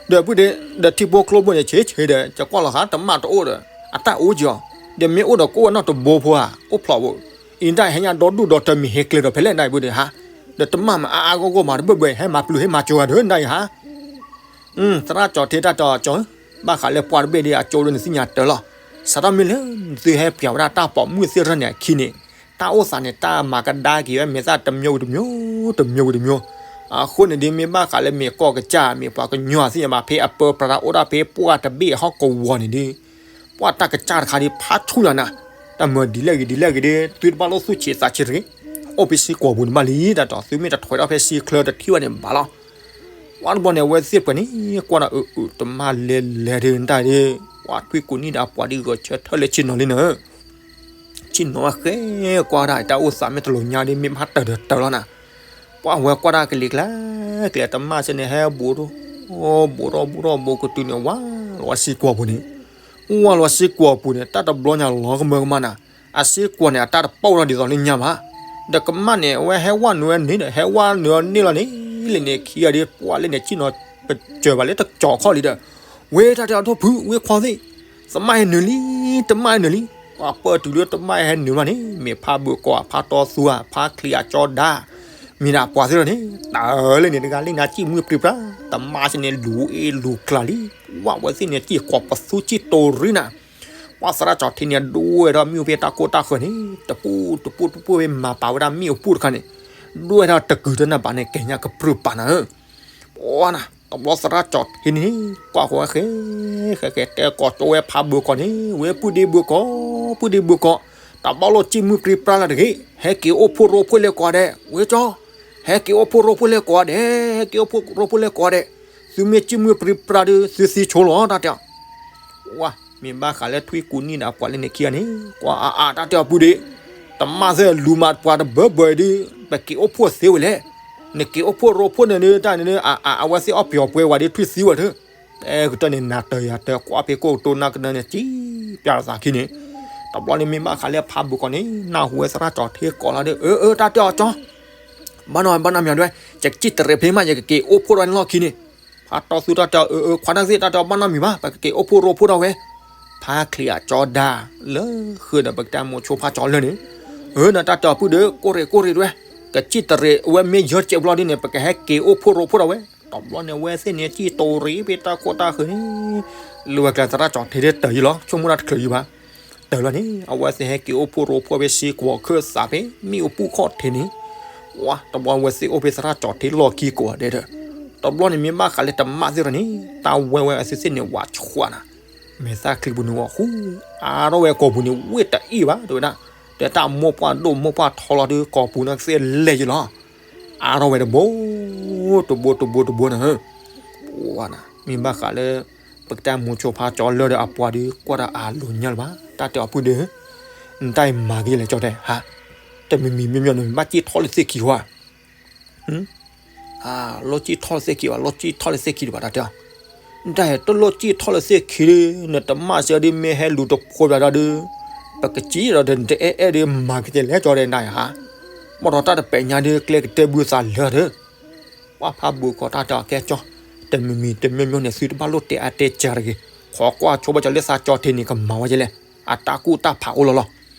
ဒီးထံဖိကျိဘိန့ၣ် ဆံးဆံးဒီး ကကွၢ်လီၤဃာ် တမၣ်တအိၣ်ဒီး အတၢ်အိၣ်ကီၤ, ဒီးမ့ၢ်အိၣ်ဒီးကအိၣ်ဝဲနီၢ်တဘိဖိဧါ, အိၣ်ဖျိးဘိ, အံၤတၢ်ဟဲညါဒီဒူၣ်ဒီထၢမ့ၢ်ဟဲကျဲဒီးဖဲလဲၣ်နၤအံၤပုၢ်ဒ့ဟါ, ဒီးတမၣ်မ့ၢ်အါအါဂီၢ်ဂီၢ်မး တဘၢၣ်ဘၢၣ်ဟဲမၤပျုၤဟဲမၤကၠိၤဂၤဒီးနၤအံၤဟါ သရၣ်ကၠီၤထ့တၢ်တဲအီၤကၠီ, ဘၣ်ဃးလၢပှၢ်တဘ့ၣ်ဒ်အကၠိဒ်န့ၣ်သ့ၣ်ညါတၢ်လီၤ, စးထီၣ်မ့ၢ်လၢ သုဟဲပျးဝဲဒၣ်တၢ်ပိာ်မုၣ်သ့ၣ်ရၢၢ်န့ၣ်အခံန့ၣ်, တၢ်အိၣ်သးန့ၣ် တၢ်မၤကဒါက့ၤဝဲမဲာ်သၣ်တမျိုးဝံၤတမျိုး, တမျိုးဝံၤတမျိုး, အဃိန့ၣ်ဒ်မ့ၢ်ဘၣ်ဃးလၢမ့ၢ်ကီၢ်ကစၢ် မ့ၢ်ပှၤကညီသ့ၣ်ညါဘၣ် ဖဲအပၢပြးတၢ်အိၣ်ဒၣ်ဖဲပှၢ်တဘ့ၣ်ဟီၣ်ကဝီၤန့ၣ်ဒ် ပှၢ်တၢ်ကစၢ်တခါဒ်ဖးဆူညါနၤ, တၢ်မၢဒ်လဲၣ်ဂ့ၤဒ်လဲၣ်ဂ့ၤဒ် သုတဘၣ်လိၣ်သူၣ်ဆံးသးဆံးတဂ့ၤ, အိၣ်ဖဲစ့ၢ်ကီးပူၤန့ၣ်ဘၣ်လံ, တၢ်တဲအီၤ သုမ့ၢ်တထွဲထီၣ်ဖဲစ့ချၢတထံၣ်ဘၣ်န့ၣ်ဘၣ်လီၤ, ပှၢ်တဘျီန့ၣ် အဝဲသ့ၣ်ပှဲၤန့ၣ် ကွၢ်ဒီးအုးအုးတမၣ်လဲၤလဲၤဒ်တၢ်ဒ်, ပှၢ်ထွံၣ်ကူၣ်နံၣ်ဒီးအပှၤဒ်ဂဲၤဆၢထၢၣ်လၢဆ့ၣ်နီၤလံနၤ ဆ့ၣ်နီၤဝဲဃဲကွၢ်ဒၣ် တၢ်အိၣ်သးမ့ၢ်တလိာ်ညါဒ်မ့ၢ်ဘၣ်တၢၢ်ဒီးတၢၢ်လီၤနၤ, ပှၢ်ဝဲကွၢ်ဒၣ်ကလံၤကျါ, ကျဲတမၣ်စ့ၢ်န့ၣ်ဟဲဘူးဒိၣ်, ဘိးထီၣ်ဘိးထီၣ်ဘိးကတုၤန့ၣ် ဝါလီၤဝဲစ့ကွီၢ်ပူၤန့ၣ်, ဝါလီၤဝဲစ့ကွီၢ်ပူၤန့ၣ် တၢ်တဘျီညါလီၤကမၢကမၣ်နၤ, အစ့ကွီၢ်န့ၣ် အတၢ်တပီၣ်ထီၣ်ဒ်သိးလၢညါဘၣ်, ဒီးကမၣ်န့ၣ် အဝဲဟဲဝဲနုာ်ဝဲန့ၣ်ဒီး ဟဲဝဲနုာ်ဝဲန့ၣ်လီၤန့ၣ်, လဲၣ်န့ၣ်ခံဂၤဒီး ပှၤလဲၣ်န့ၣ် စံၣ်နီၤပစၢၤဘၣ်လၢတကၠီၤခီၣ်လံဒီး, ဝဲတၢ်တဲအီၤ ဒီပုၢ်ဝဲၢ်ခွါသ့ၣ်, တမၣ်ဟဲနုာ်လံ, တမၣ်ဟဲနုာ်လံ, ပှၤပၢၢ်တုၤလၢတမၣ်ဟဲနုာ်မးန့ၣ် မ့ၢ်ဖးဘၢၣ်ကီၢ် ဖးတီသူ ဖးချံးအကၠီဒါ မ့ၢ်ဒၣ်ပှၤသ့ၣ်လီၤန့ၣ်, တၢ်လၢန့ၣ်တဂၤလၢနၤစံၣ်မုၢ်ပြံပြါ, တမၣ်စ့ၢ်န့ၣ်လူၤအ့လူၤကျါလံ, ဝဲသ့ၣ်န့ၣ်စံၣ်ကိးပသူစံၣ်တိၤရံနၤ, ပှၤသရၣ်ကၠီၤထံန့ၣ် ဒိၣ်ဝဲဒီးမ့ၣ်အူဖဲတၢ်ကိၢ်တၢ်ဃၢၤန့ၣ် တပူၤတပူၤတပူၤဖဲမၤပာ်ဝဲဒၣ်မ့ၣ်အူပူၤတခါန့ၣ်, ဒိၣ်ဝဲဒၣ်တကုာ်တနၢ်ဘၣ်န့ၣ် ကဲညါကပြုၢ်ပာ်နၤဧၢ ပှၤနၤ, တဘျီသရၣ်ကၠီၤထံန့ၣ် ကွၢ်ဃီဝဲဃဲ ဃဲဃဲ တဲကိးကၠီဝဲဖးဘၢၣ်ကီၢ်န့ၣ် ဝဲပုၢ်ဒ့ဘၢၣ်ကီၢ် ပုၢ်ဒ့ဘၢၣ်ကီၢ်, တဘၣ်လိၣ်စံၣ်မုၢ်ပြံပြါလၢၤတဂ့ၤ, ဟဲက့ၤအိၣ်ဖှိၣ်ရိဖှိၣ်လဲၤကိးဂၤဒဲး, ဝဲကၠီ, ဟဲက့ၤအိၣ်ဖှိၣ်ရိဖှိၣ်လဲၤကိးဂၤဒဲး, ဟဲက့ၤအိၣ်ဖှိၣ်ရိဖှိၣ်လဲၤကိးဂၤဒဲး, သုမ့ၢ်စံၣ်မုၢ်ပြံပြါဒီး သုသံဆိလီၤ တၢ်တဲအီၤ ဝါ, မ့ၢ်ဘၣ်ဃးလၢထွံၣ်ကူနံၣ်ဒီးပှၤလၢန့ၣ်ခံဂၤန့ၣ် ကွၢ်အါအါ တၢ်တဲအီၤပုၢ်ဒ့, တမၣ်သ့ၣ်လူၤမၤပှၤတဘၢဘၢအံၤဒီး ပက့ၤအိၣ်ဖှိၣ်သ့ဝဲလဲၣ်, နက့ၤအိၣ်ဖှိၣ်ရိဖှိၣ်န့ၣ်ဒီး တၢ်န့ၣ်ဒီး အဝဲသ့ၣ်အီၣ်ပယီၤပှဲၤဝဲဒီးထွံၣ်သံဝဲဒီး, တဲကတၢၢ်န့ၣ် နၤတၢၤယၤတၢၤ ကွၢ်ဖဲကိၣ်ကတိၤနၢ်ကနၢန့ၣ် စံၣ်ပျၢ်လီၤသးခံန့ၣ်, တဘျီန့ၣ်မ့ၢ်ဘၣ်ဃးလၢဖးဘၢၣ်ကီၢ်န့ၣ် နၢ်ဟူဝဲသရၣ်ကၠီၤထံကိးလီၤဒီး အၢ အၢ တၢ်တဲအီၤကၠီ ဘၣ်နီၢ် ဘၣ်နီၢ်မံၤဒွဲ, ယကစံၣ်တရံးဖဲမး ယကက့ၤအိၣ်ဖှိၣ်ဒီးန့ၣ်လီၢ်ခံန့ၣ်, ဖးတီသူတၢ်တဲအီၤ အၢ အၢ ခွါတၢ်သ့ၣ် တၢ်တဲအီၤ ဘၣ်နီၢ်မံၤဘၣ် ပကက့ၤအိၣ်ဖှိၣ်ရိဖှိၣ်ဒီးဝဲ, ဖးချံးအကၠီဒါ, လၢဃုာ်ဒီးပကတဲမိၤဆိဖးကၠီၤလၢာ်န့ၣ်, အၢ နတၢ်တဲအီၤပုၢ်ဒ့ ကိၢ်ရ့ၣ်ကိၢ်ရ့ၣ်ဒွဲ, ကစံၣ်တရံးဝဲမ့ၢ်ယဲၢ်ကဲးဘျီဒ်န့ၣ် ပကဟဲက့ၤအိၣ်ဖှိၣ်ရိဖှိၣ်ဒီးဝဲ, တဘျီန့ၣ် အဝဲသ့ၣ်န့ၣ် စံၣ်တိၤရံဖဲတၢ်ခိၣ်တၢ်ဃၢၤန့ၣ်, လၢဝဲကျဲသရၣ်ကၠီၤထံတတၢၤယံလီၤ ဆိကမိၣ်တၢ်တချုးယံဘၣ် တၢၤလီၤန့ၣ် အဝဲသ့ၣ်ဟဲက့ၤအိၣ်ဖှိၣ်ရိဖှိၣ်ဖဲစ့ကွီၢ်ခၢၣ်သးဖဲ မ့ၣ်အူပူၤခီၣ်ထံးန့ၣ်, ဝါ တဘျီအဝဲသ့ၣ်အိၣ်ဖဲသရၣ်ကၠီၤထံလီၢ်ခံကိးဂၤဒဲးဒီး, တဘျီန့ၣ်မ့ၢ်ဘၣ်ဃးလၢတမၣ်သ့ၣ်ဒီးန့ၣ် တၢ်ဝဲဝဲအသုသ့ၣ်န့ၣ် ဝးဆှးနၤ, မဲာ်သၣ်ချံပူၤန့ၣ်ဝဲဃူ, အါထီၣ်ဝဲကိာ်ပူၤန့ၣ် ဝ့ၢ်တအ့ၣ်ဘၣ် တဲဝဲဒၣ်, တဲတၢ်မိၢ်ပှၢ်ဒိၣ်မိၢ်ပှၢ်ထီလီၤဒီးကိာ်ပူၤန့ၣ်ကသ့ၣ်လဲၢ်ယံလီၤ အါထီၣ်ဝဲတဘိ, တဘိတဘိတဘိန့ၣ်, ပှၤနၤ မ့ၢ်ဘၣ်ဃးလၢ ပကတဲမိၤဆိဖးကၠီၤလၢာ်ဒီးအပှၤဒီး ကွၢ်တၢ်အလိၤညါလၢၤဘၣ် တၢ်တဲအီၤပုၢ်ဒ့, နတၢ်အံၤမၤက့ၤလဲၣ်ကၠီတဲ ဟါ, တမံၤမံၤမ့ၢ်မ့ၢ်န့ၣ် ဘၣ်စံၣ်ထီၣ်လၢသ့ၣ်ခံဝဲ လီၢ်စံၣ်ထီၣ်လၢသ့ၣ်ခံဘၣ် လီၢ်စံၣ်ထီၣ်လၢသ့ၣ်ခံဒံးဘၣ်တၢ်တဲအီၤ, နတၢ်အံၤတလီၢ်စံၣ်ထီၣ်လၢသ့ၣ်ခံဒီး နတမၣ်စၢၤဒီးမ့ၢ်ဟဲလူၤတဖိးဘၣ်ဒီး, ပကစံၣ်ဒီးနတအဲၣ်အဲၣ်ဒီးမၤက့ၤလဲၣ်ကၠီတဲနတၢ်အံၤဟါ, ဘၣ်ဒီးတၢ်တပဲာ်ညါဒီးကျဲကတၢၢ်ဘုသးလၢာ်ဒီး ပှၤဖးဘိးကီးတၢ်တဲအီၤကဲကၠီ, တမံၤမံၤတမံၤမံၤန့ၣ် သုတဘၣ်လိၣ်တဲအါတဲစှၤတဂ့ၤ, ခိးကွၢ်ဆိဘၣ်ကၠီလၢသးကၠီထံန့ၣ် ကမၤဝဲကလဲၣ်, အတၢ်ကူၣ်တၢ်ဖးအိၣ်လီၤလီၤ.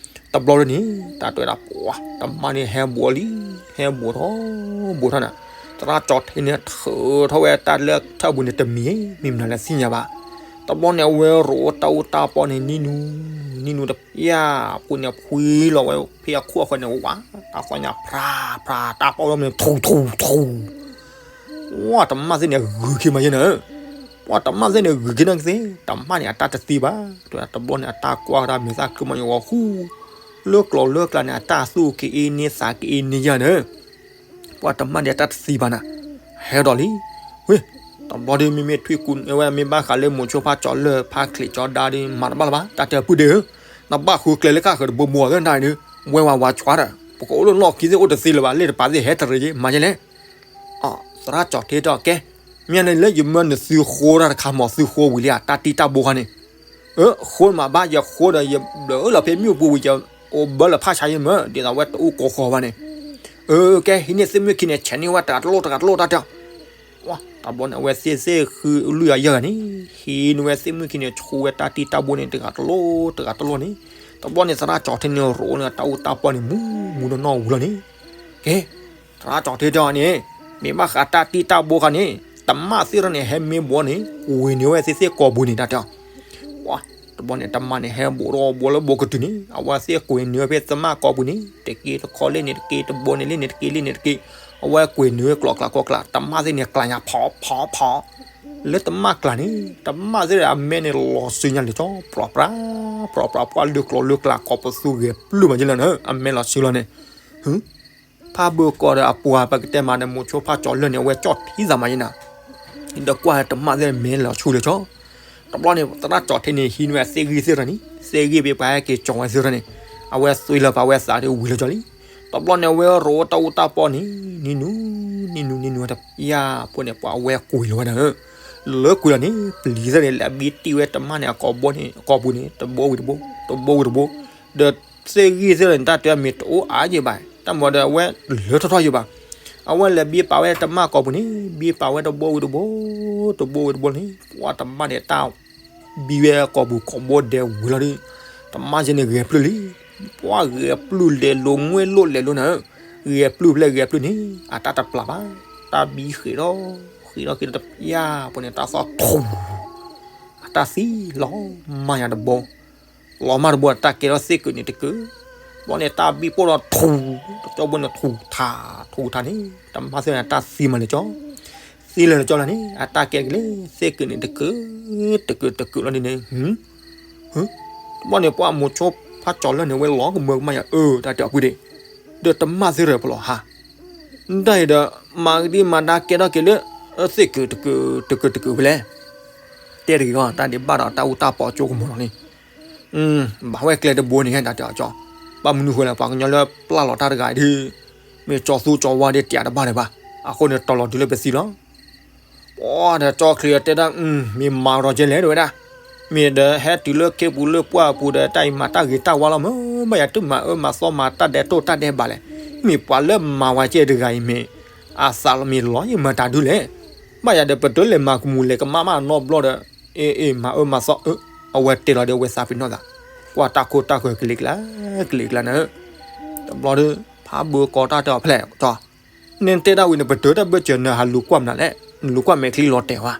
တဘျီဒ်န့ၣ် တၢ်တဲဝဲဒၣ်ပှၤ တမၣ်န့ၣ်ဟဲဘိးလံ, ဟဲဘိးထီၣ်ဘိးထီၣ်နၤ, သရၣ်ကၠီထံန့ၣ်ထုးထီၣ်ဝဲတၢ်လၢထၢၣ်ပူၤန့ၣ်တမံၤ, မ့ၢ်မနုၤလဲၣ်သ့ၣ်ညါဘၣ်. တဘျီန့ၣ် အဝဲရိးတၢ်အူတၢ်ပီၢ်န့ၣ် နံၤနူၤ, နံၤနူၤတပျၢ်ပူၤန့ၣ် ဖှံလီၤဝဲဖဲအခိၣ်အဃၢၤန့ၣ် ဝါ တၢ်ဃီညါဖြါဖြါ တၢ်ပီၢ်ဝဲမ့ၢ်ထူထူထူ ပှၤတမၣ်သ့ၣ်န့ၣ် ဂုၤက့ၤမးယဲနၤ, ပှၤတမၣ်သ့ၣ်န့ၣ် ဂုၤက့ၤနၤကသ့, တမၣ်န့ၣ် အတၢ်တသံဘၣ်, တဲဝဲဒၣ် တဘျီန့ၣ် အတၢ်ကွၢ်ဝဲဒၣ်မဲာ်သၣ်ချံမးယဲဝဲဃူ, လၢကျိၤလၢကျါန့ၣ် အတၢ်သူၣ်ကအ့န့သးကအ့န့ယဲနၤ, ပှၤတမၣ်ဒ်အတၢ်တသံဘၣ်နၤ, ဟဲဒီးလံ, ဝ့ၢ်, တဘျီဒီးမ့မ့ၢ်ထွံၣ်ကူးဝဲ မ့ၢ်ဘၣ်ဃးလၢမိၤဆိဖးကၠီၤလၢာ် ဖးချံးကၠီဒါဒီး မၤတဘၣ်လၢၤဘၣ်, တၢ်တဲပုၢ်ဒ့ဧၢ, နဘၣ်ဃုကျဲလၢကၢ်ဃၢၤတဘိဘိသ့ၣ်နတၢ်အံၤဒီး, ဝဲဝဲဝဲဆှးဒီး ပကအိၣ်လၢလီၢ်ခံသ့ၣ်အိၣ်တသ့လၢၤဘၣ်, လ့ၣ်တပာ်သ့ၣ်ဟဲတရံးက့ၤ မၤယဲလဲၣ် အ သရၣ်ကၠီၤထံတဲအီၤကဲ, မ့ၢ်န့ၣ်လၢယမၢနသုဃိတၢ်တခါမး သုဃိဝံၤလံဧါ တၢ်တံၢ်တၢ်ဘိခါန့ၣ်, အၢ ဃိမးဘၣ် ယဃိဒီးယဘျၢလီၤဖဲမ့ၣ်အူပူၤဝံၤ ယအိၣ်ဘၢလၢဖးဆါယမၢ ဒ်သိးဝဲတအူကိးဃီဘၣ်န့ၣ်, အၢ ကဲ ဟံးန့ၢ်သ့ၣ်မုၢ်ခံန့ၣ် ဆဲးန့ၢ်ဝဲတဂၤတလိၣ်တဂၤတလိၣ်တၢ်တဲအီၤ တဘျီန့ၣ် အဝဲသ့ၣ်သ့ၣ်ဃုလွံၢ်ဂၤယဲၢ်ဂၤန့ၣ် ဟံးန့ၢ်ဝဲသ့ၣ်မုၢ်ခံန့ၣ် ဆူဝဲတၢ်တံၢ်တၢ်ဘိန့ၣ် တဂၤတလိၣ်တဂၤတလိၣ်န့ၣ်, တဘျီန့ၣ် သရၣ်ကၠီၤထံန့ၣ်ရိးန့ၣ် တၢ်အူတၢ်ပီၢ်န့ၣ် မူမူနီၢ်နီၢ်ဝံၤလီၤန့ၣ်, ကဲ သရၣ်ကၠီၤထံတဲအီၤန့ၣ်, မ့ၢ်ဘၣ်ဃးတၢ်တံၢ်တၢ်ဘိခါန့ၣ် တမၣ်သ့ၣ်တဖၣ်န့ၣ် ဟဲမ့ၢ်ဘိန့ၣ် ကွံာ်န့ၢ်ဝဲသ့ၣ်သ့ၣ်ကိာ်ပူၤန့ၣ် တၢ်တဲအီၤ တဘျီန့ၣ် တမၣ်န့ၣ် ဟဲဘိးထီၣ်ဘိးလၢဘိးကတုၤန့ၣ် အဝဲသ့ၣ်ကွံာ်န့ၢ်ဝဲဖဲသမၣ်ကိာ်ပူၤန့ၣ် တက့တခီလ့ၣ်န့ၣ်တက့ တဘိန့ၣ်လ့ၣ်န့ၣ်တက့ လ့ၣ်န့ၣ်တက့, အဝဲကွံာ်န့ၢ်ဝဲကျိးကျးကျိးကျး တမၣ်သ့ၣ်န့ၣ် ကျးညါဖီဖီဖီ လၢတမၣ်ကျးန့ၣ် တမၣ်သ့ၣ်အမဲန့ၣ်လီၤစုညါလံာ်ကၠီ ပြီပြါ ပြီပြါ ပှၤလၢကျိးလၢကျး ကိးပသူဂဲၤပျုၢ်မးယလၢန့ၣ် အမဲလီၤစုလီၤန့ၣ် ဖးဘၢၣ်ကီးဒီးအပှၤပကတဲမးဒီး မိၤဆိဖးကၠီၤလၢာ်န့ၣ် အဝဲကၠီၣ်ထံသးမးယနၤ, ဒီးကွၢ်တမၣ်သ့ၣ်မဲလီၤဆူလၢာ်ကၠီ, တဘျီန့ၣ် သရၣ်ကၠီၤထံန့ၣ် ဟံးန့ၢ်ဝဲသ့ၣ်ဂံၢ်သ့ၣ်ရၢန့ၣ် သ့ၣ်ဂံၢ်ဖဲပှၤဟဲက့ၤကၠီၤဝဲသ့ၣ်ရၢန့ၣ်, အဝဲသွံလၢပှၤဝဲသးဒီးဝံၤလၢာ်ကၠီလံ, တဘျီန့ၣ် အဝဲရိးတၢ်အူတၢ်ပီၢ်န့ၣ် နံၤနူၤ နံၤနူၤ နံၤနူၤ တပျၢ်ဖိန့ၣ် ပှၤအဝဲကွံာ်လီၤဝဲဒၣ်ဧၢ လၢကွံာ်လီၤန့ၣ် ပျံၤသ့ၣ်န့ၣ် လဲၤဘံတံၢ်ဝဲတမၣ်န့ၣ် အကိာ်ဘိန့ၣ် အကိာ်ပူၤန့ၣ် တဘိဝံၤတဘိ တဘိဝံၤတဘိ, ဒီးသ့ၣ်ဂံၢ်သ့ၣ်န့ၣ် တၢ်တဲမ့ၢ်တအိၣ်အါယဲၢ်ဘၣ်, တၢ်မၤဒီးအဝဲလၢထီၣ်ထီၣ်ယဲၢ်ဘၣ်. အဝဲလဲၤဘံပာ်ဝဲတမၣ်ကိာ်ပူၤန့ၣ် ဘံပာ်ဝဲတဘိဝံၤတဘိ တဘိဝံၤတဘိန့ၣ် ပှၢ်တမၣ်န့ၣ် တၢ်ဘံဝဲကိာ်ပူၤကိာ်ဘိဒဲးဝံၤလီၤဒီး တမၣ်ယဲၢ်န့ၣ်ဂဲၤပျုၢ်လံ, ပှၢ်ဂဲၤပျုၢ်လဲၤလိၤ ငွဲၣ်လိၣ်လဲၤလိၤနၤဧၢ, ဂဲၤပျုၢ်ဖဲလဲၣ်ဂဲၤပျုၢ်န့ၣ် အတၢ်တပျၢ်ဘၣ်, တၢ်ဘံဃ့းထီၣ် ဃ့းထီၣ်ဃ့းထီၣ်တပျၢ်ပူၤန့ၣ် တၢ်သီၣ်ထူ, အတၢ်သံလီၤမၢ်ညါတဘိ, လီၤမၢ်တဘိ တၢ်ကဲထီၣ်သ့ၣ်ကုာ်န့ၣ်တကုာ်, ဘီန့ၣ်တၢ်ဘံပိၢ်ဒီးထူ, တကၠီဘိန့ၣ်ထူထါ ထူထါန့ၣ် တမၣ်သ့ၣ်န့ၣ် တၢ်သံမးလၢကၠီ သံလၢာ်လၢာ်ကၠီလၢန့ၣ် အတၢ်ကဲက့ၤလၢသ့ၣ်ကုာ်န့ၣ်တကုာ်, တကုာ်တကုာ်လီၤဒ်န့ၣ်, တဘျီန့ၣ်ပှၢ်မိၤဆိဖးကၠီၤလၢာ်န့ၣ် ဝဲလီၤကမၢကမၣ်ယၤအၢ တၢ်တဲအီၤပုၢ်ဒ့, ဒီးတမၣ်သ့ၣ်ရၢၢ်ပလီၤဟါ, ဒ်အံၤဒီး မၤကဒံမၤဒါကဲထီၣ်က့ၤလၢ သ့ၣ်ကုာ်တကုာ် တကုာ်တကုာ်ဖဲလဲၣ်, တဲတဂ့ၤဂီၢ် တၢ်ဒံးဘၣ်ဒီးတၢ်အူတၢ်ပီအကၠိကမီၤလီၤန့ၣ် ဘၣ်ဝဲကျဲတဘိန့ၣ် တၢ်တဲအီၤကၠီ, ဘၣ်မနုၤဃိလဲၣ် ပှၤကညီလၢပျၢ်လီၤတၢ်တဂၤအံၤဒ် မ့ၢ်ကၠီသူကၠီဝါဒ်တံာ်တဘၣ်ဒံးဘၣ်, အဃိန့ၣ်တီၤလီၤတုၤလၢပသံလီၤ. ပှၤဒီးကၠီချံးတဲဒၣ် မ့ၢ်မၤကဒီးကဲလဲၣ်တဝဲဒၣ်, မ့ၢ်ဒီးဟဲတုၤလၢခ့ပူၤလၢပှၢ်ပူၤဒီး တၢ်အံၤမၤတၢ်ဂ့ၤတၢ်ဝါလီၤမး, ဘၣ်ယၤတမၤအၢမၤသီမၤတၢ်ဒဲးတိၢ်တၢ်ဒဲးဘးလဲၣ်, မ့ၢ်ပှၤလၢမၤဝဲကဲတဂၤအံၤမ့ၢ် အသးလီၤမ့ၢ်လီၤယမၤတၢ်ဒုလဲၣ်, ဘၣ်ယၤဒီးပတလဲၤမၤကမူၣ်လဲၤကမၣ်မးနီတဘျီဒီး အ့ အ့ မၤအၢမၤသီအၢ, အဝဲတဲလီၤဒီးအဝဲသးပ့ၤနီၣ်သး, ကွၢ်တၢ်ခိၣ်တၢ်ဃၢၤကလံၤကျါ ကလံၤကျါနၤဧၢ, တဘျီဒီး ဖးဘၢကီတၢ်တဲအီၤဖဲလဲၣ်ကၠီ, နဲတဲဒၣ်ဝံၤန့ၣ် ပတၢၢ်တၢ်ဘၢၣ်စၢၤနၤဟးလူၤကွၢ်မနုၤလဲၣ်, နလူၤကွၢ်မဲာ်ချံလီၤတဲာ်ဝဲ,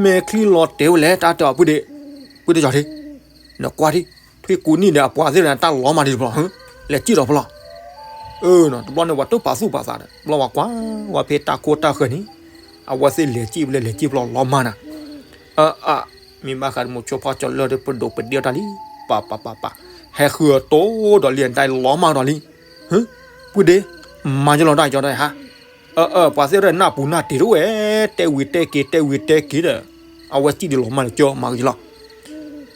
မဲာ်ချံလီၤတဲာ်ဝဲလဲၣ် တၢ်တဲအီၤပုၢ်ဒ့, ပုၢ်ဒ့ကၠီထံ, နကွၢ်ထံ, ထွံၣ်ကူနံၣ်ဒီးအပှၤသ့ၣ်န့ၣ် တၢ်လီၤမၢ်ဒံးတဘျီ, လဲၤစံၣ်ဒီးဖဲလဲၣ် အၢ တဘျီန့ၣ် ပှၤတပာ်သူၣ်ပာ်သးဒီး တဘျီပှၤကွၢ်ဝဲဖဲတၢ်ခိၣ်တၢ်ဃၢၤန့ၣ်, အဝဲသ့ၣ်လဲၤစံၣ်ဖဲလဲၣ် လဲၤစံၣ်ဖဲလဲၣ်လီၤမၢ်နၤ, အၢ အၢ မ့ၢ်ဘၣ်ဃးဒီးမိၤဆိဖးကၠီၤလၢာ်ဒီး ပဒိၣ်ပဒ့အီၣ်တၢ်လံ, ပာ်ပာ်ပာ်ပာ်, ဟဲဃုအီၤတိၢ်ဒီးလံ တၢ်လီၤမၢ်ဒီးလံ, ပုၢ်ဒ့, မၤယလီၤတၢ်ကၠီတၢ်ဟါ, အၢ အၢ ပှၤသ့ၣ်ရဲၣ်နၢ်ပူၤနၢ်တ့ၢ်တအိၣ်ဝဲ, တဲဝံၤတဲက့ၤ တဲဝံၤတဲက့ၤဒီး အဝဲစံၣ်ဒံးလီၤမၢ်လၢကၠီ မၤကယလီၤ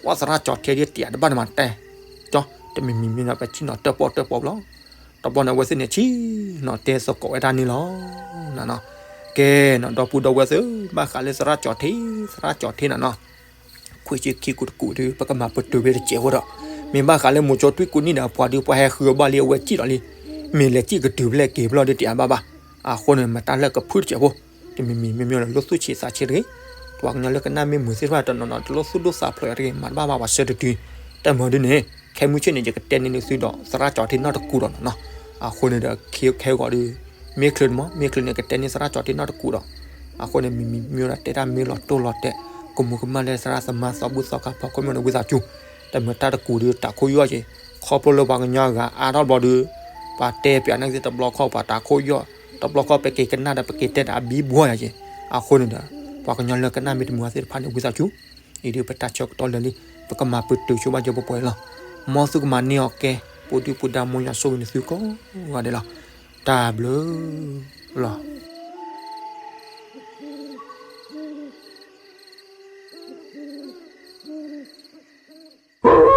ပှၤသရၣ်ကၠီၤထဲဒ်တံာ်တဘၣ်န့ၣ်မးတဲ, ကၠီ တမံၤမံၤမံၤနီၤ ပဆံၣ်နီၤတၢၣ်ပီၣ်တၢၣ်ပီၣ်ဘျီ, တဘျီန့ၣ် အဝဲသ့ၣ်န့ၣ်ဆံၣ်နီၤတဲသကိးဝဲဒၣ်န့ၣ်လီၤ, နနီၤ, ကဲနီၤ ဒီပုၢ်ဒီဝဲၢ်သ့ၣ် ဘၣ်ဃးလၢသရၣ်ကၠီၤထဲ သရၣ်ကၠီၤထဲနနီၤ, ခွံဆံခံကူတကူာ်ဒီး ပကမၤပတုာ်ဖဲတစဲးဖိဒီး, မ့ၢ်ဘၣ်ဃးလၢမိၤဆိထွံၣ်ကူနံၣ်ဒီးအပှၤဒီး ပှၤဟဲဃုအီၤဘၣ်လံ အဝဲစံၣ်ဒီးလံ, မ့ၢ်လဲၤစံၣ်ကတုၤဖဲလဲၣ်က့ၤဖဲလဲၣ်ဒီးတံာ်အဘၣ်ဘၣ်, အဃိန့ၣ် မတၤလၢကဖုၣ်တစဲးဖိ, တမံၤမံၤမ့မ့ၢ်လၢ လိၣ်သူၣ်ဆံးသးဆံးတဂ့ၤ, ပှၤကညီလၢကနၣ်မ့ၢ်မုာ်သ့ၣ်တဖၣ်တနီၤနီၤ တလိၣ်သူၣ်ဒိၣ်သးဖျိးတဂ့ၤ မၤတဘၣ်ဘၣ်ပှၤဆၢတတုၤ, တၢ်မၤဒ်န့ၣ်, ခဲမုၢ်ဆ့ၣ်န့ၣ် ယကတဲန့ၢ်နသုဒီးသရၣ်ကၠီၤထဲနီတကူာ်ဒီးနီၤ, အဃိန့ၣ်ဒီး ခဲဂီၤဒီး မ့ၢ်ချ့မး မ့ၢ်ချ့န့ၣ် ကတဲန့ၢ်သရၣ်ကၠီၤထဲနီတကူာ်ဒီး, အဃိန့ၣ် မံၤမံၤမ့ၢ်ဒီးတဲတၢ်မ့ၢ်လီၤတိၢ်လီၤတဲာ်, ကမူၤကမၣ်လၢသရၣ်သမါသီဘူၣ်သီခါဖီခိၣ်မ့ၢ်န့ၣ် ဝံသးစူၤ, တမ့ၢ်တၢ်တကူာ်ဒီး တၢ်ခိၣ်ယီၣ်က့ၤ, ခီဖျိလၢပှၤကညီအဂၤအါထီၣ်ဘျီဒီး, ပှၤတဲပၠးန့ၣ်သ့ၣ်တဘျီခီၣ် ပှၤတၢ်ခိၣ်ယီၣ်, တဘျီခီၣ်ပက့ၤကနၣ်ဒီး ပက့ၤတဲတၢ်အဘံဘူအီၤယၤက့ၤ, အဃိန့ၣ်ဒီး ပှၤကညီလၢကနၣ်မ့ၢ်တမုာ်အီၤသ့ၣ်တဖၣ်န့ၣ် ဝံသးစူၤ, အံၤဒီးပတၢ်ဆၢကတီၢ်လၢာ်လံ, ပကမၤပတုာ်ဆိဘၣ်ကၠိပှဲၤပှဲၤလီၤ, မ်သုကမၤန့ၢ်အီၤကဲ, ပူၤဒုၣ်ပူၤဒါ မ်ယွၤဆိၣ်ဂ့ၤနသုကိးဂၤဒဲးလီၤ, တၢ်ဘျုးလီၤ.